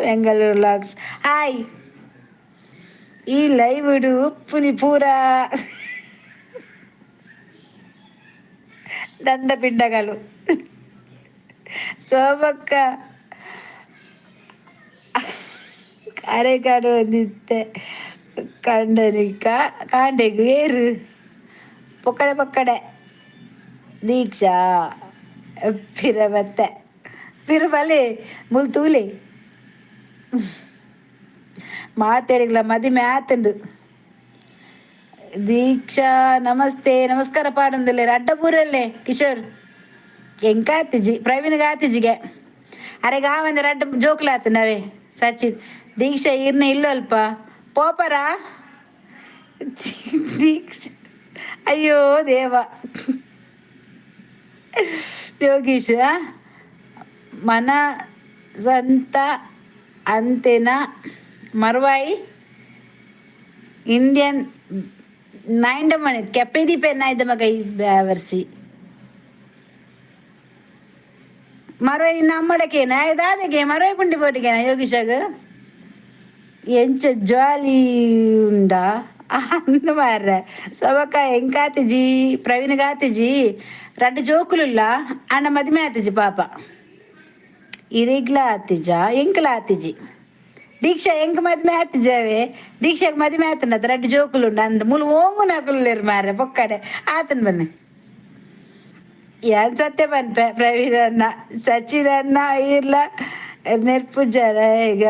ಬೆಂಗಳೂರು ಲಾಕ್ಸ್ ಹಾಯ್. ಈ ಲೈವ್ ಉಪ್ಪುನಿ ಪೂರ ದಂಡಪಿಂಡಗಳು. ಸೋಮಕ್ಕ ಅರೆಕಾಡು ಒಂದಿತ್ತೆ ಕಂಡನಿಕ ಕಾಂಡೆಗ್ ಏರು ಪೊಕ್ಕಡೆ ಪೊಕ್ಕಡೆ. ದೀಕ್ಷಾ ಪಿರ ಬತ್ತೆ. ಪಿರು ಬಲೆ ಮುಲ್ ತೂಲೆ. ಮಾತೆರಿಗ್ಲ ಮದಿಮೆ ಆತುಂಡು. ದೀಕ್ಷಾ ನಮಸ್ತೆ, ನಮಸ್ಕಾರ ಪಾಡೊಂದುಲ್ಲೆರ್. ಅಡ್ಡಪೂರಲ್ಲೇ ಕಿಶೋರ್ ಎಂಕಾತಿಜಿ, ಪ್ರವೀಣ್ಗ್ ಆತಿಜಿಗೆ. ಅರೆಗ್ ಆವಂದೆ ರಡ್ಡ್ ಜೋಕುಲು ಆತುಂಡು ಅವೇ. ಸಚಿನ್, ದೀಕ್ಷಾ ಇರ್ನ ಇಲ್ಲಲ್ಪ ಪೋಪರಾ ದೀಕ್ಷಾ? ಅಯ್ಯೋ ದೇವ. ಯೋಗೀಶ್, ಮನ ಸಂತ ಅಂತೆನ ಮರ್ವಾಯಿ ಇಂಡಿಯನ್ ನಾಯಿಂಡ ಮನೆ ಕೆಪ್ಪೆದೀಪೆ ನಾಯ್ದ ಮಗ ಈ ಬ್ಯಾವರ್ಸಿ ಮರ್ವಾಯಿ ನಮ್ಮಡಕೇನ ದಾದೆಗೆ ಮರ್ವಾಯಿ ಪುಂಡಿ ಪೋಟಿಗೆನ ಯೋಗೀಶಗ್ ಎಂಚ ಜಾಲಿ ಉಂಡಾ ಅಂದ್ ಮಾರ್ರೆ. ಸೊಬಕ ಎಂಕಾತಿಜಿ, ಪ್ರವೀಣ್ಗಾತಿಜಿ. ರಡ್ಡ್ ಜೋಕುಲುಲ್ಲ ಆಂಡ ಮದಿಮೆ ಆತಿಜಿ ಪಾಪ. ಇರೆಗ್ಲ ಆತಿಜ? ಎಂಕ್ಲ ಆತಿಜಿ ದೀಕ್ಷಾ, ಎಂಕ್ ಮದಿಮೆ ಆತಿಜಾವೆ. ದೀಕ್ಷಾಗ್ ಮದಿಮೆ ಆತುಂಡತ, ರಡ್ಡ್ ಜೋಕುಲುಂಡು ಅಂದ್. ಮೂಲು ಓಂಗುನಕುಲು ಮಾರ್ರೆ ಪೊಕ್ಕಡೆ. ಆತನ್ ಬನ್ನಿ. ಯಾನ್ ಸತ್ಯ ಪನ್ಪೆ ಪ್ರವೀಣ್ ಅಣ್ಣ, ಸಚಿನ್ ಅಣ್ಣ ಈರ್ಲ ನೆರ್ಪುಜಾರ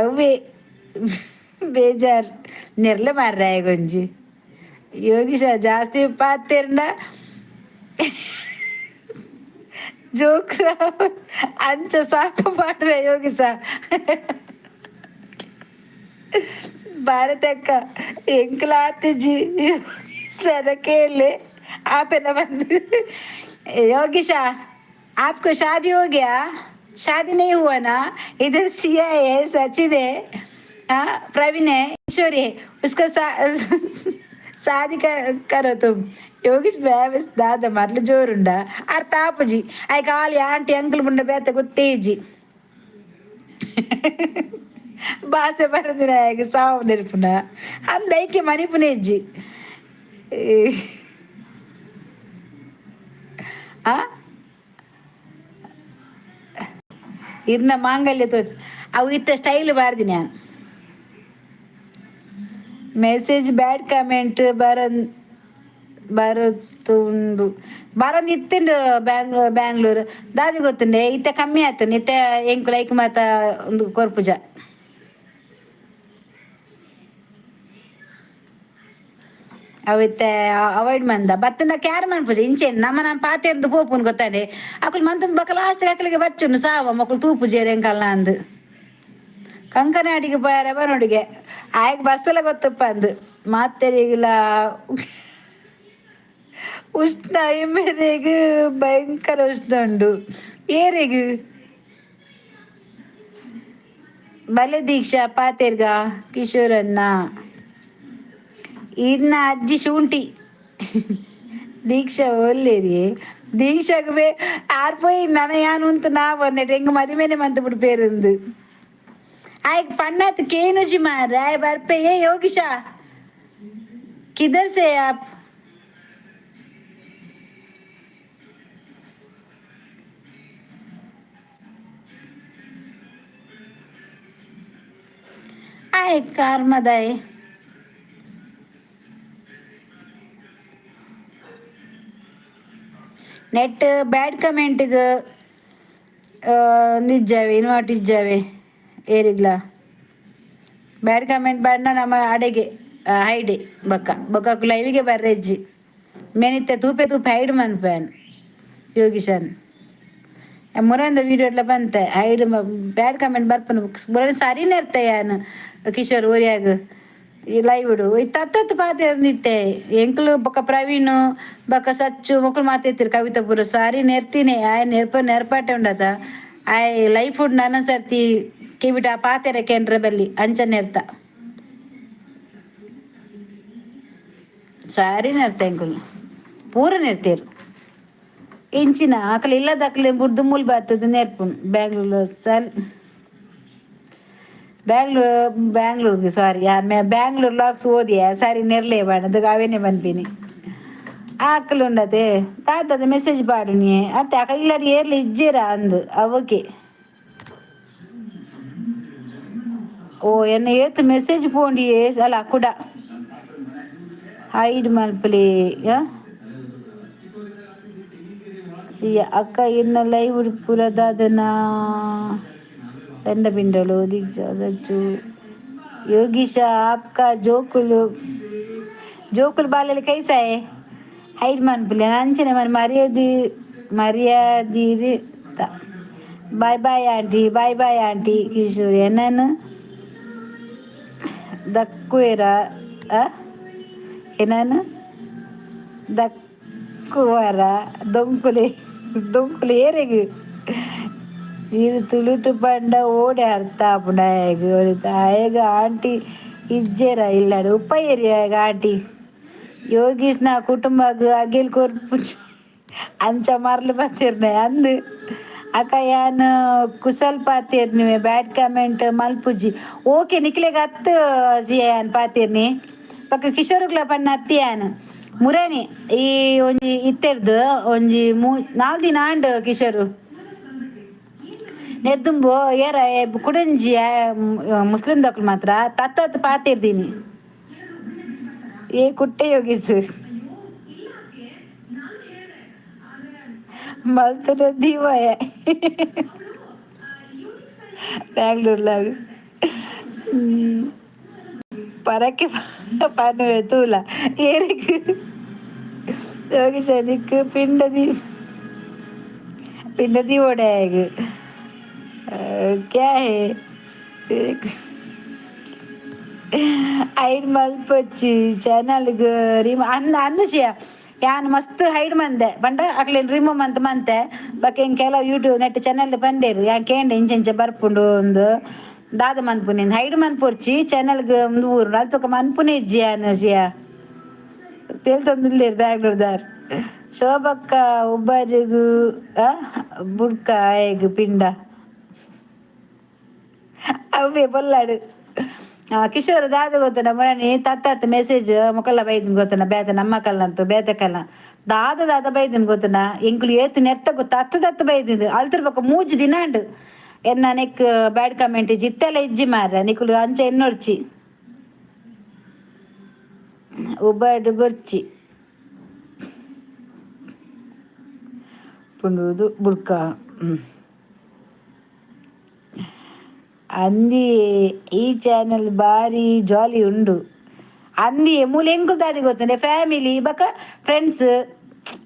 ಅವ್ವೇ ಬೇಜಾರ್. ನೆರ್ಲ ಮಾರ್ರೆ ಒಂಜಿ. ಯೋಗೀಶ ಜಾಸ್ತಿ ಪಾತೆರ್ಂಡ ಜೋಕ್ ಅಂಚ ಸಾಪ ಪಾಡ್ವೆ ಯೋಗೀಶ. ಭಾರತಕ್ಕ ಎಂಕ್ಲ ಆತಿಜಿ ಸರ ಕೇಳಿ ಆಪೆನ ಬಂದು. योगीशा, आपको शादी हो गया? शादी नहीं हुआ ना? इधर सिया है, सचिन है, हाँ, प्रवीण है, ईश्वरी है, उसको शादी करो तुम. ಯೋಗೀಶ್ ಬ್ಯಾವಸ್ ದಾದ ಮರ್ಲು ಜೋರುಂಡ. ಅರ್ಥ ಆಪುಜಿ. I ಖಾಲಿ ಆಂಟಿ ಅಂಕಲ್ ಮುಂಡ ಬೇತೆ ಗೊತ್ತೇಜಿ. ಬಾಸೆ ಬರಂದಿನ ಸಾವು ನೆನಪುನ ಅಂದ ಐಕೆ ಮನಿಪುನೇಜ್ಜಿ. ಆ ಇರ್ನ ಮಾಂಗಲ್ಯ ತೋ ಅವು ಇತ್ತ ಸ್ಟೈಲ್ ಬಾರ್ದಿನ. ಯಾನ್ ಮೆಸೇಜ್ ಬ್ಯಾಡ್ ಕಮೆಂಟ್ ಬರನ್ ಬರುತ್ತುಂಡು ಬರೊಂದು ಇತ್ತುಂಡು ಬ್ಯಾಂಗ್ಳೂರ್ ಬ್ಯಾಂಗ್ಳೂರು ದಾದಿ ಗೊತ್ತುಂಡೆ ಇತ್ತೆ ಕಮ್ಮಿ ಆತುಂಡು ಇತ್ತೆ ಎಂಕುಲು ಲೈಕ್ ಮಾತ ಒಂದು ಕೊರ್ಪುಜ. ಅವು ಇತ್ತೆ ಅವಾಯ್ಡ್ ಮಂದ ಬತ್ತಂಡ ಕ್ಯಾರ್ ಮನ್ಪುಜ ಇಂಚೆನ್ ನಮ್ಮ ನಮ್ಮ ಪಾತೆರ್ದು ಪೋಪುನು ಗೊತ್ತಾನೆ ಅಕುಲು ಮಂತಂದು ಬೊಕ ಲಾಸ್ಟ್ ಅಕುಲಿಗೆ ಬಚ್ಚುನು ಸಾವ ಮೊಕುಲು ತೂಪುಜೆರ್ ಎಂಕಲ್ನ ಅಂದ್. ಕಂಕನಾಡಿಗೆ ಪೋಯರೆ ಬನೋಡಿಗೆ ಆಯಗ್ ಬಸ್ಸೆಲ್ಲ ಗೊತ್ತಪ್ಪ ಅಂದು ಮಾತೆರಿಗ್ಲ ಉಷ್ಣ ಇಂಬೆರೆಗ್ ಭಯಂಕರ ಉಷ್ಣ ಉಂಡು ಏರೆಗ್ ಬಲೆ ದೀಕ್ಷಾ ಪಾತೆರ್ಗ ಕಿಶೋರನ್ನ ಇನ್ನ ಅಜ್ಜಿ ಶುಂಠಿ ದೀಕ್ಷಾ ಒಲ್ಲೇರಿ ದೀಕ್ಷಾಗ್ ಬೇ ಆರ್ ಪೋಯಿ ನನ ಯಾನ್ ಉಂತು ನಾ ಬಂದೆ ಎಂಗ್ ಮದಿಮೇನೆ ಮಂತ್ ಬಿಡು ಪೇರುಂದು ಆಯ್ಕ್ ಪಣ್ಣತ್ ಕೇನುಜಿ ಮಾರ್ರೆ ಆಯ್ ಬರ್ಪೆ ಏ ಯೋಗೀಶ किधर से आप? ಆಯ್ ಕಾರ್ಮದಾಯ್ ನೆಟ್ ಬ್ಯಾಡ್ ಕಮೆಂಟ್ಗ್ ಇಜ್ಜಾವೆ ಇನ್ವರ್ಟ್ ಇಜ್ಜಾವೆ ಏರಿಗ್ಲ ಬ್ಯಾಡ್ ಕಮೆಂಟ್ ಬಾಡ್ನ ನಮ್ಮ ಅಡೆಗೆ ಹೈಡೆ ಬೊಕ್ಕ ಬೊಕ್ಕ ಲೈವಿಗೆ ಬರ್ರೆಜ್ಜಿ ಮೇನಿತ್ತೆ ತೂಪೆ ತೂಪೆ ಹೈಡ್ ಮನ್ಪೇನ್ ಯೋಗೀಶನ್ ಮುರಂದ ವೀಡಿಯೋ ಎಟ್ಲ ಬಂತೆ hide bad comment ಬರ್ಪನು ಮುರನ್ ಸರಿನೇ ಇರ್ತೆ ಯಾನ್ ಕಿಶೋರ್ ಊರ್ಯಾಗ ಈ ಲೈವ್ ತತ್ತತ್ತು ಪಾತೆರ್ನಿತ್ತೆ ಎಂಕ್ಲು ಬೊಕ್ಕ ಪ್ರವೀಣ್ ಬೊಕ್ಕ ಸಚ್ಚು ಮೊಕುಲು ಮಾತೆತ್ತಿರು ಕವಿತಾ ಪೂರ ಸಾರಿ ನೆರ್ತಿನೇ ಆಯ್ ನೆರ್ಪ ನೆರ್ಪಾಟೆ ಉಂಡತ ಆಯ್ ಲೈಫ್ ಉಂಡು ನನ್ನ ಸರ್ತಿ ಕಿವಿಟ ಪಾತೆರ ಕೇಂದ್ರ ಬಲ್ಲಿ ಅಂಚ ನೆರ್ತ ಸಾರಿ ನೆರ್ತ ಎಂಕುಲು ಪೂರ ನೆರ್ತೇರು ಇಂಚಿನ ಅಕಲ್ ಇಲ್ಲದ ಬುಡ್ದು ಮೂಲ್ ಬತ್ತದ ನೆರ್ಪುನು ಬ್ಯಾಂಗ್ಳೂರ್ ಸಲ್ ಬ್ಯಾಂಗ್ಳೂರ್ ಬ್ಯಾಂಗ್ಳೂರ್ಗೆ ಸಾರಿ ಯಾನ್ ಬ್ಯಾಂಗ್ಳೂರ್ ಲಾಕ್ಸ್ ಓದಿಯಾ ಸಾರಿ ನೆರ್ಲೆ ಬಾಣದ ಅವೇನೆ ಪನ್ಪಿನಿ ಆಕಲು ಉಂಡತೆ ತಾತದ ಮೆಸೇಜ್ ಪಾಡುನಿ ಅತ್ತೆ ಅಕ ಇಲ್ಲಡ್ ಏರ್ಲಿ ಇಜ್ಜೆರ ಅಂದ್ ಅವಕ್ಕೆ ಓ ಎನ್ನ ಏತ್ ಮೆಸೇಜ್ ಪೋಂಡಿಯೇ ಅಲ್ಲ ಕುಡ ಹೈಡ್ ಮಲ್ಪಲೆ ಸಿಯ ಅಕ್ಕ ಇನ್ನ ಲೈವ್ ಪೂರ ದಾದನ ದಂಡಬಿಂಡಲು ದೀಕ್ಷಾ ಸಚ್ಚು योगीश आपका ಜೋಕುಲು ಜೋಕುಲು ಬಾಲೆಲು ಕೈಸಾ ಹೈ ಹೈಡ್ ಮನ್ಪುಲೆ ಅಂಚನೆ ಮನ್ ಮರ್ಯಾದಿ ಮರ್ಯಾದಿರಿ Bye bye aunty, bye bye aunty Kishore ಎನ್ನನ್ ದಕ್ಕುವೆರ ಎನ್ನನ್ ದಕ್ಕುವರ ದೊಂಕುಲೆ ದೊಂಕುಲೆ ಏರೆಗ್ ನೀರು ತುಳುಟು ಪಂಡ ಓಡೆ ಅರ್ಥ ಆಪುಂಡು ಆಯಗ್ ಆಯಗ್ ಆಂಟಿ ಇಜ್ಜೆರ ಇಲ್ಲಡ್ ಉಪ್ಪಯ್ಯೆರ್ ಆಯಗ್ ಆಂಟಿ ಯೋಗೀಶ್ನ ಕುಟುಂಬಗ್ ಅಗೆಲ್ ಕೊರ್ಪುಜಿ ಅಂಚ ಮರ್ಲ್ ಪತ್ತಿರ್ನೆ ಅಂದ್ ಅಕ್ಕ ಯಾನ್ ಕುಸಲ್ ಪಾತೆರ್ನಿವೆ ಬ್ಯಾಡ್ ಕಮೆಂಟ್ ಮಲ್ಪುಜಿ ಓಕೆ ನಿಕ್ಲೆಗ್ ಅತ್ತ್ ಯಾನ್ ಪಾತೆರ್ನಿ ಬೊಕ್ಕ ಕಿಶೋರ್ಗ್ಲ ಪನ್ನ ಅತ್ತಿ ಯಾನ್ ಮುರನಿ ಈ ಒಂಜಿ ಇತ್ತೆರ್ದ್ ಒಂಜಿ ನಾಲ್ ದಿನ ಆಂಡ್ ಕಿಶೋರ್ ನೆರ್ದುಂಬು ಏರ ಕುಡಂಜಿ ಮುಸ್ಲಿಂ ದಕ್ಲು ಮಾತ್ರ ತತ್ತತ್ ಪಾತೆರ್ದೀನಿ ಏ ಕುಟ್ಟೆ ಯೋಗೀಶ್ ಮಲ್ತುನ ದೀವಯ ಬ್ಯಾಂಗ್ಳೂರ್ಲಾಗ್ ಪರಕ್ಕೆ ಪನ್ನುವೆ ತೂಲ ಏರೆಗ್ ಯೋಗೀಶ ನಿಕ್ಕ್ ಪಿಂಡದಿ ಪಿಂಡ ದೀವೊಡೆ ಆಯಗ್ क्या है ಹೈಡ್ ಮಲ್ಪೊಚ್ಚಿ ಚಾನಲ್ಗ್ ರಿಮೋ ಅಂದ್ ಅಂದುಷಿಯ ಯಾನ್ ಮಸ್ತ್ ಹೈಡ್ ಮಂದೆ ಪಂಡ ಅಕ್ಲೆನ್ ರಿಮೂವ್ ಮಂತ್ ಮಂತೆ ಬೊಕ ಎಂಕ್ ಕೆಲವು YouTube net channel ಪಂಡೇರು ಯಾನ್ ಕೇಂಡೆ ಇಂಚ ಇಂಚ ಬರ್ಪುಂಡು ಅಂದ್ ದಾದ ಮನ್ಪುನಿ ಹೈಡ್ ಮನ್ಪೊರ್ಚಿ ಚಾನಲ್ಗ್ ಉಂದು ಊರುಂಡು ಅಲ್ಪ ಬೊಕ ಮನ್ಪುನೆ ಇಜ್ಜಿ ಯಾನ್ ಶಿಯ ತೇಲ್ತೊಂದುಲ್ಲೆರ್ ಬ್ಯಾಂಗ್ಳೂರ್ದಾರ್ ಶೋಭಕ್ಕ ಉಬ್ಬರಿಗು ಬುಡ್ಕ ಆಯಗ್ ಪಿಂಡ ಅವ್ವೆ ಬೊಲ್ಲಾಡು ಕಿಶೋರ್ ದಾದ ಗೊತ್ತುಂಡ ಮುರಣಿ ತತ್ತ ಮೆಸೇಜ್ ಮೊಕಲ್ಲ ಬೈದಿನ ಗೊತ್ತುಂಡ ಬೇತೆ ನಮ್ಮ ಕಲ್ಲಂತು ಬೇತೆ ಕಲ್ಲ ದಾದ ದಾದ ಬೈದಿನ ಗೊತ್ತುಂಡ ಎಂಕುಲು ಏತ್ ನೆರ್ತ ಗೊತ್ತ ಅತ್ತ ದತ್ತ ಬೈದಿದ್ದು ಅಲ್ತರ ಬೊಕ ಮೂಜಿ ದಿನ ಉಂಡು ಎನ್ನ ನೆಕ್ ಬ್ಯಾಡ್ ಕಮೆಂಟ್ ಇಜ್ಜಿ ಇತ್ತೆಲ್ಲ ಇಜ್ಜಿ ಮಾರ್ರೆ ನಿಕುಲು ಅಂಚ ಎನ್ನೊರ್ಚಿ ಉಬಾರ್ಡ್ ಬೊರ್ಚಿ ಆಪುಂಡು ಬುಡ್ಕ. ಅಂದಿ ಈ ಚಾನೆಲ್ ಬಾರಿ ಜಾಲಿ ಉಂಡು. ಅಂದಿ ಮೂಲು ಎಂಕುಲು ದಾದಿ ಗೊತ್ತುಂಡೆ, ಫ್ಯಾಮಿಲಿ ಬೊಕ ಫ್ರೆಂಡ್ಸ್,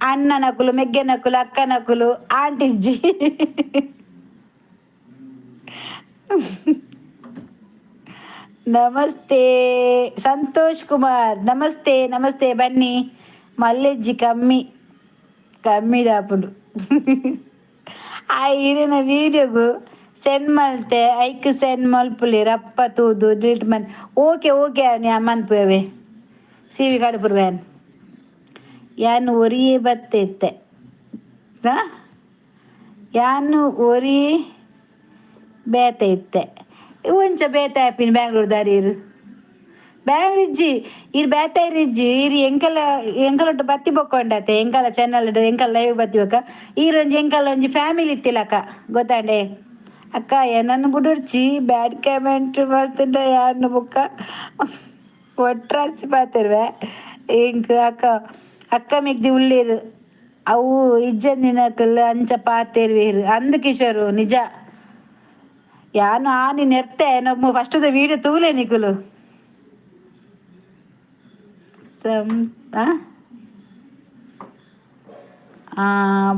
ಅಣ್ಣನಕುಲು, ಮೆಗ್ಗೆನಕುಲು, ಅಕ್ಕನಕುಲು, ಆಂಟಿಜ್ಜಿ. ನಮಸ್ತೆ ಸಂತೋಷ್ ಕುಮಾರ್, ನಮಸ್ತೆ ನಮಸ್ತೆ ಬನ್ನಿ. ಮಲ್ಲೆಜ್ಜಿ ಕಮ್ಮಿ ಕಮ್ಮಿ ಆಪುಂಡು. ಆ ಇರೆನ ವೀಡಿಯೋಗು ಸೆಂಡ್ ಮಲ್ತೆ, ಐಕ್ ಸೆಂಡ್ ಮಲ್ಪುಲೆ ರಪ್ಪ ತೂದು ಡಿಲೀಟ್ ಮನ್. ಓಕೆ ಓಕೆ, ಮನ್ಪುವೆ ಸಿ ವಿ ಕಡಪುರ್ವೇನ್. ಯಾನ್ ಒರಿಯೇ ಬತ್ತೆ ಇತ್ತೆ. ಯಾನ್ ಒರಿ ಬೇತೆ ಇತ್ತೆ. ಒಂಚ ಬೇತೆ ಆಪಿನ ಬ್ಯಾಂಗ್ಳೂರ್ ದಾರೀರು ಬ್ಯಾಂಗ್ಳೂರ್ ಇಜ್ಜಿ, ಇರ್ ಬೇತೆ ಇಜ್ಜಿ. ಇರ್ ಎಂಕಲ ಎಂಕಲೊಟ್ಟು ಬತ್ತಿ ಬೊಕ್ಕೊಂಡತೆ. ಎಂಕಲ ಚಾನಲ್ ಎಂಕಲ ಲೈವ್ ಬತ್ತಿ ಬೊಕ್ಕ ಈರೊಂಜಿ ಎಂಕಲ ಒಂಜಿ ಫ್ಯಾಮಿಲಿ ಇತ್ತಿಲಕ್ಕ, ಗೊತ್ತಾಂಡೆ ಅಕ್ಕ? ಎನನ್ ಬುಡುರ್ಚಿ, ಬ್ಯಾಡ್ ಕಮೆಂಟ್ ಮಲ್ತುಂಡ ಯಾನ್ ಬೊಕ್ಕ ಒಟ್ರಾಸಿ ಪಾತೆರ್ವೆ. ಎಂಕ್ ಅಕ್ಕ ಅಕ್ಕ ಮೆಗ್ದಿ ಉಲ್ಲೇರು, ಅವು ಇಜ್ಜಂದಿನಕುಲು ಅಂಚ ಪಾತೆರ್ವೇರು ಅಂದ್ ಕಿಶೋರು. ನಿಜ, ಯಾನು ಆನಿ ನೆರ್ತೆ ನಮ್ಮ ಫಸ್ಟ್ದ ವೀಡಿಯೋ ತೂಲೆ ನಿಕುಲು. ಸಂ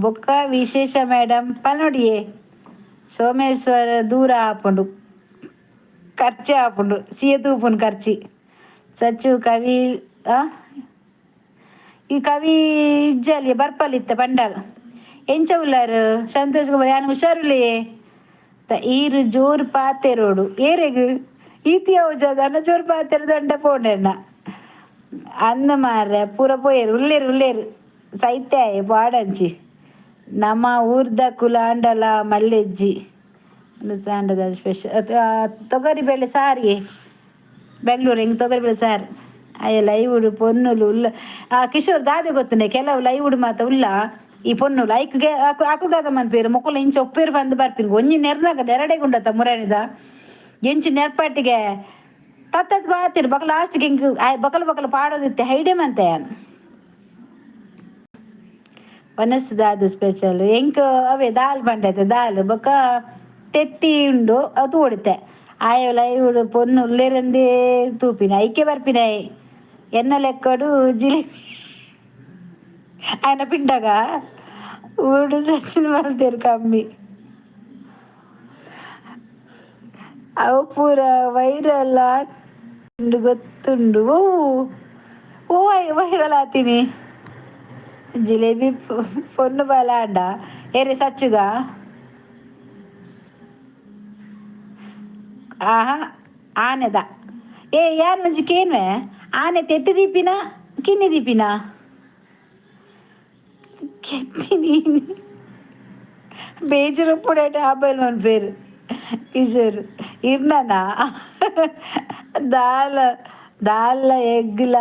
ಬೊಕ್ಕ ವಿಶೇಷ ಮೇಡಮ್ ಪನೊಡಿಯೇ. ಸೋಮೇಶ್ವರ ದೂರ ಆಪುಂಡು, ಖರ್ಚೆ ಆಪುಂಡು, ಸಿಯ ತೂಪುಂಡು ಖರ್ಚಿ. ಸಚ್ಚು ಕವಿ ಈ ಕವಿ ಇಜ್ಜಲ್ಲಿ ಬರ್ಪಲಿತ್ತ ಪಂಡಲ್. ಎಂಚ ಉಲ್ಲಾರು ಸಂತೋಷ್ ಕುಮಾರ್? ಯಾನ್ ಹುಷಾರುಲ್ಲೆಯೇ. ಈರು ಜೋರು ಪಾತೆರೋಡು ಏರೆಗ್ ಈತಿ ಅನ್ನ ಜೋರು ಪಾತೆರ ದಂಡ ಪೋಂಡೆನ್ನ ಅಂದ ಮಾರ್ರೆ. ಪೂರ ಪೋಯೆರು, ಉಲ್ಲೇರು ಉಲ್ಲೇರು ಸೈತ್ಯ ಪಾಡಂಚಿ. ನಮ್ಮ ಊರ್ದ ಕುಲಾಂಡಲ ಮಲ್ಲೆಜ್ಜಿ ಸಾಂಡದ ಸ್ಪೆಷಲ್ ತೊಗರಿ ಬೇಳೆ ಸಾರಿಗೆ. ಬೆಂಗಳೂರು ಹೆಂಗೆ ತೊಗರಿ ಬೇಳೆ ಸಾರು. ಅಯ್ಯ, ಲೈವುಡು ಪೊನ್ನುಲು ಉಲ್ಲ. ಆ ಕಿಶೋರ್ ದಾದೆ ಗೊತ್ತುಂಡೆ, ಕೆಲವು ಲೈವುಡು ಮಾತ ಉಲ್ಲ ಈ ಪೊನ್ನುಲು. ಐಕ್ಗೆ ಅಕುಲು ದಾದ ಮನ್ಪೇರು, ಮೊಕುಲು ಇಂಚ ಒಪ್ಪೇರು ಬಂದು ಬರ್ಪಿನ. ಒಂಜಿ ನೆರ್ನಾಗ ನೆರಡೆ ಗುಂಡತ್ತ ಮುರಾಣಿದ ಎಂಚಿ ನೆರ್ಪಾಟಿಗೆ ತತ್ತತ್ ಬಾತಿರು ಬಕಲ. ಲಾಸ್ಟ್ಗೆ ಹಿಂಗ್ ಬಕಲ ಬಕಲ ಪಾಡೋದಿತ್ತೆ ಹೈಡೆ ಮಂತೆ. ವನಸ್ ದಾದ ಸ್ಪೆಷಲ್? ಎಂಕ್ ಅವೇ ದಾಲ್ ಬಂಡೈತೆ, ದಾಲ್ ಬೊಕ್ಕ ತೆತ್ತಿ ಉಂಡು, ಅದು ಓಡಿತೆ. ಆಯೋ ಲೈವುಡು ಪೊನ್ನು ಉಲ್ಲೇರಂದೇ ತೂಪಿನ, ಐಕೆ ಬರ್ಪಿನ. ಎನ್ನ ಲೆಕ್ಕಡು ಜಿಲೇಬಿ ఆయన పింಡಗ ಊಡು ಸಚಿನ್ ಮಲ್ತೇರು ಕಮ್ಮಿ. ಅವು ಪೂರ ವೈರಲ್ ಆತುಂಡು ಗೊತ್ತುಂಡು. ಓ ಓ, ವೈರಲ್ ಆತೀನಿ ಜಿಲೇಬಿ ಪೊನ್ನು ಬಲ ಅಂಡ ಏರೆ ಸಚ್ಚುಗ. ಆಹಾ, ಆನೆದ ಏ ಯಾನ್ ಒಂಜಿ ಕೇನ್ವೆ, ಆನೆ ತೆತ್ತಿ ದೀಪಿನ ಕಿನ್ನಿ ದೀಪಿನ? ಕೆತ್ತಿ ಬೇಜಾರು ಆಬೈಲ್ ಮನ್ಪೇರು ಕಿಶೋರ್. ಇರ್ನನ ದಾಲ ದಾಲ ಎಗ್ಲ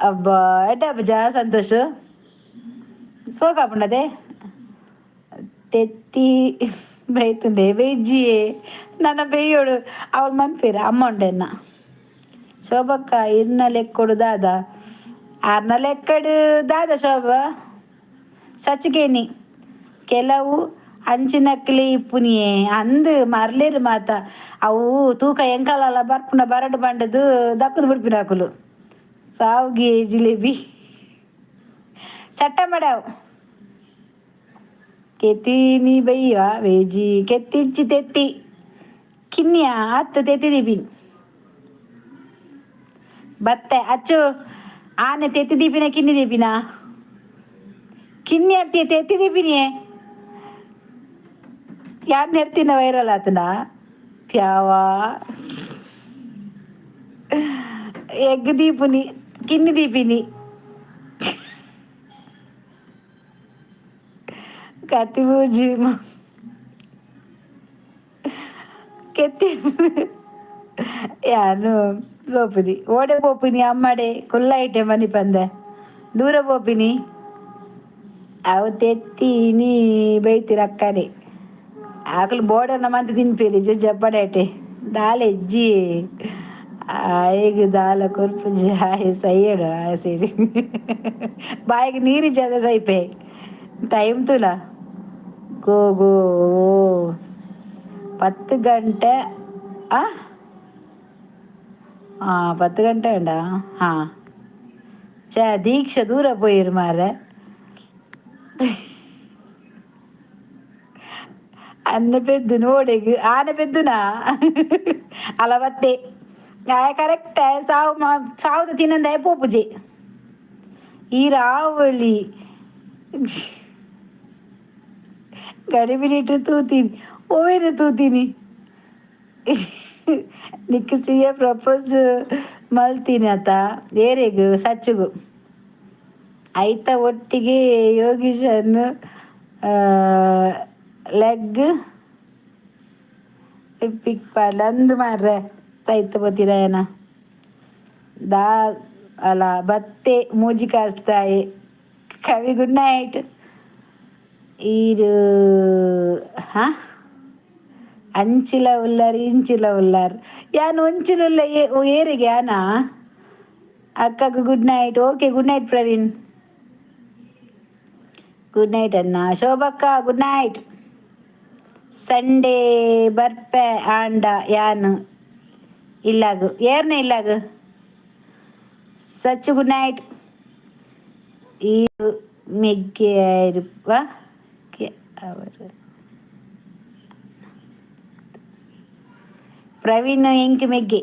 ಅಬ್ಬಾ ಎಡ್ಡೆ ಅಬ್ಬಜ ಸಂತೋಷ್ ಸೋಕಾಪುಂಡದೆ. ತೆತ್ತಿ ಬೈತುಂಡೆ ಬೇಯ್ಜಿಯೇ ನನ್ನ ಬೇಯೋಡು ಅವಳು ಮನ್ಪೇರು ಅಮ್ಮ ಉಂಡೆನ್ನ. ಶೋಭಕ್ಕ ಇರ್ನ ಲೆಕ್ಕೊಡು ದಾದ ಆರ್ನ ಲೆಕ್ಕಡು ದಾದ ಶೋಭ ಸಚಿಕೇನಿ. ಕೆಲವು ಅಂಚಿನಕ್ಲೆ ಇಪ್ಪುನಿಯೇ ಅಂದ್ ಮರ್ಲೇರು ಮಾತ. ಅವು ತೂಕ ಎಂಕಲಲ್ಲ ಬರ್ಪುನ ಬರಡು ಬಂಡದು ದಕ್ಕುದು ಬಿಡ್ಪಿನ ಅಕುಲು. ಸಾವ್ಗೆ ಜಿಲೇಬಿ ಚಟ್ಟ ಮಾಡವು ಕೆತ್ತಿ ಬೈಯ ವೇಜಿ ಕೆತ್ತಿಚ್ಚಿ ತೆತ್ತಿ ಕಿನ್ನಿಯ ಅತ್ತ ತೆತ್ತಿ ದೀಪಿನಿ ಬತ್ತೆ ಅಚ್ಚು. ಆನೆ ತೆತ್ತಿ ದೀಪಿನ ಕಿನ್ನಿ ದೀಪಿನ? ಕಿನ್ನಿ ಅತ್ತಿ ತೆತ್ತಿ ದೀಪಿನಿಯೇ. ಯಾರು ನೆಡ್ತಿನ ವೈರಲ್ ಆತನ ತ್ಯಾವ ಎಗ್ ದೀಪುನಿ ಕಿನ್ನಿ ದೀಪಿನಿ ಕತ್ತಿ ಬೂಜಿ ಕೆತ್ತಿ ಯಾನು ಪೋಪಿನಿ ಓಡೆ ಪೋಪಿನಿ ಅಮ್ಮಡೆ ಕುಲ್ಲ ಇಟ್ಟೆ ಮನಿ ಪಂದೆ ದೂರ ಪೋಪಿನಿ. ಅವು ತೆತ್ತಿ ನೀ ಬೈತಿರ ಅಕ್ಕನೆ. ಆಕಲು ಬೋರ್ಡನ್ನ ಮಂತ್ ತಿನ್ಪೇರಿ ಜಪ್ಪಡೇಟೆ ದಾಲ ಎಜ್ಜಿ ಆಯೆಗ್ ದಾಲ ಕೊರ್ಪುಜಿ. ಆಯೆ ಸೈಯಡು, ಆಯ ಸೇರಿ ಬಾಯಿಗೆ ನೀರು ಜದ ಸೈಪೆ. Time ತೂಲ. ಗೋ ಗೋ ಓ 10 ಗಂಟೆ. ಆ ಹಾಂ, 10 ಗಂಟೆ ಉಂಡಾ? ಹಾಂ, ಚ ದೀಕ್ಷಾ ದೂರ ಪೋಯಿರು ಮಾರ್ರೆ. ಅನ್ನ ಪೆದ್ದು ನೋಡೆಗ್ ಆನೆ ಪೆದ್ದುನಾ ಅಲ ಬತ್ತೆ. ಆಯ ಕರೆಕ್ಟ್ ಸಾವು ಸಾವುದ ತಿನ್ನಂದ ಪೋಪುಜೆ ಈ ರಾವಳಿ. ಗಡಿಬಿಡಿಟ್ಟು ತೂತೀನಿ, ಓವೇನು ತೂತೀನಿ. ನಿಕ್ ಸಿಎ ಪ್ರಪೋಸ್ ಮಲ್ತೀನಿ ಆತ. ಏರೆಗ್? ಸಚ್ಚುಗು. ಐತ ಒಟ್ಟಿಗೆ ಯೋಗೀಶನ್ ಲೆಗ್ ಪಿಕ್ ಅಂದು ಮಾರ್ರೆ. ಸೈತ ಪೋತಿರಾಯನ ದಾ ಅಲ್ಲ ಬತ್ತೆ ಮೂಜಿ ಕಾಸ್ತಾಯಿ. ಕವಿ, ಗುಡ್ ನೈಟ್. ಈರು ಹಾಂ ಅಂಚಿಲ ಉಲ್ಲಾರ್, ಇಂಚಿಲ ಉಲ್ಲಾರ್. ಯಾನ್ ಒಂಚಿಲುಲ್ಲ ಏರಿಗೆ ಯಾನ. ಅಕ್ಕಗ್ good night. Okay, good night Praveen. Good night ಅಣ್ಣ. ಶೋಭಕ್ಕ, good night. Sunday ಬರ್ಪೆ ಆಂಡ ಯಾನ್ ಇಲ್ಲಾಗು. ಏರ್ನ ಇಲ್ಲಾಗು? Sachu, good night. ಈ ಮೆಗ್ಗೆ ಅವರು ಪ್ರವೀಣ್ ಎಂಕ್ ಮೆಗ್ಗೆ.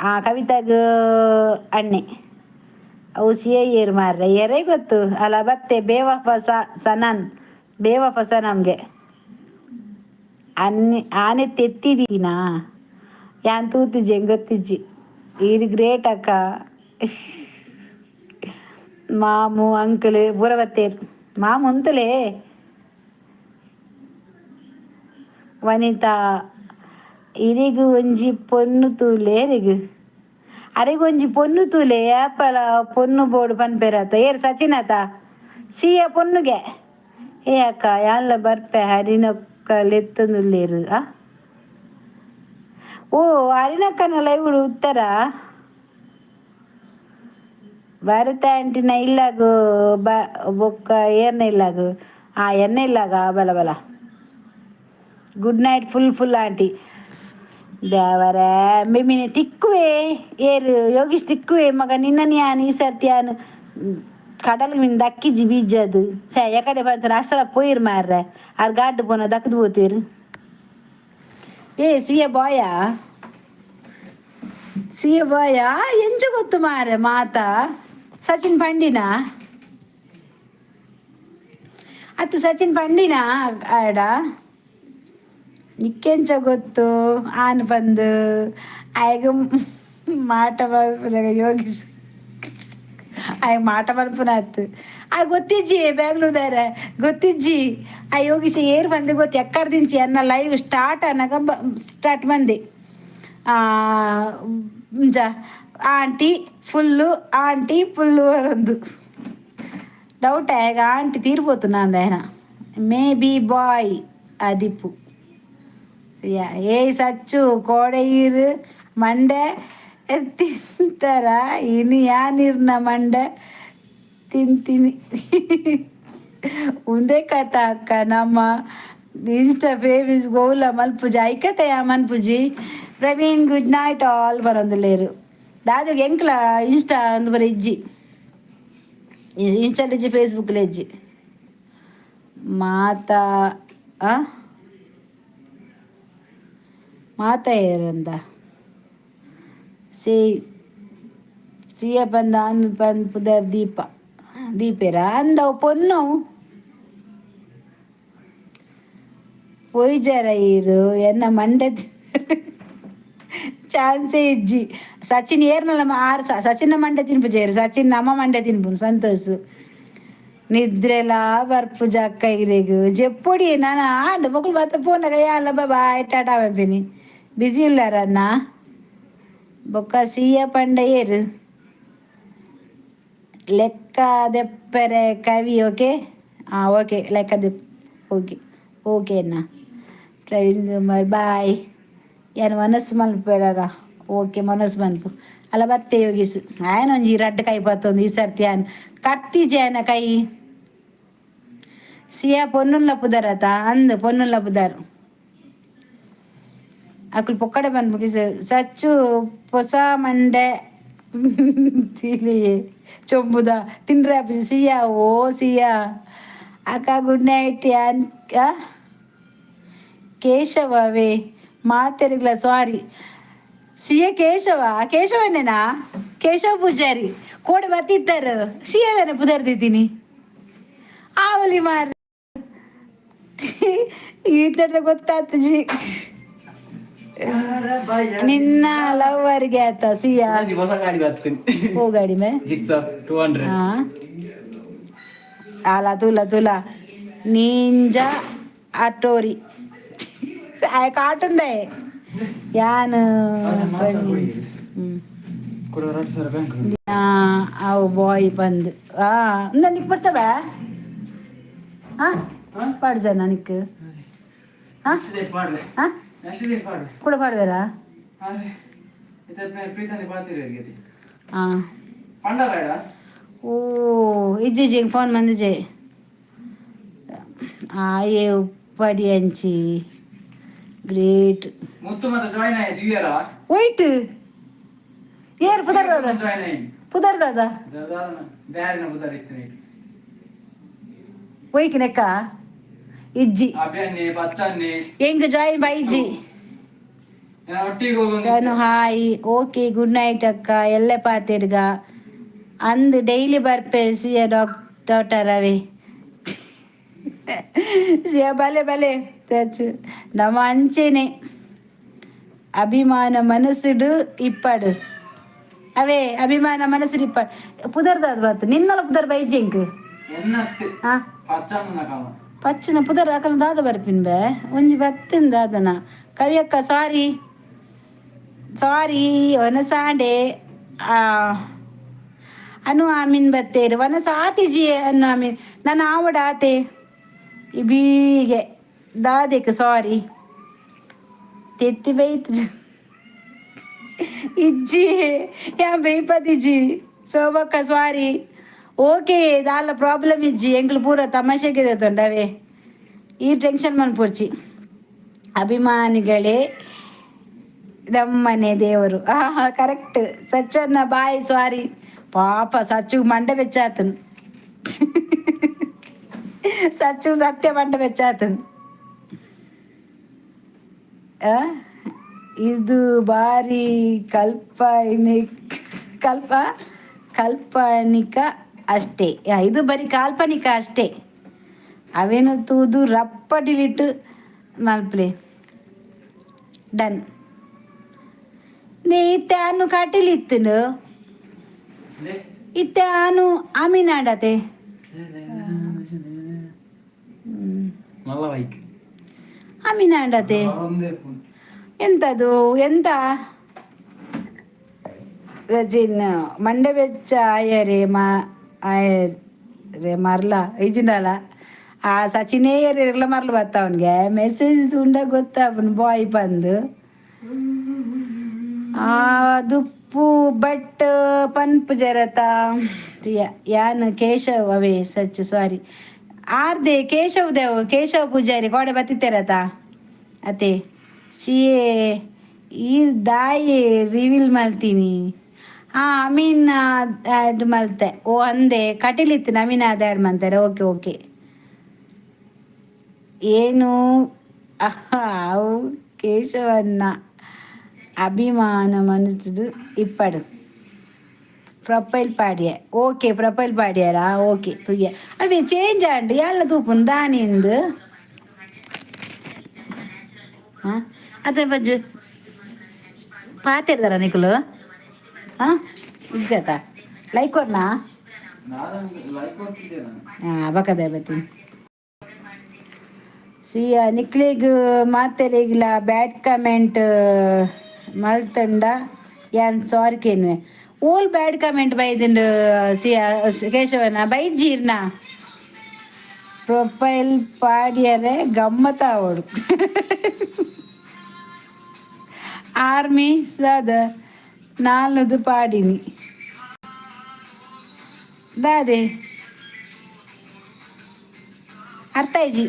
ಆ ಕವಿತಾಗ ಅಣ್ಣೆ. ಅವು ಸಿ ಏರ್ ಮಾರ್ರೆ, ಏರೇ ಗೊತ್ತು ಅಲ್ಲ. ಬತ್ತೆ ಬೇವಫ ಸನನ್, ಬೇವಫ ಸನಮ್ಗೆ ಅನ್ನಿ ಆನೆ ತೆತ್ತಿದೀನಾ? ಯಾನ್ ತೂತಿಜಿ, ಹೆಂಗ್ ಗೊತ್ತಿಜ್ಜಿ. ಇದು ಗ್ರೇಟ್ ಅಕ್ಕ. ಮಾಮು ಅಂಕಲ್ ಪೂರ ಬತ್ತೇರು. ಮಾಮು ಉಂತಲೇ. ವನಿತಾ, ಇರಿಗು ಒಂಜಿ ಪೊನ್ನು ತೂಲೆ. ಎರಿಗ್? ಅರೆಗ್ ಒಂಜಿ ಪೊನ್ನು ತೂಲೆ. ಏಪಲ ಪೊನ್ನು ಬೋಡು ಪನ್ಪೆರತ. ಏರ್ ಸಚಿನ್ ಅತ? ಸಿಯ ಪೊನ್ನುಗೆ. ಏ ಅಕ್ಕ, ಯಾನ್ಲ ಬರ್ಪೆ. ಹರಿನಕ್ಕ ಲೆತ್ತೊಂದುಲ್ಲೆರ್. ಆ ಓ ಹರಿನಕ್ಕನ ಲೈವ್ ಉತ್ತರ ಭಾರತ ಆಂಟಿನ ಇಲ್ಲಾಗು ಬ ಬೊಕ್ಕ ಏರ್ನ ಇಲ್ಲಾಗು. ಆ ಎನ್ನ ಇಲ್ಲಾಗ. ಬಲ ಬಲ. Good night full full aunty. ದೇವರೇ, ಮಿಮಿನಿ ತಿಕ್ಕುವೆ. ಏರು ಯೋಗೀಶ್ ತಿಕ್ಕುವೆ ಮಗ. ನಿನ್ನ ಯಾನ್ ಈ ಸರ್ತಿ ಯಾನ್ ಕಡಲ್ ಮಿನ್ ದಕ್ಕಿಜಿ ಬೀಜದು ಸೇ ಎಕಡೆ ಬಂತ ಅಷ್ಟಲ ಪೋಯಿರ್ ಮಾರ್ರೆ. ಆರ್ ಗಾಡ್ ಪೋನ ದಕ್ಕದು ಪೋತೀರು. ಏ ಸಿಯ ಬಾಯ, ಸಿಯ ಬಾಯ, ಎಂಚ ಗೊತ್ತು ಮಾರ್ರೆ ಮಾತಾ? ಸಚಿನ್ ಪಂಡಿನ ಅತ್ತು? ಸಚಿನ್ ಪಂಡಿನ ಆಡ ನಿಕ್ಕೆಂಚ ಗೊತ್ತು? ಆನ್ ಪಂದು ಆಯಗ ಮಾಟ ಮಲ್ಪುನಗ ಯೋಗೀಶ್ ಆಯ್ ಮಾಟ ಮಲ್ಪುನ ಆತು. ಆ ಗೊತ್ತಿಜ್ಜಿ, ಬ್ಯಾಂಗ್ಳೂರ್ದಾರ ಗೊತ್ತಿಜ್ಜಿ. ಆ ಯೋಗೀಶ್ ಏರ್ ಬಂದು ಗೊತ್ತು. ಎಕ್ಕರ್ದಿಂಚಿ ಅನ್ನ ಲೈವ್ ಸ್ಟಾರ್ಟ್ ಅನ್ನಾಗ ಸ್ಟಾರ್ಟ್ ಬಂದೆ. Aunty full, aunty full ಒಂದು ಡೌಟ್ ಆಗ ಆಂಟಿ ತೀರ್పోతున్నా ಅಂದ. May be boy ಅದಿಪ್ಪು. ಏ ಸಚ್ಚು, ಕೋಡೆಯಿರು ಮಂಡೆ ತಿಂತಾರ? ಇನ್ನು ಯಾನಿರ್ನ ಮಂಡೆ ತಿಂತೀನಿ. ಉಂದೇ ಕಥ ಅಕ್ಕ. ನಮ್ಮ ಇನ್ಸ್ಟಾ ಫೇಮಸ್ ಗೋಲ ಮಲ್ಪುಜಿ ಐಕತೆ ಮನ್ಪುಜಿ. ಪ್ರವೀಣ್, good night all ಬರೊಂದುಲ್ಲೇರು. ದಾದಗ ಎಂಕ್ಲ ಇನ್ಸ್ಟಾ ಅಂದ್ ಬರ ಇಜ್ಜಿ. ಇನ್ಸ್ಟಾ ಇಜ್ಜಿ, ಫೇಸ್ಬುಕ್ ಇಜ್ಜಿ. ಮಾತಾ ಆ ಮಾತಾ ಏರಂದ ಸಿ ಸಿಯ ಪಂದ ಅನ್ ಪಂದ್ ಪುದರ್ ದೀಪ ದೀಪೇರ ಅಂದವು ಪೊನ್ನು ಪೊಯ್ಜರ ಈರು. ಎನ್ನ ಮಂಡೆ ಚಾನ್ಸೇ ಇಜ್ಜಿ. ಸಚಿನ್ ಏರ್ನಲ್ಲ ಆರು ಸಚಿನ್ನ ಮಂಡೆ ತಿನ್ಪುಜೇರು. ಸಚಿನ್ ನಮ್ಮ ಮಂಡೆ ತಿನ್ಪುನು. ಸಂತೋಷ್, ನಿದ್ರೆಲ ಬರ್ಪುಜ ಅಕ್ಕ ಇರೆಗ್. ಜೆಪ್ಪೊಡಿ ನಾನು ಆಂಡ ಮೊಕುಲು ಬತ್ತ ಪೋನಗ ಯಾನ್ಲ ಬಾಯ್ ಟಾಟಾ ಪನ್ಪಿನಿ. ಬಿಸಿ ಉಲ್ಲಾರನ್ನ. ಬೊಕ್ಕ ಸಿಯ ಪಂಡ ಏರು? ಲೆಕ್ಕ ದೆಪ್ಪರೆ ಕವಿ. ಓಕೆ, ಹಾಂ ಓಕೆ, ಲೆಕ್ಕ ದೆಪ್. ಓಕೆ ಓಕೆ ಅಣ್ಣ. ಪ್ರವೀಣ್ ಕುಮಾರ್, ಬಾಯ್. ಯಾನ್ ಮನಸ್ಸು ಮನ್ಪೇಡರ. ಓಕೆ, ಮನಸ್ಸು ಮನ್ಪು. ಅಲ್ಲ ಬತ್ತೆ ಯೋಗಿಸ್. ಆಯನ ಒಂಜಿ ರಡ್ಡ್ ಕೈ ಪತ್ತೊಂದು ಈ ಸರ್ತಿ ಆನ್ ಕರ್ತಿಜೆ ಆಯನ ಕೈ. ಸಿಯಾ ಪೊನ್ನುಲ್ಲ ಪುದರತ ಅಂದ್ ಪೊನ್ನುಲ್ಲ ಪುದರ್. ಅಕುಲು ಪೊಕ್ಕಡೆ ಪನ್ಪು ಸಚ್ಚು ಪೊಸ ಮಂಡೆ ತಿಲಿಯೆ ಚೊಂಬುದ ತಿಂಡ್ರೆ. ಸಿಯಾ, ಓ ಸಿಯಾ ಅಕ್ಕ, ಗುಡ್ ನೈಟ್. ಯಾನ್ ಕೇಶವವೇ, ಮಾತೆರಿಗ್ಲ ಸಾರಿ. ಸಿಯ ಕೇಶವ, ಕೇಶವನೇನಾ? ಕೇಶವ ಪೂಜಾರಿ ಕೋಡೆ ಬತ್ತಿತ್ತಾರೆ. ಸಿಯದಾನೆ ಪುದರ್ದಿದ್ದೀನಿ ಆವಲಿ ಮಾರ್. ಈ ತರ ಗೊತ್ತಾಗ್ತಜಿ ನಿನ್ನ ಲವ್ವರ್ಗೆ ಆತ ಸಿಯಾ. ಹೊಸ ಗಾಡಿ ಬರ್ತೀನಿ. ಓ ಗಾಡಿ ಮೇ? ಜಿಕ್ಸರ್ 200. ಹಾ, ಅಲ್ಲ, ತುಲ ತುಲ ನಿಂಜ ಅಟೋರಿ ಆಯ ಕಾಟುಂದೆ ಯಾನ್. ಬ್ಯಾಂಕ್. ಅವು ಬಾಯ್ ಬಂದ್ ಆ ನಿಕ್ ಬರ್ತವೆ. ಹಾ, ಪಾಡು ಜನ ನಿಕ್. ಹಾ ಹಾ, ಕೂಡ ಪಾಡುವೆರಾ? ಹಾ. ಓ ಇಜ್ಜಿ ಇಜ್ಜಿ, ಫೋನ್ ಬಂದಿಜೆ. ಆಯೆ ಉಪ್ಪಡಿ ಅಂಚಿ ಗ್ರೇಟ್. ಮುತ್ತು ಮತ್ತೆ ಜಾಯ್ನ್ ಆಯ್ತು ಇಯರಾ? ವೈಟ್ ಏರ್ ಪುದರ್ ದಾದ? ಜಾಯ್ನ್ ಆಯ್ತು. ಪುದರ್ ದಾದ? ಬ್ಯಾರಿನ ಪುದರ್ ಇತ್ತು. ಒಯ್ಕ್ ನೆಕ್ಕ ಇಜ್ಜಿ. ಅಭ್ಯನ್ನಿ ಪಚ್ಚನ್ನಿ. ಎಂಗ್ ಜಾಯಿನ್ ಬೈ ಇಜ್ಜಿ. ಒಟ್ಟಿಗೆ ಹೋಗೋದು. ಜಾನು hi, okay, good night ಅಕ್ಕ. ಎಲ್ಲೆ ಪಾತಿರ್ಗ ಅಂದ್ ಡೈಲಿ ಬರ್ಪೆ ಸಿಯ ಡಾಕ್ ಡಾಕ್ಟರ್ ಅವೇ. ಸಿಯ ಬಲೆ ಬಲೆ ತಚ್ಚು ನಮ್ಮ ಅಂಚೆನೆ ಅಭಿಮಾನ ಮನಸ್ಸುಡು ಇಪ್ಪಡು. ಅವೇ ಅಭಿಮಾನ ಮನಸ್ಸುಡು ಇಪ್ಪಡು. ಪುದರ್ದಾದ್ ಬತ್ತು ನಿನ್ನಲ ಪುದರ್ ಬೈಜೆಂಕ್. ಎನ್ನತ್ತೆ. ಹಾ. ಪಚ್ಚನ್ನ ಕಾಮ. ಪಚ್ಚನ ಪುದರ್ ಅಕಲ್ ದಾದ ಬರ್ಪಿನ್ ಬೇ ಒಂಜಿ ಬತ್ತಿನ ದಾದನ. ಕವಿಯಕ್ಕ ಸಾರಿ ಸಾರಿ. ವನಸಾಂಡೆ ಅನು ಆಮೀನ್ ಬತ್ತೇರು ವನಸ ಆತಿಜಿ. ಅನು ಆಮೀನ್ ನನ್ನ ಆವಡ ಆತೆ ಇಬೀಗೆ ದಾದೆಕ್ ಸಾರಿ ತೆತ್ತಿ ಬೈತ್ ಇಜ್ಜಿ. ಯಾ ಬೇಪದಿಜಿ. ಸೋಬಕ್ಕ ಸಾರಿ. ಓಕೆ, ದಾಲ ಪ್ರಾಬ್ಲಮ್ ಇಜ್ಜಿ. ಎಂಕ್ಲು ಪೂರ ತಮಾಷೆಗೆ ತೊಂಡವೇ, ಈ ಟೆನ್ಷನ್ ಮನ್ಪೊಡ್ಚಿ. ಅಭಿಮಾನಿಗಳೇ ನಮ್ಮನೆ ದೇವರು. ಹಾ, ಕರೆಕ್ಟ್. ಸಚ್ಚನ್ನ ಬಾಯ್, ಸಾರಿ. ಪಾಪ ಸಚ್ಚು ಮಂಡೆ ಬೆಚ್ಚಾತನ್. ಸಚ್ಚು ಸತ್ಯ ಮಂಡೆ ಬೆಚ್ಚಾತನ್. ಆ? ಇದು ಬಾರಿ ಕಲ್ಪನಿಕ ಅಷ್ಟೇ. ಇದು ಬರೀ ಕಾಲ್ಪನಿಕ ಅಷ್ಟೇ. ಅವೇನು ತೂದು ರಪ್ಪ ಡಿಲೀಟ್ ಮಲ್ಪ್ಲೆ. ಡನ್. ಇತ್ತೆ ಅನ್ನು ಕಟೀಲ್ ಇತ್ತನು. ಇತ್ತೆ ಆನು ಅಮೀನಾಡತೆ. ಮಲ್ಲ ಬೈಕ್. ಅಮೀನಾಡತೆ. ಎಂತದು ಎಂತ ಸಚಿನ್ ಮಂಡೆ ಬೆಚ್ಚ ಆಯರೆ ಮಾ ಆಯರೆ ಮರ್ಲ ಇಜಿನಲ್ಲ. ಆ ಸಚಿನೇ ಇರ್ಲ ಮರ್ಲ ಬತ್ತ ಅವನಿಗೆ ಮೆಸೇಜ್ ತುಂಡ ಗೊತ್ತಾಪುಂಡು ಬಾಯ್ ಬಂದು ಆ ದುಪ್ಪು ಬಟ್ ಪನ್ಪು ಜರತ. ಯಾನ್ ಕೇಶವ್ ಅವೇ ಸಚ್ಚು ಸಾರಿ ಆರ್ದೆ. ಕೇಶವ್ ದೇವ್, ಕೇಶವ್ ಪೂಜಾರಿ ಕೋಡೆ ಬತ್ತಿತ್ತೇರತ ಅತೆ. ಸಿಯೆ ಈ ದಾಯಿ ರಿವೀಲ್ ಮಲ್ತೀನಿ. ಹಾ, ಅಮೀನ್ ಆ್ಯಡ್ ಮಲ್ತೆ. ಓ ಅಂದೆ ಕಟೀಲಿತ್ತು ನಮೀನ್ ಅದು ಆ್ಯಡ್ ಮಾಡ್ತಾರೆ. Okay okay. ಏನು ಅವು ಕೇಶವನ್ನ ಅಭಿಮಾನ ಮನಸ್ಸುಡು ಇಪ್ಪಡು. ಪ್ರೊಫೈಲ್ ಪಾಡಿಯ. ಓಕೆ, ಪ್ರೊಫೈಲ್ ಪಾಡ್ಯಾರಾ? ಓಕೆ, ತುಯ್ಯ ಅವೇ ಚೇಂಜ್ ಆಂಡ್ ಎಲ್ಲ ತೂಪುನ್ ದಾನಿಂದು. ಹಾಂ, ಅದೇ ಬಜ್ಜು ಪಾತಿರ್ದಾರ ನಿಕುಲು. ಹಾಂ, ಇಜ್ಜತ ಲೈಕ್ ಕೊರ್ನಾ? ನಾನು ಲೈಕ್ ಕೊಡ್ತಿದ್ದೆ ನಾನು. ಹಾಂ, ಬಕದೆ ಬತ್ತೀನಿ. ಸಿಯ ನಿಕ್ಲೆಗ್ ಮಾತೆರೆಗ್ಲ ಬ್ಯಾಡ್ ಕಮೆಂಟ್ ಮಲ್ತಂಡ ಯಾನ್ ಸಾರಿ ಕೇನ್ವೆ. ಓಲ್ ಬ್ಯಾಡ್ ಕಮೆಂಟ್ ಬೈದಿಂಡು ಸಿಯ? ಕೇಶವನ ಬೈಜೀರ್ನ ಪ್ರೊಫೈಲ್ ಪಾಡ್ಯರೆ ಗಮ್ಮತ್ ಆವಡು. ಆರ್ಮಿ ಸದ ನಾಲ್ನದು ಪಾಡಿನಿ. ದಾದೆ ಅರ್ಥ ಇಜ್ಜಿ.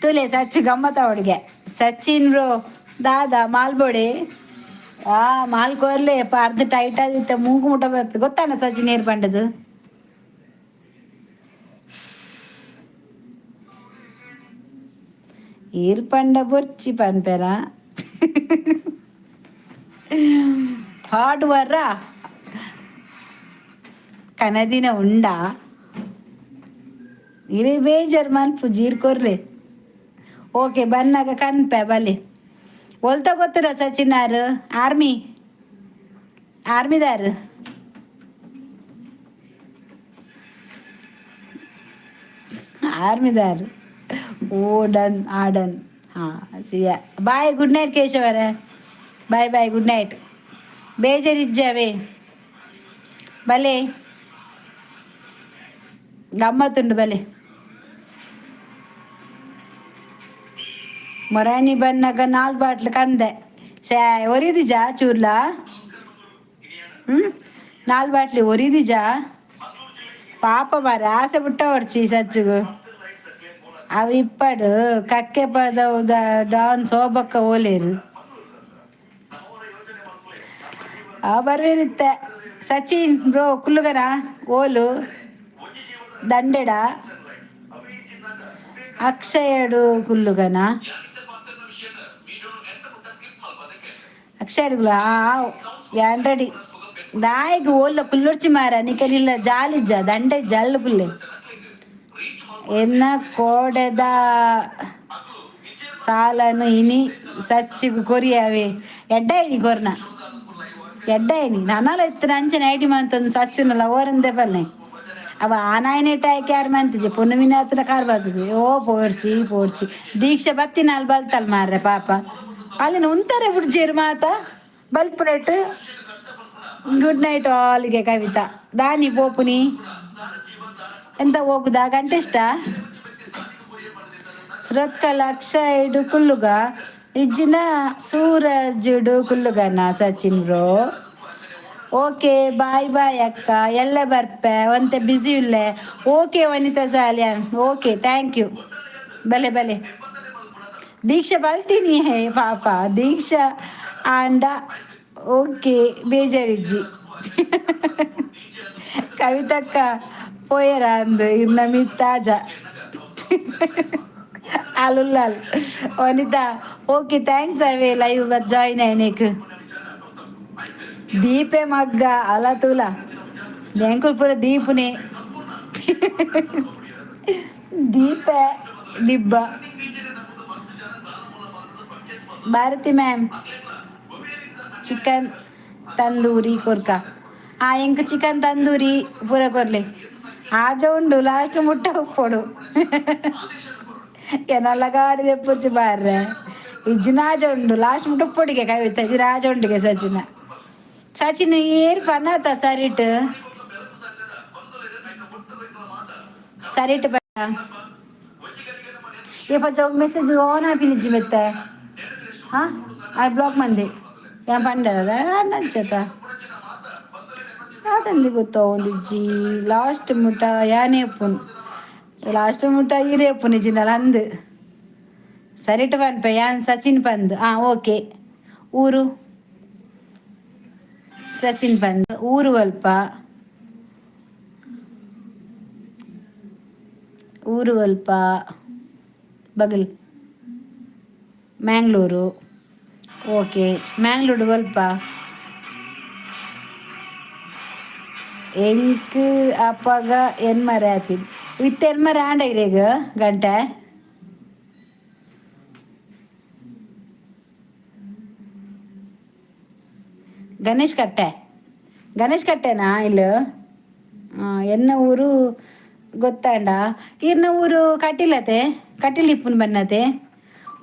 ತುಲೆ ಸಚ್ಚು ಗಮ್ಮತ್ತ ಹುಡುಗೆ. ಸಚಿನ್ ಬ್ರೋ, ದಾದಾ ಮಾಲ್ಬೋಡೆ? ಆ ಮಾಲ್ ಕೋರ್ಲೆ ಅರ್ಧ ಟೈಟ್ ಆದಿತ್ತ, ಮೂಗು ಮುಟ್ಟ ಬರ್ತು. ಗೊತ್ತಾನ ಸಚಿನ್ ಏರ್ ಪಂಡದು? ಏರ್ ಪಂಡ ಬೊರ್ಚಿ ಪನ್ಪೆನ ಪಾಡುವರ ಕನದಿನ ಉಂಡಾ? ಇರೆ ಬೇಜಾರ್ ಮನ್ಪು ಜೀರ್ ಕೊರ್ಲೆ. ಓಕೆ, ಬನ್ನಾಗ ಕನ್ಪೆ ಬಲೆ. ಒಲ್ತ ಗೊತ್ತಿರ ಸಚಿನಾರು? ಆರ್ಮಿ, ಆರ್ಮಿದಾರು, ಆರ್ಮಿದಾರು. ಓ ಡನ್, ಆ ಡನ್. ಹಾಂ, ಸಿಯಾ. ಬಾಯ್, ಗುಡ್ ನೈಟ್ ಕೇಶವರೇ. Bye bye, good night. ಬೇಜಾರಿಜ್ಜವೇ? ಬಲೆ, ಗಮ್ಮತ್ತುಂಡು ಬಲೆ. ಮೊರಾನಿ ಬನ್ನಾಗ ನಾಲ್ ಬಾಟ್ಲು ಕಂದೆ. ಸ್ಯಾ ಒರಿದಿಜಾ ಚೂರ್ಲ? ಹ್ಞೂ, ನಾಲ್ ಬಾಟ್ಲಿ ಒರಿದಿಜಾ? ಪಾಪ ಮಾರೆ, ಆಸೆ ಬಿಟ್ಟ ಹೊರ್ಚಿ ಸಚ್ಚುಗು. ಅವು ಇಪ್ಪಡು ಕಕ್ಕೆ ಪದವು ಡಾನ್ ಸೋಬಕ್ಕ ಓಲೇರು. ಆ ಬರ್ವೇರಿತ್ತೆ. ಸಚಿನ್ ಬ್ರೋ, ಕುಲ್ಲುಗನ ಓಲು ದಂಡೆಡ ಅಕ್ಷಯಡು ಕುಲ್ಲುಗನ? ಅಕ್ಷಯಡುಗುಲ ಯಾನ್ ರೆಡಿ. ದಾಯಿಗ್ ಓಲ್ಲ ಕುಲ್ಲೊರ್ಚಿ ಮಾರ, ನಿಕಲಿಲ್ಲ ಜಾಲಿಜ್ಜ ದಂಡೆ ಜಲ್ಲು ಕುಲ್ಲೆ. ಎನ್ನ ಕೋಡೆದ ಸಾಲನು ಇನಿ ಸಚ್ಚಿಗು ಕೊರಿಯಾವೆ. ಎಡ್ಡಾಯಿನಿ ಕೊರ್ನ, ಎಡ್ಡಾಯಿನಿ. ನನಲ ಇತ್ತಿನ ಅಂಚನೆ ಐಡಿ ಮಂತೊಂದು ಸಚ್ಚುನಲ್ಲ ಓರಂದೆ ಪಲ್ನೆ. ಅವ ಆನಾಯನೆಟ್ ಆಯ್ಕೆ ಯಾರು ಮಂತಿಜೆ ಪೊನ್ನುಮಿನ ಹತ್ರ ಕಾರ್ ಬರ್ತದೆ. ಓ ಪೋರ್ಚಿ ಪೋರ್ಚಿ. ದೀಕ್ಷೆ ಬತ್ತಿನ ಅಲ್ಲಿ ಬಲ್ತಲ್ ಮಾರ್ರೆ ಪಾಪ. ಅಲ್ಲಿನ ಉಂತಾರೆ ಬುಡ್ಜೇರು ಮಾತ ಬಲ್ಪುನೆಟ್. ಗುಡ್ ನೈಟ್ ಆಲ್ಗೆ. ಕವಿತಾ, ದಾನಿ ಪೋಪುನಿ ಎಂತ ಹೋಗುದಾ? ಗಂಟೆ ಇಷ್ಟ Surathkal Akshay ಕುಲ್ಲುಗ ಇಜ್ಜಿನ ಸೂರಜುಡು ಕುಲ್ಲುಗನ? Sachin bro, okay, bye bye ಅಕ್ಕ. ಎಲ್ಲ ಬರ್ಪೆ, ಒಂತೆ ಬ್ಯುಸಿ ಇಲ್ಲ. Okay Vanitha Salian, okay, thank you. ಬಲೆ ಬಲೆ. ದೀಕ್ಷಾ ಬಲ್ತೀನಿ ಹೇ ಪಾಪ ದೀಕ್ಷಾ ಆಂಡ. ಓಕೆ, ಬೇಜಾರಿಜ್ಜಿ. ಕವಿತಕ್ಕ ಪೋಯರ ಅಂದು ಇರ್ನ ಮಿತ್ತಾಜ ಅಲುಲ್ಲಾಲ್. ವನಿತಾ, ಓಕೆ, thanks ಅವೇ ಲೈವ್ ಜಾಯಿನ್ ಆಯ್ನೇಕ್. ದೀಪೆ ಮಗ್ಗ ಅಲ ತೂಲ, ಎಂಕುಲ್ ಪೂರ ದೀಪುನೆ. ದೀಪೆ ಡಿಬ್ಬ. ಭಾರತಿ ಮ್ಯಾಮ್, ಚಿಕನ್ ತಂದೂರಿ ಕೊರ್ಕ. ಆ ಎಂಕ್ ಚಿಕನ್ ತಂದೂರಿ ಪೂರ ಕೊರ್ಲೆ. ಆಜ ಉಂಡು, ಲಾಸ್ಟ್ ಮುಟ್ಟ ಉಪ್ಪೊಡು. ಎನಲ್ಲ ಗಾಡಿ ದೆಪ್ಪುರ್ಚಿ ಬಾರ್ರೆ. ಇಜ್ಜಿನಾಜ ಉಂಡು, ಲಾಸ್ಟ್ ಮುಟ್ಟ ಉಪ್ಪೊಡಿಗೆ. ಕವಿತ ಇಜ್ಜಿನಾಜ ಉಂಡಿಗೆ. ಸಚಿನ, ಸಚಿನ್ ಏರ್ ಪನ್ನಾತ? ಸರಿಟ್ ಸರಿಟ್ ಬ. ಏ ಮೆಸೇಜ್ ಆನ್ ಆಪಿನಿಜ್ಜಿ ಮೆತ್ತೆ. ಹಾಂ, ಆ ಬ್ಲಾಕ್ ಮಂದಿ ಏನ್ ಪಂಡದ ನಂಚತ ಅದಂದಿ ಗೊತ್ತ ಒಂದಿಜ್ಜಿ. ಲಾಸ್ಟ್ ಮುಟ್ಟ ಯಾನೇ ಉಪ್ಪುನು, ಲಾಸ್ಟ್ ಮುಟ್ಟ ಈರೇ ಉಪ್ಪುನು ಇಜ್ಜಿಂದಲ್ಲ ಅಂದು. ಸರಿಟ್ ಪನ್ಪೆ ಯಾನ್ ಸಚಿನ್ ಪಂದ್. ಹಾಂ, ಓಕೆ. ಊರು ಸಚಿನ್ ಪಂದ್, ಊರು ಅಲ್ಪ? ಊರು ಅಲ್ಪ? ಬಗಲ್ ಮ್ಯಾಂಗ್ಳೂರು. ಓಕೆ, ಮ್ಯಾಂಗ್ಳೂರು ಅಲ್ಪ? ಎಂಕ್ ಅಪ್ಪಗ ಎನ್ಮರೆ ಆಪಿನ್ ಇತ್ತೆ ಎನ್ಮರೆ ಆಂಡ ಇರೆಗ್ ಗಂಟೆ. ಗಣೇಶ್ ಕಟ್ಟೆ, ಗಣೇಶ್ ಕಟ್ಟೆನಾ ಇಲ್ಲ? ಎನ್ನ ಊರು ಗೊತ್ತಾಂಡ? ಈರ್ನ ಊರು ಕಟೀಲತೆ? ಕಟೀಲ್ ಇಪ್ಪುನ್ ಬನ್ನತೆ.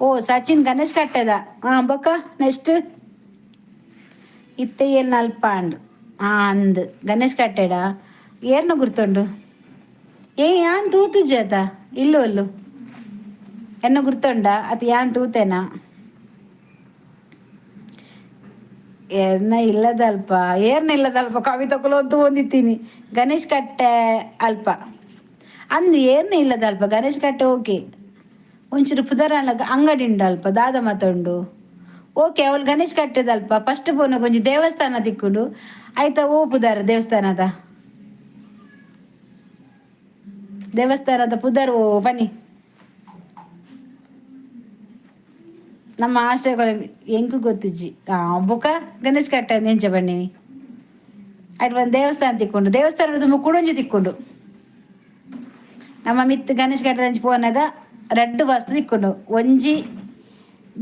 ಓ ಸಚಿನ್ ಗಣೇಶ್ ಕಟ್ಟೆದ. ಹಾಂ, ಬೊಕ್ಕ ನೆಕ್ಸ್ಟ್ ಇತ್ತೆ ಏನ್ ಅಲ್ಪ ಅಂಡ್. ಹಾಂ, ಅಂದ್ ಗಣೇಶ್ ಕಟ್ಟೆಡ ಏರ್ನ ಗುರ್ತುಂಡು? ಏ ಯಾನ್ ತೂತುಜಿ ಅತ ಇಲ್ಲು ಅಲ್ಲು. ಎನ್ನ ಗುರ್ತುಂಡ ಅತ್? ಯಾನ್ ತೂತೆನಾ? ಏರ್ನ ಇಲ್ಲದಲ್ಪ, ಏರ್ನ ಇಲ್ಲದಲ್ಪ ಕವಿತಕ್ಕಲು ಅಂತ ಹೊಂದಿತ್ತೀನಿ. ಗಣೇಶ್ ಕಟ್ಟೆ ಅಲ್ಪ ಅಂದು ಏರ್ನ ಇಲ್ಲದಲ್ಪ ಗಣೇಶ್ ಕಟ್ಟೆ ಓಕೆ. ಒಂಚೂರು ಪುದರ್ ಅಂಗಡಿ ಉಂಡು ಅಲ್ಪ ದಾದ ಮಾತುಂಡು ಓಕೆ. ಅವಳು ಗಣೇಶ್ ಕಟ್ಟೆದಲ್ಪ ಫಸ್ಟ್ ಪೋನ ಒಂಜಿ ದೇವಸ್ಥಾನ ತಿಕ್ಕುಂಡು ಆಯ್ತಾ. ಓ ಪುದರ್ ದೇವಸ್ಥಾನದ, ದೇವಸ್ಥಾನದ ಪುದರ್ ಓ ಬನ್ನಿ. ನಮ್ಮ ಆಶ್ರಯ ಎಂಕು ಗೊತ್ತಿಜ್ಜಿ. ಬೊಕ ಗಣೇಶ್ ಕಟ್ಟೆ ಎಂಚ ಬನ್ನಿ. ಅಟ್ ಒಂದು ದೇವಸ್ಥಾನ ತಿಕ್ಕೊಂಡು, ದೇವಸ್ಥಾನದ ಕುಡೊಂಜಿ ತಿಕ್ಕೊಂಡು. ನಮ್ಮ ಮಿತ್ತು ಗಣೇಶ್ ಕಟ್ಟದಂಚಿ ಪೋನಾಗ ರಡ್ಡು ಬಸ್ ತಿಕ್ಕೊಂಡು, ಒಂಜಿ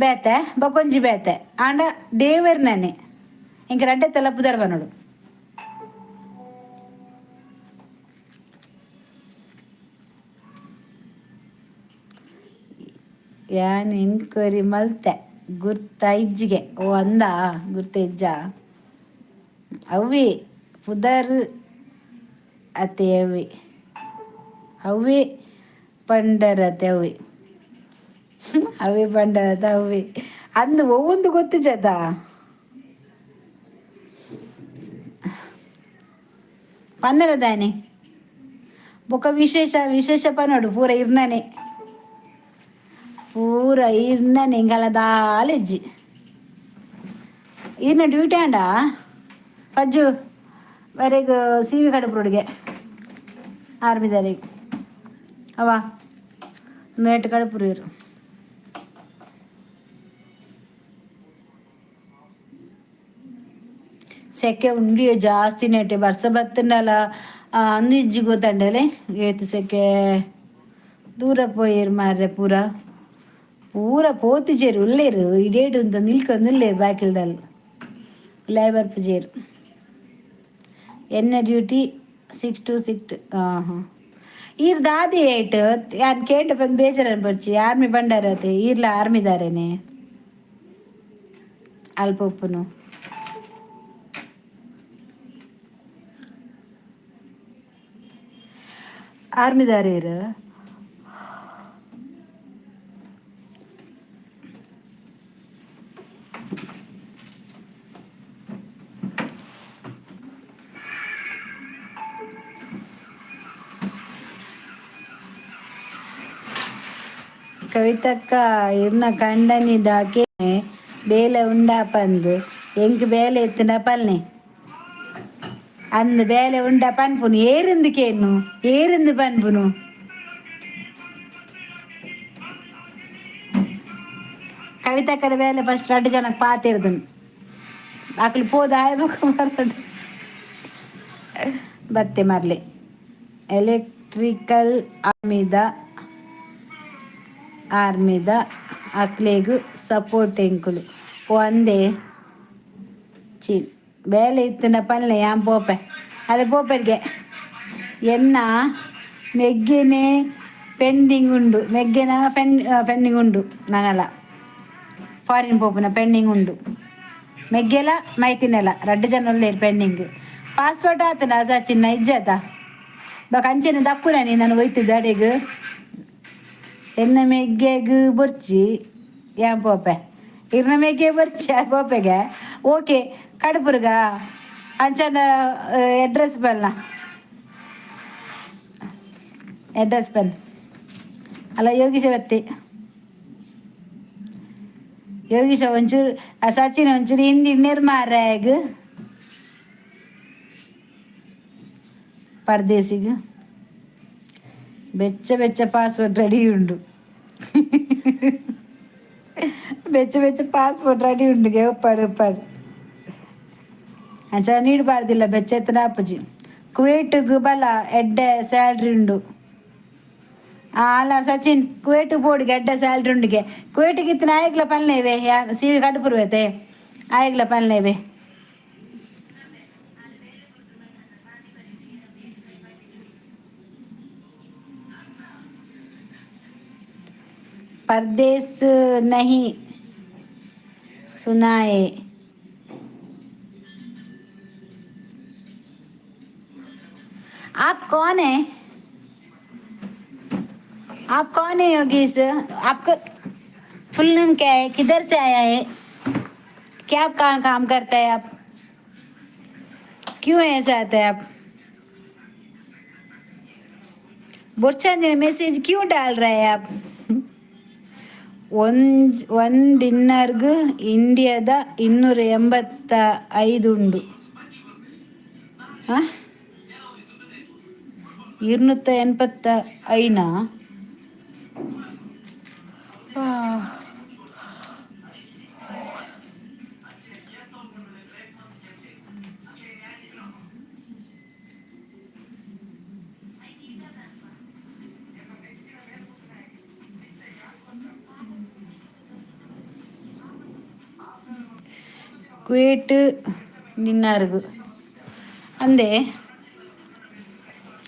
ಬೇತೆ ಬೊಕೊಂಜಿ ಬೇತೆ. ಆಂಡ ದೇವರ್ನೇ ಇಂಕ ರಡ್ಡೆ ತಲಪುದರ್ ಬನ್ನೋಡು. ಯಾನ್ ಎನ್ಕ್ವೈರಿ ಮಲ್ತೆ ಗುರ್ತ ಇಜ್ಜಿಗೆ. ಓ ಅಂದ ಗುರ್ತ ಇಜ್ಜ ಅವ್ವಿ ಪುದರ್ ಅತೆ ಅವ್ವಿ ಅವ್ವಿ ಪಂಡರತೆ ಅವ್ವಿ ಅವಿ ಪಂಡರತೆ ಅವ್ವಿ ಅಂದು ಒವ್ವೊಂದು ಗೊತ್ತಿಜ್ಜದ. ಪನ್ನರದಾನೆ ಬೊಕ ವಿಶೇಷ ವಿಶೇಷ ಪನೋಡು. ಪೂರ ಇರ್ನನೆ, ಪೂರ ಇರ್ನನೆ. ಇಂಗಲ ದಾಲೆಜ್ಜಿ ಇರ್ನ ಡ್ಯೂಟಿ ಅಂಡ ಪಜ್ಜು ವರೆಗ್ ಸಿ ವಿ ಕಡುಪುರುಡಿಗೆ ಆರ್ಮಿದಾರಿಗೆ ಅವ ನೇಟ್ ಕಡುಪುರು. ಸೆಕೆ ಉಂಡಿಯೋ ಜಾಸ್ತಿ ನೆಟ್ಟೆ ಬರ್ಸ ಬತ್ತಂಡಲ ಅಂದು ಇಜ್ಜಿ ಗೊತ್ತಂಡಲೆ ಏತ್ ಸೆಕೆ. ದೂರ ಪೋಯೆರ್ ಮಾರ್ರೆ. ಪೂರ ಪೂರ ಪೋತಿಜೆರ್ ಉಲ್ಲೇರು ಇಡೇಡು ಅಂತ ನಿಲ್ಕೊಂದುಲ್ಲೇರು ಬಾಕಿಲ್ದಲ್ ಲೇಬರ್ ಪೂಜೆರ್. ಎನ್ನ ಡ್ಯೂಟಿ 6 ಟು 6. ಹಾಂ ಹಾಂ ಈರ್ ದಾದಿ ಏಟ್ ಯಾನ್ ಕೇಂಡ ಬಂದು ಬೇಜಾರು ಅನ್ಪೊಡ್ಚಿ. ಆರ್ಮಿ ಬಂಡಾರತೆ ಈರ್ಲ ಆರ್ಮಿದಾರೇನೆ ಅಲ್ಪ ಉಪ್ಪುನು. ಆರ್ಮಿದಾರೇರು. ಕವಿತಕ್ಕ ಇರ್ನ ಕಂಡನಿ ದಾಕೆ ಬೇಲೆ ಉಂಡಾ ಪಂದು. ಎಂಕ್ ಬೇಲೆ ಎತ್ತಿನ ಪಲ್ನೆ ಅಂದ್ ಬೇಲೆ ಉಂಡ ಪನ್ಪುನು. ಏರಿಂದು ಕೇನು, ಏರಿಂದು ಪನ್ಪುನು. ಕವಿತಾ ಕಡೆ ಬೇಲೆ ಫಸ್ಟ್ ರಡ್ಡು ಜನಕ್ಕೆ ಪಾತಿರ್ದನು. ಅಕ್ಲು ಪೋದ ಆಯ್ಬೇಕು ಬರಡು ಬತ್ತೆ ಮರ್ಲಿ. ಎಲೆಕ್ಟ್ರಿಕಲ್ ಆರ್ಮಿದ, ಆರ್ಮಿದ ಅಕ್ಲೆಗ್ ಸಪೋರ್ಟ್ ಎಂಕುಲು. ಓ ಅಂದೆ ಚಿ ಬೇಲೆ ಇತ್ತಿನ ಪಲ್ಲೆ ಯಾನ್ ಪೋಪೆ ಅದೇ ಪೋಪೆರ್ಗೆ. ಎನ್ನ ಮೆಗ್ಗೆನೆ ಪೆಂಡಿಂಗ್ ಉಂಡು, ಮೆಗ್ಗೆನ ಪೆಂಡಿಂಗ್ ಉಂಡು. ನಾನಲ್ಲ ಫಾರಿನ್ ಪೋಪುನ ಪೆಂಡಿಂಗ್ ಉಂಡು. ಮೆಗ್ಗೆಲ ಮೈತಿನೆಲ ರಡ್ಡು ಜನ ಉಲ್ಲೇರು ಪೆಂಡಿಂಗ್. ಪಾಸ್ಪೋರ್ಟ್ ಆತನ ಸಚಿನ್ನ ಇಜ್ಜಾತ ಬೊಕ ಅಂಚೆನೆ ದಕ್ಕುನ ನಾನು ಒಯ್ತಿದ್ದೆ ಅಡೆಗ್. ಎನ್ನ ಮೆಗ್ಗೆಗ್ ಬೊರ್ಚಿ ಯಾನ್ ಪೋಪೆ. ಇರ್ನ ಮೆಗ್ಗೆ ಬೊರ್ಚಿ ಪೋಪೆಗೆ. ಓಕೆ, ಕಡುಪುರ್ಗ ಅಂಚನ ಅಡ್ರೆಸ್ ಬಲ್ಲ, ಅಡ್ರೆಸ್ ಬನ್ ಅಲ್ಲ. ಯೋಗೀಶ ಬತ್ತಿ, ಯೋಗೀಶ ಒಂಚೂರು ಸಚಿನ್ ಒಂಚೂರು ಹಿಂದಿ ನಿರ್ಮಾರಾಗ ಪರ್ದೇಸಿಗೆ. ಬೆಚ್ಚ ಬೆಚ್ಚ ಪಾಸ್ಪೋರ್ಟ್ ರೆಡಿ ಉಂಡು, ಬೆಚ್ಚ ಬೆಚ್ಚ ಪಾಸ್ಪೋರ್ಟ್ ರೆಡಿ ಉಂಡುಗೆ. ಉಪ್ಪಾಡು ಉಪ್ಪಾಡು ಅಂಚ ನೀಡಬಾರ್ದಿಲ್ಲ ಬೆಚ್ಚ ಎತ್ತನ ಅಪ್ಪಜಿ. ಕುವೇಟ್ಗ್ ಬಲ ಎಡ್ಡೆ ಸ್ಯಾಲ್ರಿ ಉಂಡು. ಅಲ್ಲ ಸಚಿನ್, ಕುವೇಟ್ ಬೋರ್ಡ್ಗೆ ಎಡ್ಡೆ ಸ್ಯಾಲ್ರಿ ಉಂಡುಗೆ. ಕುವೇಟಿಗೆ ಇತ್ತಿನ ಆಯಗ್ಲ ಪಲ್ಲೇವೆ ಯಾ ಸಿ ವಿ ಕಡುಪುರುವೆತೆ ಆಯಗ್ಲ ಪಲ್ಲೇವೆ. परदेस नहीं सुनाए। आप कौन है? आप कौन है योगेश? आपका फुल नेम क्या है? किधर से आया है? क्या काम काम करता है आप? क्यों ऐसा आता है आप? बोर्चांदिನ ಮೆಸೇಜ್ क्यों डाल रहे हैं आप? ಒಂಜ್ ಒನ್ ಡಿನ್ನರ್ಗ್ ಇಂಡಿಯಾದ 285 ಉಂಡು. ಹಾಂ, 285. ಕುವೇಟ್ ನಿನ್ನಾರ್ಗು ಅಂದೆ.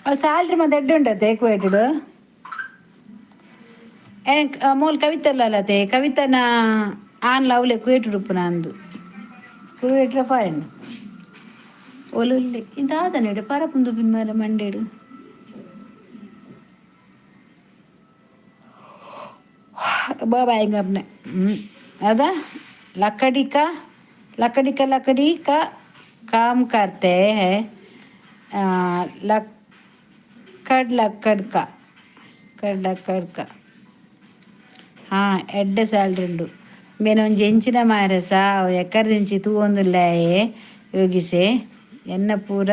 ಅಲ್ಲಿ ಸ್ಯಾಲ್ರಿ ಮತ್ತೆ ಎಡ್ಡೆ ಉಂಟತ್ತೆ ಕುವೇಟ್ಡ್. ಮೂಲ ಕವಿತಲ್ಲ ಅಲ್ಲತ್ತೆ, ಕವಿತನ ಆನ್ ಲವ್ಲೆ ಕುವೇಟ್ ಉಡುಪುನ ಅಂದು. ಕುವೇಟ್ರ ಫಾರಿನ್ ಒಲುಲ್ಲೆ ಇಂದಾದನೆಡೆ ಪರಪುಂದು ಪಿನ್ಮಾರ ಮಂಡೇಡು. बाबा अपने अदा लकड़ी का लकड़ी का लकड़ी का काम करते हैं, लक्कड़ लक्कड़ का लक्कड़ लक्कड़ का. ಹಾಂ, ಎಡ್ಡೆ ಸ್ಯಾಲ್ರಿ ಉಂಡು. ಬೇನೆ ಒಂಜಿ ಎಂಚಿನ ಮಾರಸ ಎಕ್ಕರ್ದಿಂಚಿ ತೂವೊಂದುಲ್ಲಾಯೆ ಯೋಗಿಸೆ ಎನ್ನ ಪೂರ.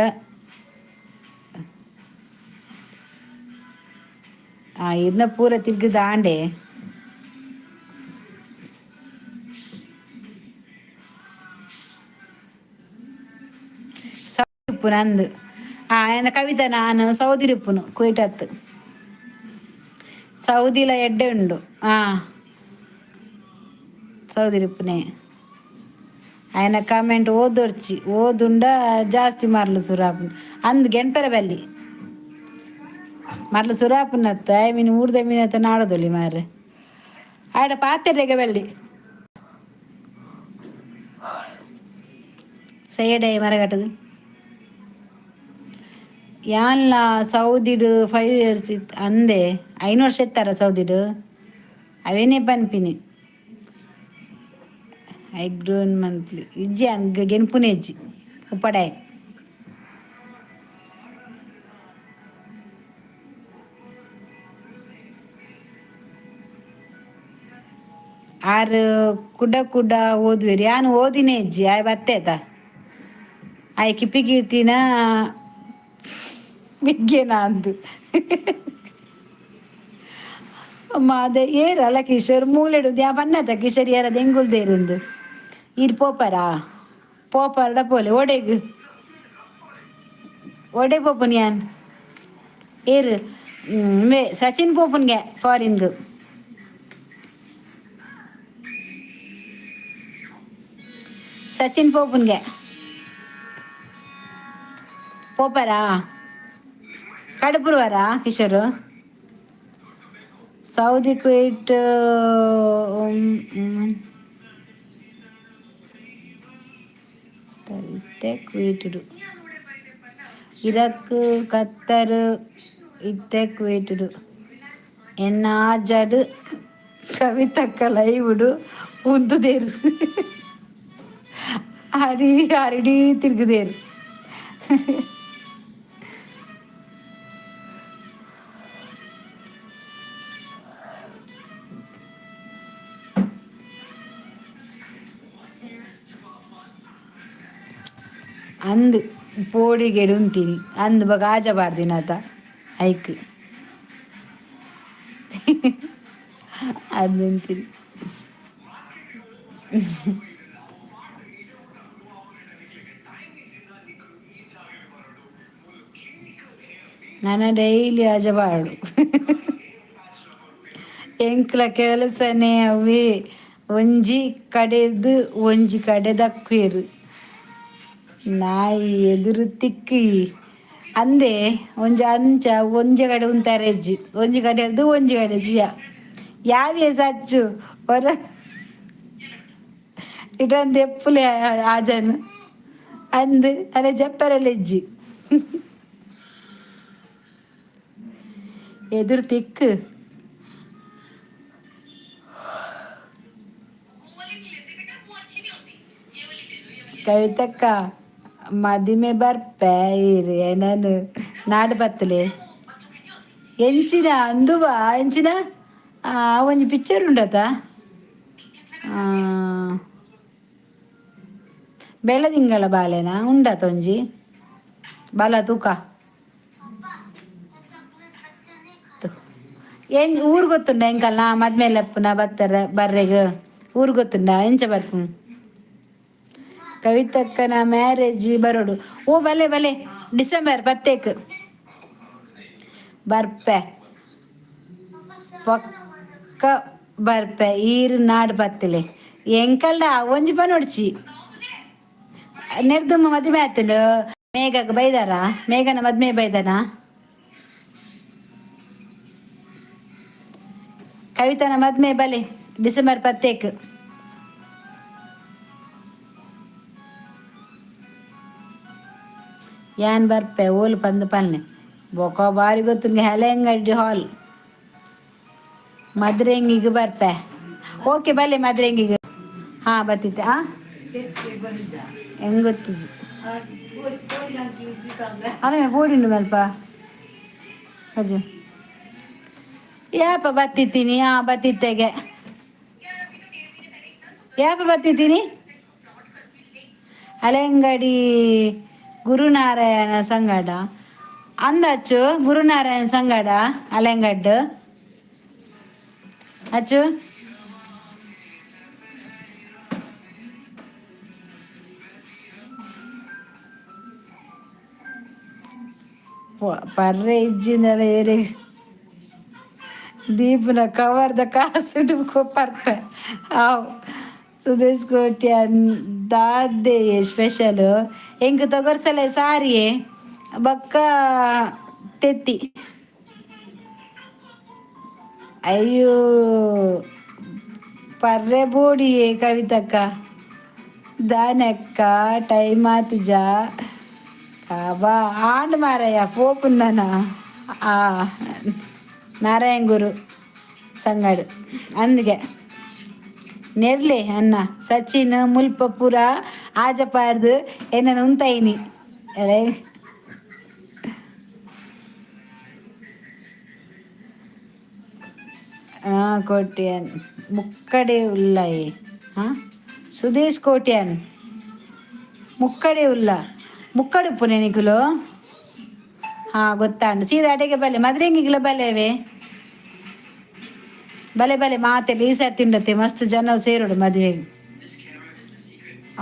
ಇರ್ನ ಪೂರ ತಿರ್ಗ ದಾಂಡೆ. ಸೌದಿ ನಂದು. ಎನ್ನ ಕವಿತಾ, ನಾನು ಸೌದಿ ಇಪ್ಪುನು, ಕುಯ್ಟತ್ತು. ಸೌದಿಲ ಎಡ್ಡೆ ಉಂಡು. ಹಾಂ, ಸೌದಿ ಇಪ್ಪುನೆ. ఆయన ಕಾಮೆಂಟ್ ಓದೊರ್ಚಿ, ಓದುಂಡ ಜಾಸ್ತಿ ಮರ್ಲು ಸುರಾಪುನ ಅಂದ್ ಗೆನ್ಪೆರ ಬಲ್ಲಿ ಮರ್ಲು ಸುರಾಪುನತ್ತ. I mean ಊರ್ದ ಮೀನತ್ತ ನಾಡದೊಲಿ ಮಾರ್ರೆ. ಆಡ ಪಾತೆರೆಗೆ ಬಲ್ಲಿ ಸೈಡೈ ಮರಗಟ್ಟದು. ಯಾನ್ಲ ಸೌದಿಡ್ 5 ಇಯರ್ಸ್ ಇತ್ತು ಅಂದೆ. 5 ವರ್ಷ ಇತ್ತಾರ ಸೌದಿಡ್, ಅವೇನೇ ಪನ್ಪಿನಿ. I grown monthly ಇಜ್ಜಿ ಅಂದ್ ಗೆನ್ಪುನೆ ಇಜ್ಜಿ ಉಪ್ಪಡಾಯ್. ಆರು ಕುಡ ಕುಡ ಓದುವೆರ್. ಯಾನ್ ಓದಿನೇ ಇಜ್ಜಿ. ಆಯ್ ಬತ್ತೇತ ಆಯ್ ಕಿಪ್ಪಿ ಕೀರ್ತಿನ ವಿಜ್ಞಾನ ಅಂದು ಅಮ್ಮ. ಅದೇ ಏರಲ್ಲ ಕಿಶೋರ್ ಮೂಲೆಡು ದ್ಯಾ ಬನ್ನತ ಕಿಶೋರ್ ಏರ ದೆಂಗುಲ್ ದೇರಿಂದು. ಈರ್ ಪೋಪರಾ? ಪೋಪರ್ಡ ಪೋಲೆ. ಒಡೆಗ್ ಒಡೆ ಪೋಪುನ್ ಯಾನ್? ಏರು ಮೇ ಸಚಿನ್ ಪೋಪುನ್ಗೆ ಫಾರಿನ್ಗ್? ಸಚಿನ್ ಪೋಪುನ್ಗೆ ಪೋಪರಾ? ಕಡಪುರುವರಾ ಕಿಶೋರ್? ಸೌದಿ ಕುವೈಟ್ ಇತ್ತೆ ಕುವೈಟುಡು. ಇರಕ್ ಕತ್ತರ್ ಇತ್ತೆ ಕುವೈಟುಡು. ಎನ್ನ ಆಜಡ್ ಕವಿತಕ್ಕ ಲೈವುಡು ಉಂತುದೇರು. ಹರಿ ಹರಿಡಿ ತಿರುಗುದೇರು. ಅಂದ್ ಪೋಡಿಗೆಡ್ ಉಂತೀನಿ ಅಂದ್ ಬೊಕ ಆಜ ಪಾಡ್ದಿನಾತ ಐಕ್ ಅಂದ್ ಉಂತೀನಿ. ನನ ಡೈಲಿ ಆಜ ಪಾಡು. ಎಂಕ್ಲ ಕೆಲಸನೇ ಅವೇ. ಒಂಜಿ ಕಡೆದು ಒಂಜಿ ಕಡೆ ದಕ್ವೇರು. ನಾಯಿ ಎದುರು ತಿಕ್ಕಿ ಅಂದೆ. ಒಂಜಿ ಅಂಚ ಒಂಜಿ ಕಡೆ ಉಂತಾರೆ ಅಜ್ಜಿ. ಒಂಜಿ ಕಡೆ ಹಿಡ್ದು ಒಂಜಿ ಕಡೆ ಜಿಯ ಯಾವೇ ಸಚ್ಚು ಹೊರ ರಿಟರ್ನ್ ದೆಪ್ಪುಲೆ ಆಜನ್ ಅಂದ್ ಅರೆ ಜಪ್ಪರೆಲ್ಲ ಇಜ್ಜಿ. ಎದುರು ತಿಕ್ಕು. ಕವಿತಕ್ಕ ಮದಿಮೆ ಬರ್ಪೆ ಇರು ನಾನು ನಾಡು ಬತ್ತಲೆ. ಎಂಚಿನ ಅಂದುವ ಎಂಚಿನ ಒಂಜಿ ಪಿಕ್ಚರ್ ಉಂಡತ ಬೆಳದಿಂಗಳ ಬಾಳೆನಾ ಉಂಡತ ಒಂಜಿ ಬಾಲ ತೂಕ. ಏನ್ ಊರು ಗೊತ್ತುಂಡ ಎಂಕಲ್ನ ಮದ್ಮೆ ಲೆಪ್ಪುನ ಬತ್ತರ ಬರ್ರೆಗ್ ಊರು ಗೊತ್ತುಂಡ ಎಂಚ ಬರ್ಪು? ಕವಿತಕ್ಕನ ಮ್ಯಾರೇಜ್ ಬರೋಡು. ಓ ಬಲೆ ಬಲೆ, ಡಿಸೆಂಬರ್ ಪತ್ತೇಕ್ ಬರ್ಪೆ, ಪಕ್ಕ ಬರ್ಪೆ. ಈರ್ ನಾಡ್ ಬತ್ತಲೆ ಎಂಕಲ್ಡ ಒಂಜಿ ಪನೊಡ್ಚಿ ನೆರ್ದುಮ್ಮ ಮದಿಮೆ ಆತಂಡು. ಮೇಘಗ್ ಬೈದಾರ? ಮೇಘನ ಮದ್ಮೆ ಬೈದಾನ? ಕವಿತನ ಮದ್ಮೆ ಬಲೆ ಡಿಸೆಂಬರ್ ಪತ್ತೇಕ್. ಯಾನ್ ಬರ್ಪೆ ಓಲು ಪಂದ್ ಪನ್ನೆ. ಬೊಕ ಬಾರಿ ಗೊತ್ತುಂಡು ಹೆಲೆಂಗಡಿ ಹಾಲ್. ಮದ್ರೆಂಗಿಗ್ ಬರ್ಪೆ. ಓಕೆ ಬಲೆ ಮದ್ರೆಂಗಿಗ್. ಹಾ ಬತ್ತಿತ್ತೆ. ಆ ಹೆಂಗ್ ಗೊತ್ತಿಜಿ ಅಲ್ಲ ಬೋಡಿಂಡು ಮಲ್ಪ ಅಜ್ಜು ಯಾಪ ಬತ್ತಿತ್ತೀನಿ. ಹಾ ಬತ್ತಿತ್ತೆಗೆ ಯಾಪ ಬತ್ತಿತ್ತೀನಿ. ಅಲೆಂಗಡಿ ಗುರುನಾರಾಯಣ ಸಂಗಡ ಅಂದಚ್ಚು, ಗುರುನಾರಾಯಣ ಸಂಗಡ ಅಲೆಂಗಡ್ಡು ಅಚ್ಚು. ಪರ್ರೆ ಇಜ್ಜಿಂದಲ ಏರೆ ದೀಪನ ಕವರ್ದ ಕಾಸುಡು ಪರ್ಪೆ. ಆವ್ ಸುದೇಶ್ ಕೋಟ್ಯಾನ್ ದಾದೆ ಸ್ಪೆಷಲ್ ಎಂಕ್ ತೊಗರ್ಸಲೆ ಸಾರಿಯೇ ಬೊಕ್ಕ ತೆತ್ತಿ. ಅಯ್ಯೋ ಪರ್ರೆ ಬೋಡಿಯೇ ಕವಿತಕ್ಕ ದಾನೆಕ್ಕ ಟೈಮ್ ಆತಿಜ ಬಾ ಆಂಡ್ ಮಾರಯ್ಯ ಪೋಪುಂದನ. ಆ ನಾರಾಯಣ ಗುರು ಸಂಗಡು ಅಂದ್ಗೆ ನೆರ್ಲೆ ಅನ್ನ ಸಚಿನ್ ಮುಲ್ಪ ಪೂರ ಆಜಪಾರ್ದು ಎನ್ನನ್ ಉಂತೈನಿ. ಕೋಟ್ಯಾನ್ ಮುಕ್ಕಡೆ ಉಲ್ಲಯೆ. ಹಾಂ ಸುದೇಶ್ ಕೋಟ್ಯಾನ್ ಮುಕ್ಕಡೆ ಉಲ್ಲ ಮುಕ್ಕಡೆ ಉಪ್ಪುನೆ ನಿಕುಲು. ಹಾಂ ಗೊತ್ತಾಂಡು ಸೀದಾ ಅಡೆಗೆ ಬಲೆ ಮದ್ರೆಂಗಿಗ್ಲ ಬಲೆವೆ ಬಲೆ ಬಲೆ ಮಾತೆಲ್ಲ ಈ ಸಾರಿ ತಿಂಡತ್ತೆ ಮಸ್ತ್ ಜನ ಸೇರೋಡು ಮದುವೆಗೆ.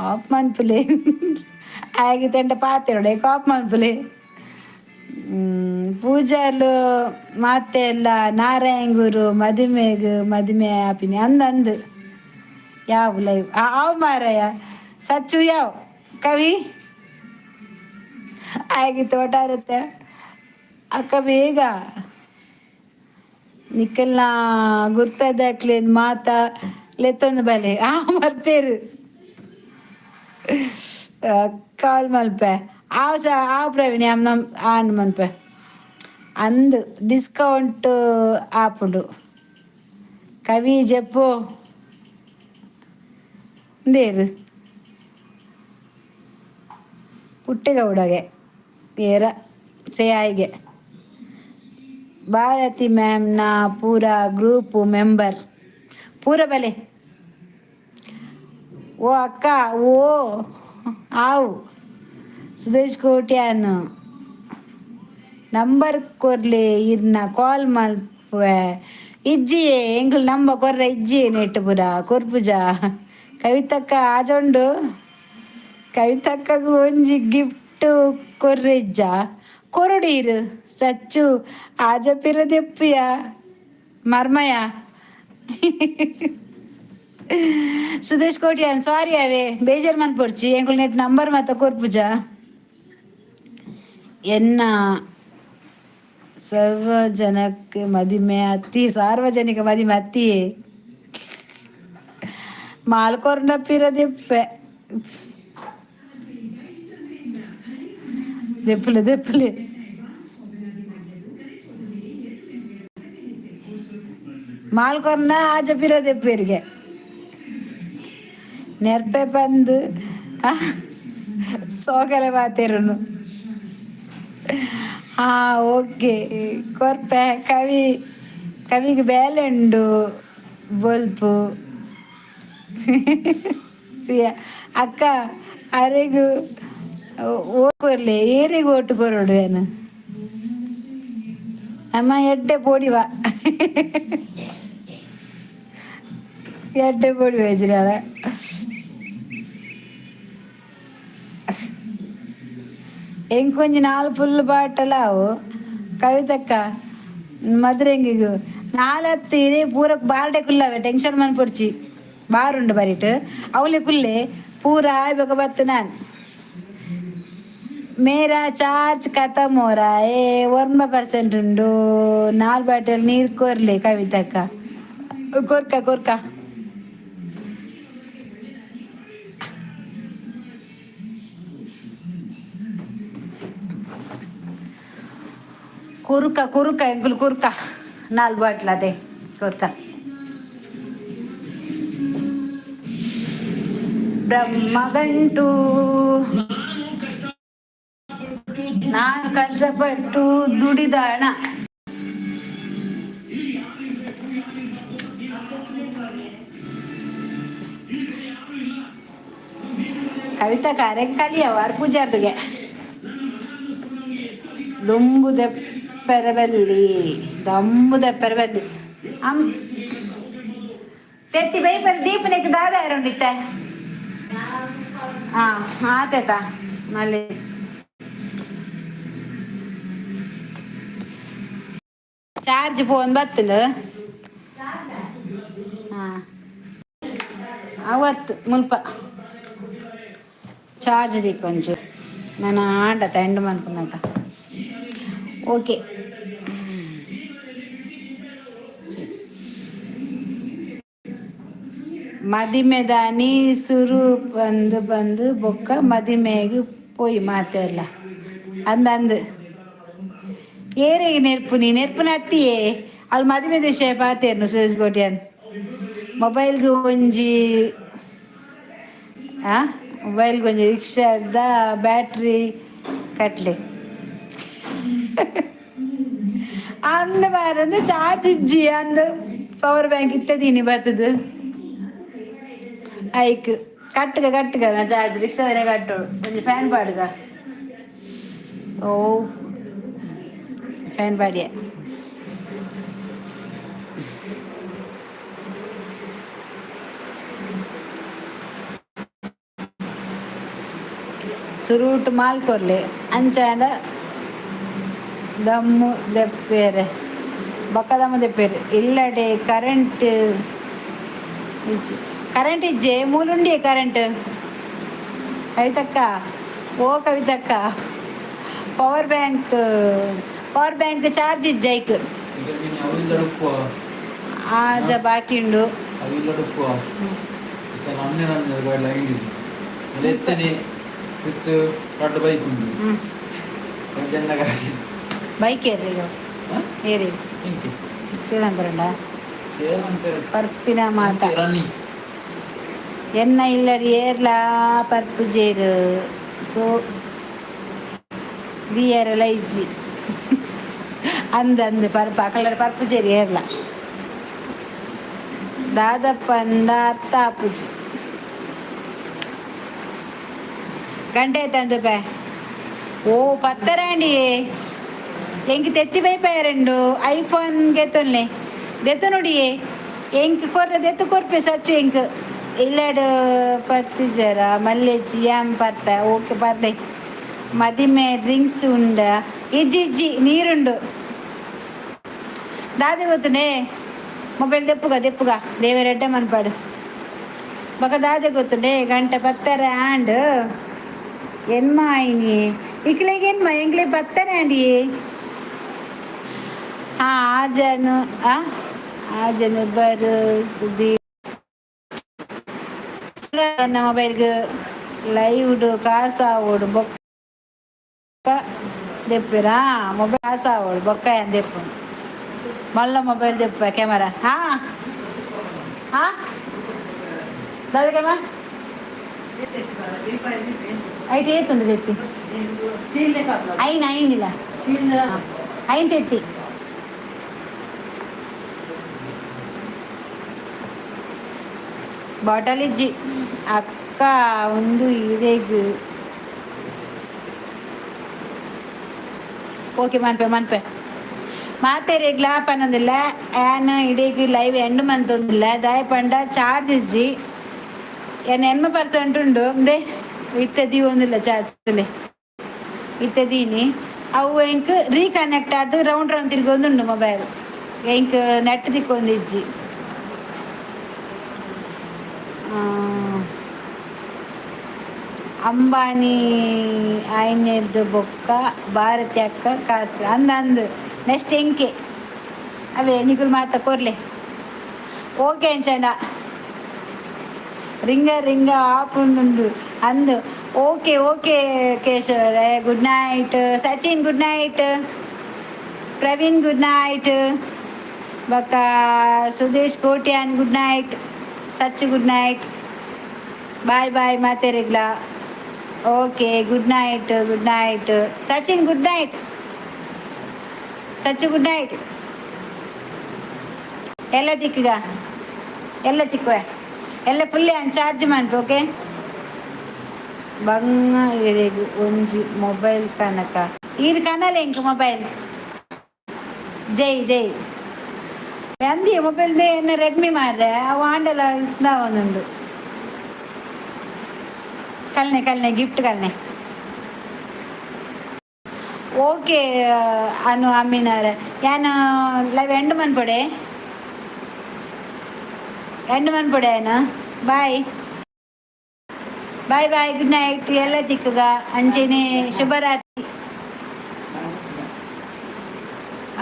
ಆಪ್ ಮನ್ಪುಲೆ ಆಗಿ ತೆಂಡ ಪಾತೆರೋಡು ಏಕ ಆಪ್ ಮನ್ಪುಲೆ. ಪೂಜಾರ್ಲು ಮಾತೆ ಎಲ್ಲ ನಾರಾಯಣಗುರು ಮದುಮೆಗ್ ಮದುಮೆ ಆಪಿನಿ ಅಂದ್ ಅಂದ್ ಯಾವ ಲೈವ್ ಆವ್ ಮಾರಾಯ ಸಚ್ಚು ಯಾವ ಕವಿ ಆಗಿ ತೋಟ ಇರುತ್ತೆ ಅಕ್ಕ ಬೇಗ ನಿಕ್ಕಲ್ನ ಗುರ್ತದಾಕ್ಲೇನ್ ಮಾತ ಲೆತ್ತೊಂದು ಬಲೆ. ಆ ಮರ್ಪೇರು ಕಾಲ್ ಮಲ್ಪೆ. ಆವ್ ಸ ಆವ್ ಪ್ರವೀಣ್ ಆಮ್ ನಮ್ ಆಂಡ್ ಮನ್ಪೆ ಅಂದ್ ಡಿಸ್ಕೌಂಟ್ ಆಪುಂಡು. ಕವಿ ಜೆಪ್ಪು ಇಂದೇರು ಪುಟ್ಟೆಗೌಡಗೆ ಏರ ಸೇಯಾಯಿಗೆ ಭಾರತಿ ಮ್ಯಾಮ್ನ ಪೂರ ಗ್ರೂಪ್ ಮೆಂಬರ್ ಪೂರ ಬಲೆ. ಓ ಅಕ್ಕ ಓ ಆವು ಸುದೇಶ್ ಕೋಟ್ಯಾನ್ ನಂಬರ್ ಕೊರ್ಲೆ ಇರ್ನ ಕಾಲ್ ಮಲ್ಪುವೆ. ಇಜ್ಜಿಯೇ ಎಂಕುಲು ನಂಬ ಕೊರ್ರೆ ಇಜ್ಜಿಯೇ ನೆಟ್ಟು ಪೂರ ಕೊರ್ಪುಜ. ಕವಿತಕ್ಕ ಆಜೊಂಡು ಕವಿತಕ್ಕಗ್ ಒಂಜಿ ಗಿಫ್ಟ್ ಕೊರ್ರೆ ಇಜ್ಜ ಕೊರೊಡೀರು ಸಚ್ಚು ಆಜ ಪಿರ ದೆಪ್ಪುಯ ಮರ್ಮಯ. ಸುದೇಶ್ ಕೋಟ್ಯಾನ್ ಸಾರಿ ಅವೇ ಬೇಜಾರ್ ಮನ್ಪೊಡ್ಚಿ ಎಂಕುಲು ನೆಟ್ ನಂಬರ್ ಮಾತ ಕೊರ್ಪುಜ. ಎನ್ನ ಸರ್ವಜನಕ್ಕೆ ಮದಿಮೆ ಅತ್ತಿ ಸಾರ್ವಜನಿಕ ಮದಿಮೆ ಅತ್ತಿ ಮಾಲ್ ಕೊರ್ಂಡ ಪಿರ ದೆಪ್ಪೆ ದೆಪ್ಪುಲೆ ದೆಪ್ಪುಲೆ. ಮಾಲ್ ಕೊರ್ನ ಆಜ ಪಿರ ದೆಪ್ಪೇರಿಗೆ ನೆರ್ಪೆ ಬಂದು. ಸೋಗಲೆ ಬಾತೆರುನು. ಹಾ ಓಕೆ, ಕೊರ್ಪೆ. ಕವಿ ಕವಿಗೆ ಬೇಲೆ ಉಂಡು. ಬೊಲ್ಪು ಸಿಯ ಅಕ್ಕ ಅರೆಗು ಓಕೊರ್ಲೆ, ಏರೆಗ್ ಓಟು ಕೊರೊಡು ಏನು? ಅಮ್ಮ ಎಡ್ಡೆ ಪೋಡಿವ, ಎಡ್ಡೆ ಪೋಡಿ ವೇಜಿರಾಳ. ಎಂಕೊಂಜಿ ನಾಲ್ ಫುಲ್ ಬಾಟಲ ಅವು. ಕವಿತಕ್ಕ ಮದುರೆಂಗಿಗು ನಾಲತ್ತಿ ಇರೇ ಪೂರಕ್ ಬಾರ್ಡೆ ಕುಲ್ಲವೆ. ಟೆನ್ಷನ್ ಮನ್ಪೊಡ್ಚಿ, ಬಾರುಂಡು ಬರಿಟ್ ಅವಲೆ ಕುಲ್ಲೆ. ಪೂರ ಆಯ್ಬೇಕ ಬತ್ತು ನಾನು. ಮೇರಾ ಚಾರ್ಜ್ ಖತಮ್ ಹೋರ ಏ, 9% ಉಂಡು. ನಾಲ್ ಬಾಟಲ್ ನೀರು ಕೊರ್ಲೆ ಕವಿತಕ್ಕ. ಕೊರ್ಕ ಕೊರ್ಕ. ಕುರುಕ ಕುರುಕ ಎಂಕುಲು ಕುರುಕ, ನಾಲ್ ಬಾಟ್ಲ್ ಅದೇ ಕುರುಕ. ಬ್ರಹ್ಮಗಂಟು ನಾನು ಕಷ್ಟಪಟ್ಟು ದುಡಿದ ಹಣ. ಕವಿತಾ ಕಾರ್ಯ ಕಲಿಯವ ಪೂಜಾರ್ದುಗೆ ದುಂಬು ದೆಪ್ಪೆರಬಲ್ಲಿ, ದಂಬು ದೆಪ್ಪೆರಬಲ್ಲಿ. ಅಮ್ ತೆತ್ತಿ ಬೈಪರ್ ದೀಪನಿಕ್ ದಾದ ಯಾರುಂಡಿತ್ತೆ? ಹಾ ಆತೇತ ಮಲ್ಲೇಜ್ ಚಾರ್ಜ್ ಫೋನ್ ಬತ್ತಲು. ಹಾ ಅವತ್ತು ಮುಲ್ಪ ಚಾರ್ಜ್ ದಿಕ್ಕೊಂಚು ನಾನು ಆಂಡತ ಎಂಡ್ ಮನ್ಪುನತ. ಓಕೆ, ಮದಿಮೆದಾನಿ ಸುರು ಬಂದು ಬಂದು ಬೊಕ್ಕ ಮದಿಮೆಗ್ ಪೋಯಿ ಮಾತೆರ್ಲ ಅಂದ ಅಂದ್. ಏರೆಗ್ ನೆರ್ಪುನಿ? ನೆರ್ಪುನ ಅತ್ತಿಯೇ ಅಲ್ಲಿ ಮದಿಮೆ ದೇಶ ಪಾತೇರ್ನು. ಸುರೇಶ್ ಕೋಟ್ಯಾನ್ ಮೊಬೈಲ್ಗೆ ಒಂಜಿ, ಆ ಮೊಬೈಲ್ಗೆ ಒಂಜಿ ರಿಕ್ಷಾದ ಬ್ಯಾಟ್ರಿ ಕಟ್ಲೆ ಅಂದ ಮಾರಂದು ಚಾರ್ಜ್ ಇಜ್ಜಿ ಅಂದ್. ಪವರ್ ಬ್ಯಾಂಕ್ ಇತ್ತದೀನಿ ಬತ್ತದು ಐಕ್ ಕಟ್ಟುಗ ಕಟ್ಟುಗ. ನಾ ಚಾರ್ಜ್ ರಿಕ್ಷಾದನೆ ಕಟ್ಟೋಡು. ಒಂಜಿ ಫ್ಯಾನ್ ಪಾಡುಗ. ಓ ಫ್ಯಾನ್ ಪಾಡಿಯ. ಸುರೂಟ್ ಮಾಲ್ ಕೊರ್ಲೆ ಅಂಚಾಂಡ ದಮ್ಮು ದೆಪ್ಪೇರೆ, ಬೊಕ್ಕ ದಮ್ಮು ದೆಪ್ಪೇರೆ. ಇಲ್ಲಡೆ ಕರೆಂಟ್ ಇಜ್ಜಿ, ಕರೆಂಟ್ ಇಜ್ಜೆ. ಮೂಲುಂಡಿಯೆ ಕರೆಂಟ್. ಕವಿತಕ್ಕ, ಓ ಕವಿತಕ್ಕ, ಪವರ್ ಬ್ಯಾಂಕ್ ಚಾರ್ಜ್ ಇಜ್ಜ ಐಕ್. ಆಜ ಬಾಕಿ ಉಂಡು. ಬೈಕ್ ಏರ್ರಿ ಏರಿ. ಶ್ರೀಲಂಕರಂಡ ಪರ್ಪಿನ ಮಾತ ಎನ್ನ ಇಲ್ಲಡಿ ಏರ್ಲಾ ಪರ್ಪುಜೇರು. ಸೊ ದಿಯರೆಲ ಇಜ್ಜಿ ಅಂದ್ ಅಂದ್. ಪರ್ಪ ಅಕಲರ್ ಪರ್ಪುಜೇರು ಏರ್ಲ. ದಾದಪ್ಪಂದ ಅರ್ಥ ಆಪುಜಿ. ಗಂಟೆ ಆಯ್ತಂದು ಪೇ. ಓ ಪತ್ತರಾಂಡಿ ಎಂಕ್ ತೆತ್ತಿ ಬೈಪಾಯರಂಡು. ಐಫೋನ್ ಗೆತ್ತೊನ್ಲೆ, ದೆತ್ತ ನೋಡಿಯೇ. ಎಂಕ್ ಕೊರ್ರ ದೆತ್ತು ಕೊರ್ಪೆ ಸಚ್ಚು. ಎಂಕ್ ಇಲ್ಲಡ್ ಪತ್ತು ಜರ ಮಲ್ಲೆಜ್ಜಿ ಯಾಮ್ ಪರ್ಪೆ. ಓಕೆ, ಪರ್ಲೆ. ಮದಿಮೆ ಡ್ರಿಂಕ್ಸ್ ಉಂಡ? ಇಜ್ಜಿ ಇಜ್ಜಿ, ನೀರುಂಡು. ದಾದೆ ಗೊತ್ತುಂಡೆ? ಮೊಬೈಲ್ ದೆಪ್ಪುಗ ದೆಪ್ಪುಗ. ದೇವರೆಡ್ಡೆ ಮನ್ಪಾಡು. ಬೊಕ ದಾದೆ ಗೊತ್ತುಂಡೆ? ಗಂಟೆ ಪತ್ತರ ಆಂಡ್. ಎನ್ಮ ಆಯ್ನಿ ಇಕ್ಲೆಗ್ ಎನ್ಮ, ಎಂಕ್ಲೆ ಪತ್ತರ ಆಂಡಿಯೇ. ಹಾ ಆಜನು ಆ ಆಜನು ಬರು ಸುದಿ ಮೊಬೈಲ್ಗ್ ಲೈವ್ಡ್ ಕಾಸಾವೊಡು ಬೊಕ್ಕ ದೆಪ್ಪೆರಾ. ಮೊಬೈಲ್ ಕಾಸಾವೊಡು ಬೊಕ್ಕ ಯಾನ್ ದೆಪ್ಪುನು. ಮಲ್ಲ ಮೊಬೈಲ್ ದೆಪ್ಪ ಕ್ಯಾಮರಾ. ಹಾ ಹಾ ದಾದಕಮ್ಮ. ಐಟ್ ಏತುಂಡು ತೆತ್ತಿ? ಐನ್ ಐನಿಲ್ಲ, ಐನ್ ತೆತ್ತಿ. ಬಾಟಲ್ ಇಜ್ಜಿ ಅಕ್ಕ ಒಂದು ಇರೆಗ್. ಓಕೆ, ಮನ್ಪೆ ಮನ್ಪೆ. ಮಾತೆರೆಗ್ಲಾ ಪನೊಂದಿಲ್ಲ, ಆನ್ ಇಡೀಗ್ ಲೈವ್ ಎಂಡ್ ಮಂತೊಂದಿಲ್ಲ. ದಾಯ ಪಂಡ ಚಾರ್ಜ್ ಇಜ್ಜಿ. ಏನ್ 80% ಉಂಡು. ಒಂದೇ ಇತ್ತೆ ದೀವೊಂದಿಲ್ಲ ಚಾರ್ಜ್. ಇತ್ತೆ ದೀನಿ. ಅವು ಎಂಕ್ ರೀಕನೆಕ್ಟ್ ಆದ್ ರೌಂಡ್ ರೌಂಡ್ ತಿರ್ಗೊಂದುಂಡು ಮೊಬೈಲ್. ಎಂಕ್ ನೆಟ್ ತಿಕ್ಕೊಂದಿಜ್ಜಿ. ಅಂಬಾನಿ ಆಯ್ನೆದ್ದು ಬೊಕ್ಕ ಭಾರತಿ ಅಕ್ಕ ಕಾಸು ಅಂದ ಅಂದು. ನೆಕ್ಸ್ಟ್ ಎಂಕೆ ಅವೇ ನಿಕುಲು ಮಾತ ಕೊರ್ಲೆ. ಓಕೆ, ಅಂಚಂಡ ರಿಂಗ ರಿಂಗ ಆಪುಂಡು ಅಂದು. ಓಕೆ ಓಕೆ ಕೇಶವರೇ, good night. Sachin, good night. Praveen, good night. ಬೊಕ್ಕ Sudesh Kotian, good night. Sachu, good night. Bye bye ಮಾತೆರೆಗ್ಲ. Okay, good night, good night. Sachin, good night. Sachu, good night. ಎಲ್ಲ ತಿಕ್ಕಗ, ಎಲ್ಲ ತಿಕ್ಕುವೆ. ಎಲ್ಲ full charge ಮನ್ಪು. Okay, ಬಂಗ ಇರೆಗ್ ಒಂಜಿ mobile ಕನಕ. ಈರ್ ಕನಲೆ ಎಂಕ್ ಮೊಬೈಲ್. ಜೈ ಜೈ ಅಂದಿ. ಮೊಬೈಲ್ ಎನ್ನ ರೆಡ್ಮಿ ಮಾರ್ರೆ. ಅವು ಆಂಡಲ ಒಂದುಂಡು. ಕಲ್ನೆ ಕಲ್ನೆ, ಗಿಫ್ಟ್ ಕಲ್ನೆ. ಓಕೆ ಅನು ಅಮ್ಮಿನಾರೆ, ಯಾನ್ ಲೈವ್ ಎಂಡ್ ಮನ್ಪೊಡೆ, ಎಂಡ್ ಮನ್ಪೊಡೆ ಏನ. Bye bye bye, good night. ಎಲ್ಲ ತಿಕ್ಕುಗ. ಅಂಚೆನೆ ಶುಭರಾತ್ರಿ.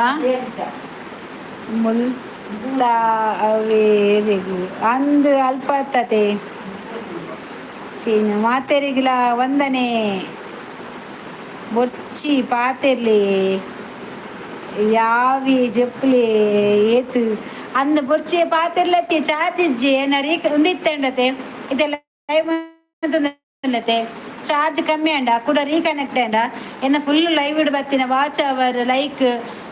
ಆ ಮುಲ್ತ ಅವೇರೆಗು ಅಂದು ಅಲ್ಪ ಅತ್ತತೆ ಚೀನ. ಮಾತೆರಿಗ್ಲ ವಂದನೆ. ಬೊರ್ಚಿ ಪಾತೆರ್ಲಿ ಯಾವಿ ಜಪ್ಪುಲೆ ಏತ್ ಅಂದ್. ಬೊರ್ಚಿ ಪಾತೆರ್ಲತ್ತಿ, ಚಾರ್ಜ್ ಇಜ್ಜಿ. ಏನ ರೀ ಉಂದಿತ್ತಂಡತೆ. ಇದೆಲ್ಲ ಚಾರ್ಜ್ ಕಮ್ಮಿ ಅಂಡ ಕೂಡ ರೀಕನೆಕ್ಟ್ ಅಂಡ. ಎನ್ನ ಫುಲ್ ಲೈವ್ ಇಡ್ ಬತ್ತಿನ ವಾಚ್ ಅವರ್, ಲೈಕ್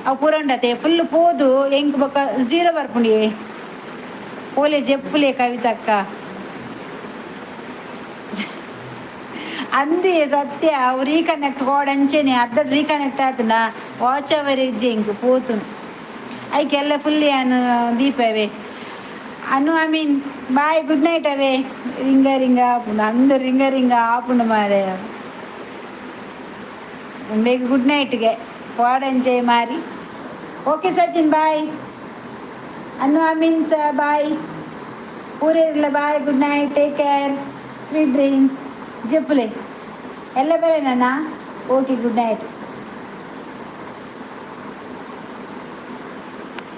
ಅವು ಪೂರ ಉಂಡತೆ. ಫುಲ್ ಪೋದು ಎಂಕ್ ಬೊಕ್ಕ ಝೀರೋ ಬರ್ಪುಂಡಿಯೇ. ಪೋಲೆ ಜೆಪ್ಪುಲೆ ಕವಿತಕ್ಕ. ಅಂದೇ ಸತ್ಯ. ಅವು ರೀಕನೆಕ್ಟ್ ಕೋಡ್ ಅಂಚೆನೆ ಅರ್ಧ ರೀಕನೆಕ್ಟ್ ಆತನ. ವಾಚ್ ಅವರ್ ಇಜ್ಜಿ ಎಂಕ್, ಪೋತುನು. ಐಕೆಲ್ಲ ಫುಲ್ ಯಾನ್ ದೀಪವೇ. Anu I mean, bye, good night. ಅವೇ ರಿಂಗ ರಿಂಗ ಆಪುಂಡು ಅಂದು, ರಿಂಗ ರಿಂಗ ಆಪುಂಡು ಮಾರೆ. ಬೇಗ ಗುಡ್ ನೈಟ್ಗೆ ಪಾಡಂಚೆ ಮಾರಿ. Okay Sachin, bye. ಅನು ಅಮೀನ್ ಸ ಬಾಯ್. ಊರಿರಲ್ಲ, bye, good night, take care, sweet dreams. ಜಪ್ಪುಲೆ ಎಲ್ಲ ಬೇರೆ ನನ್ನ. Okay, good night.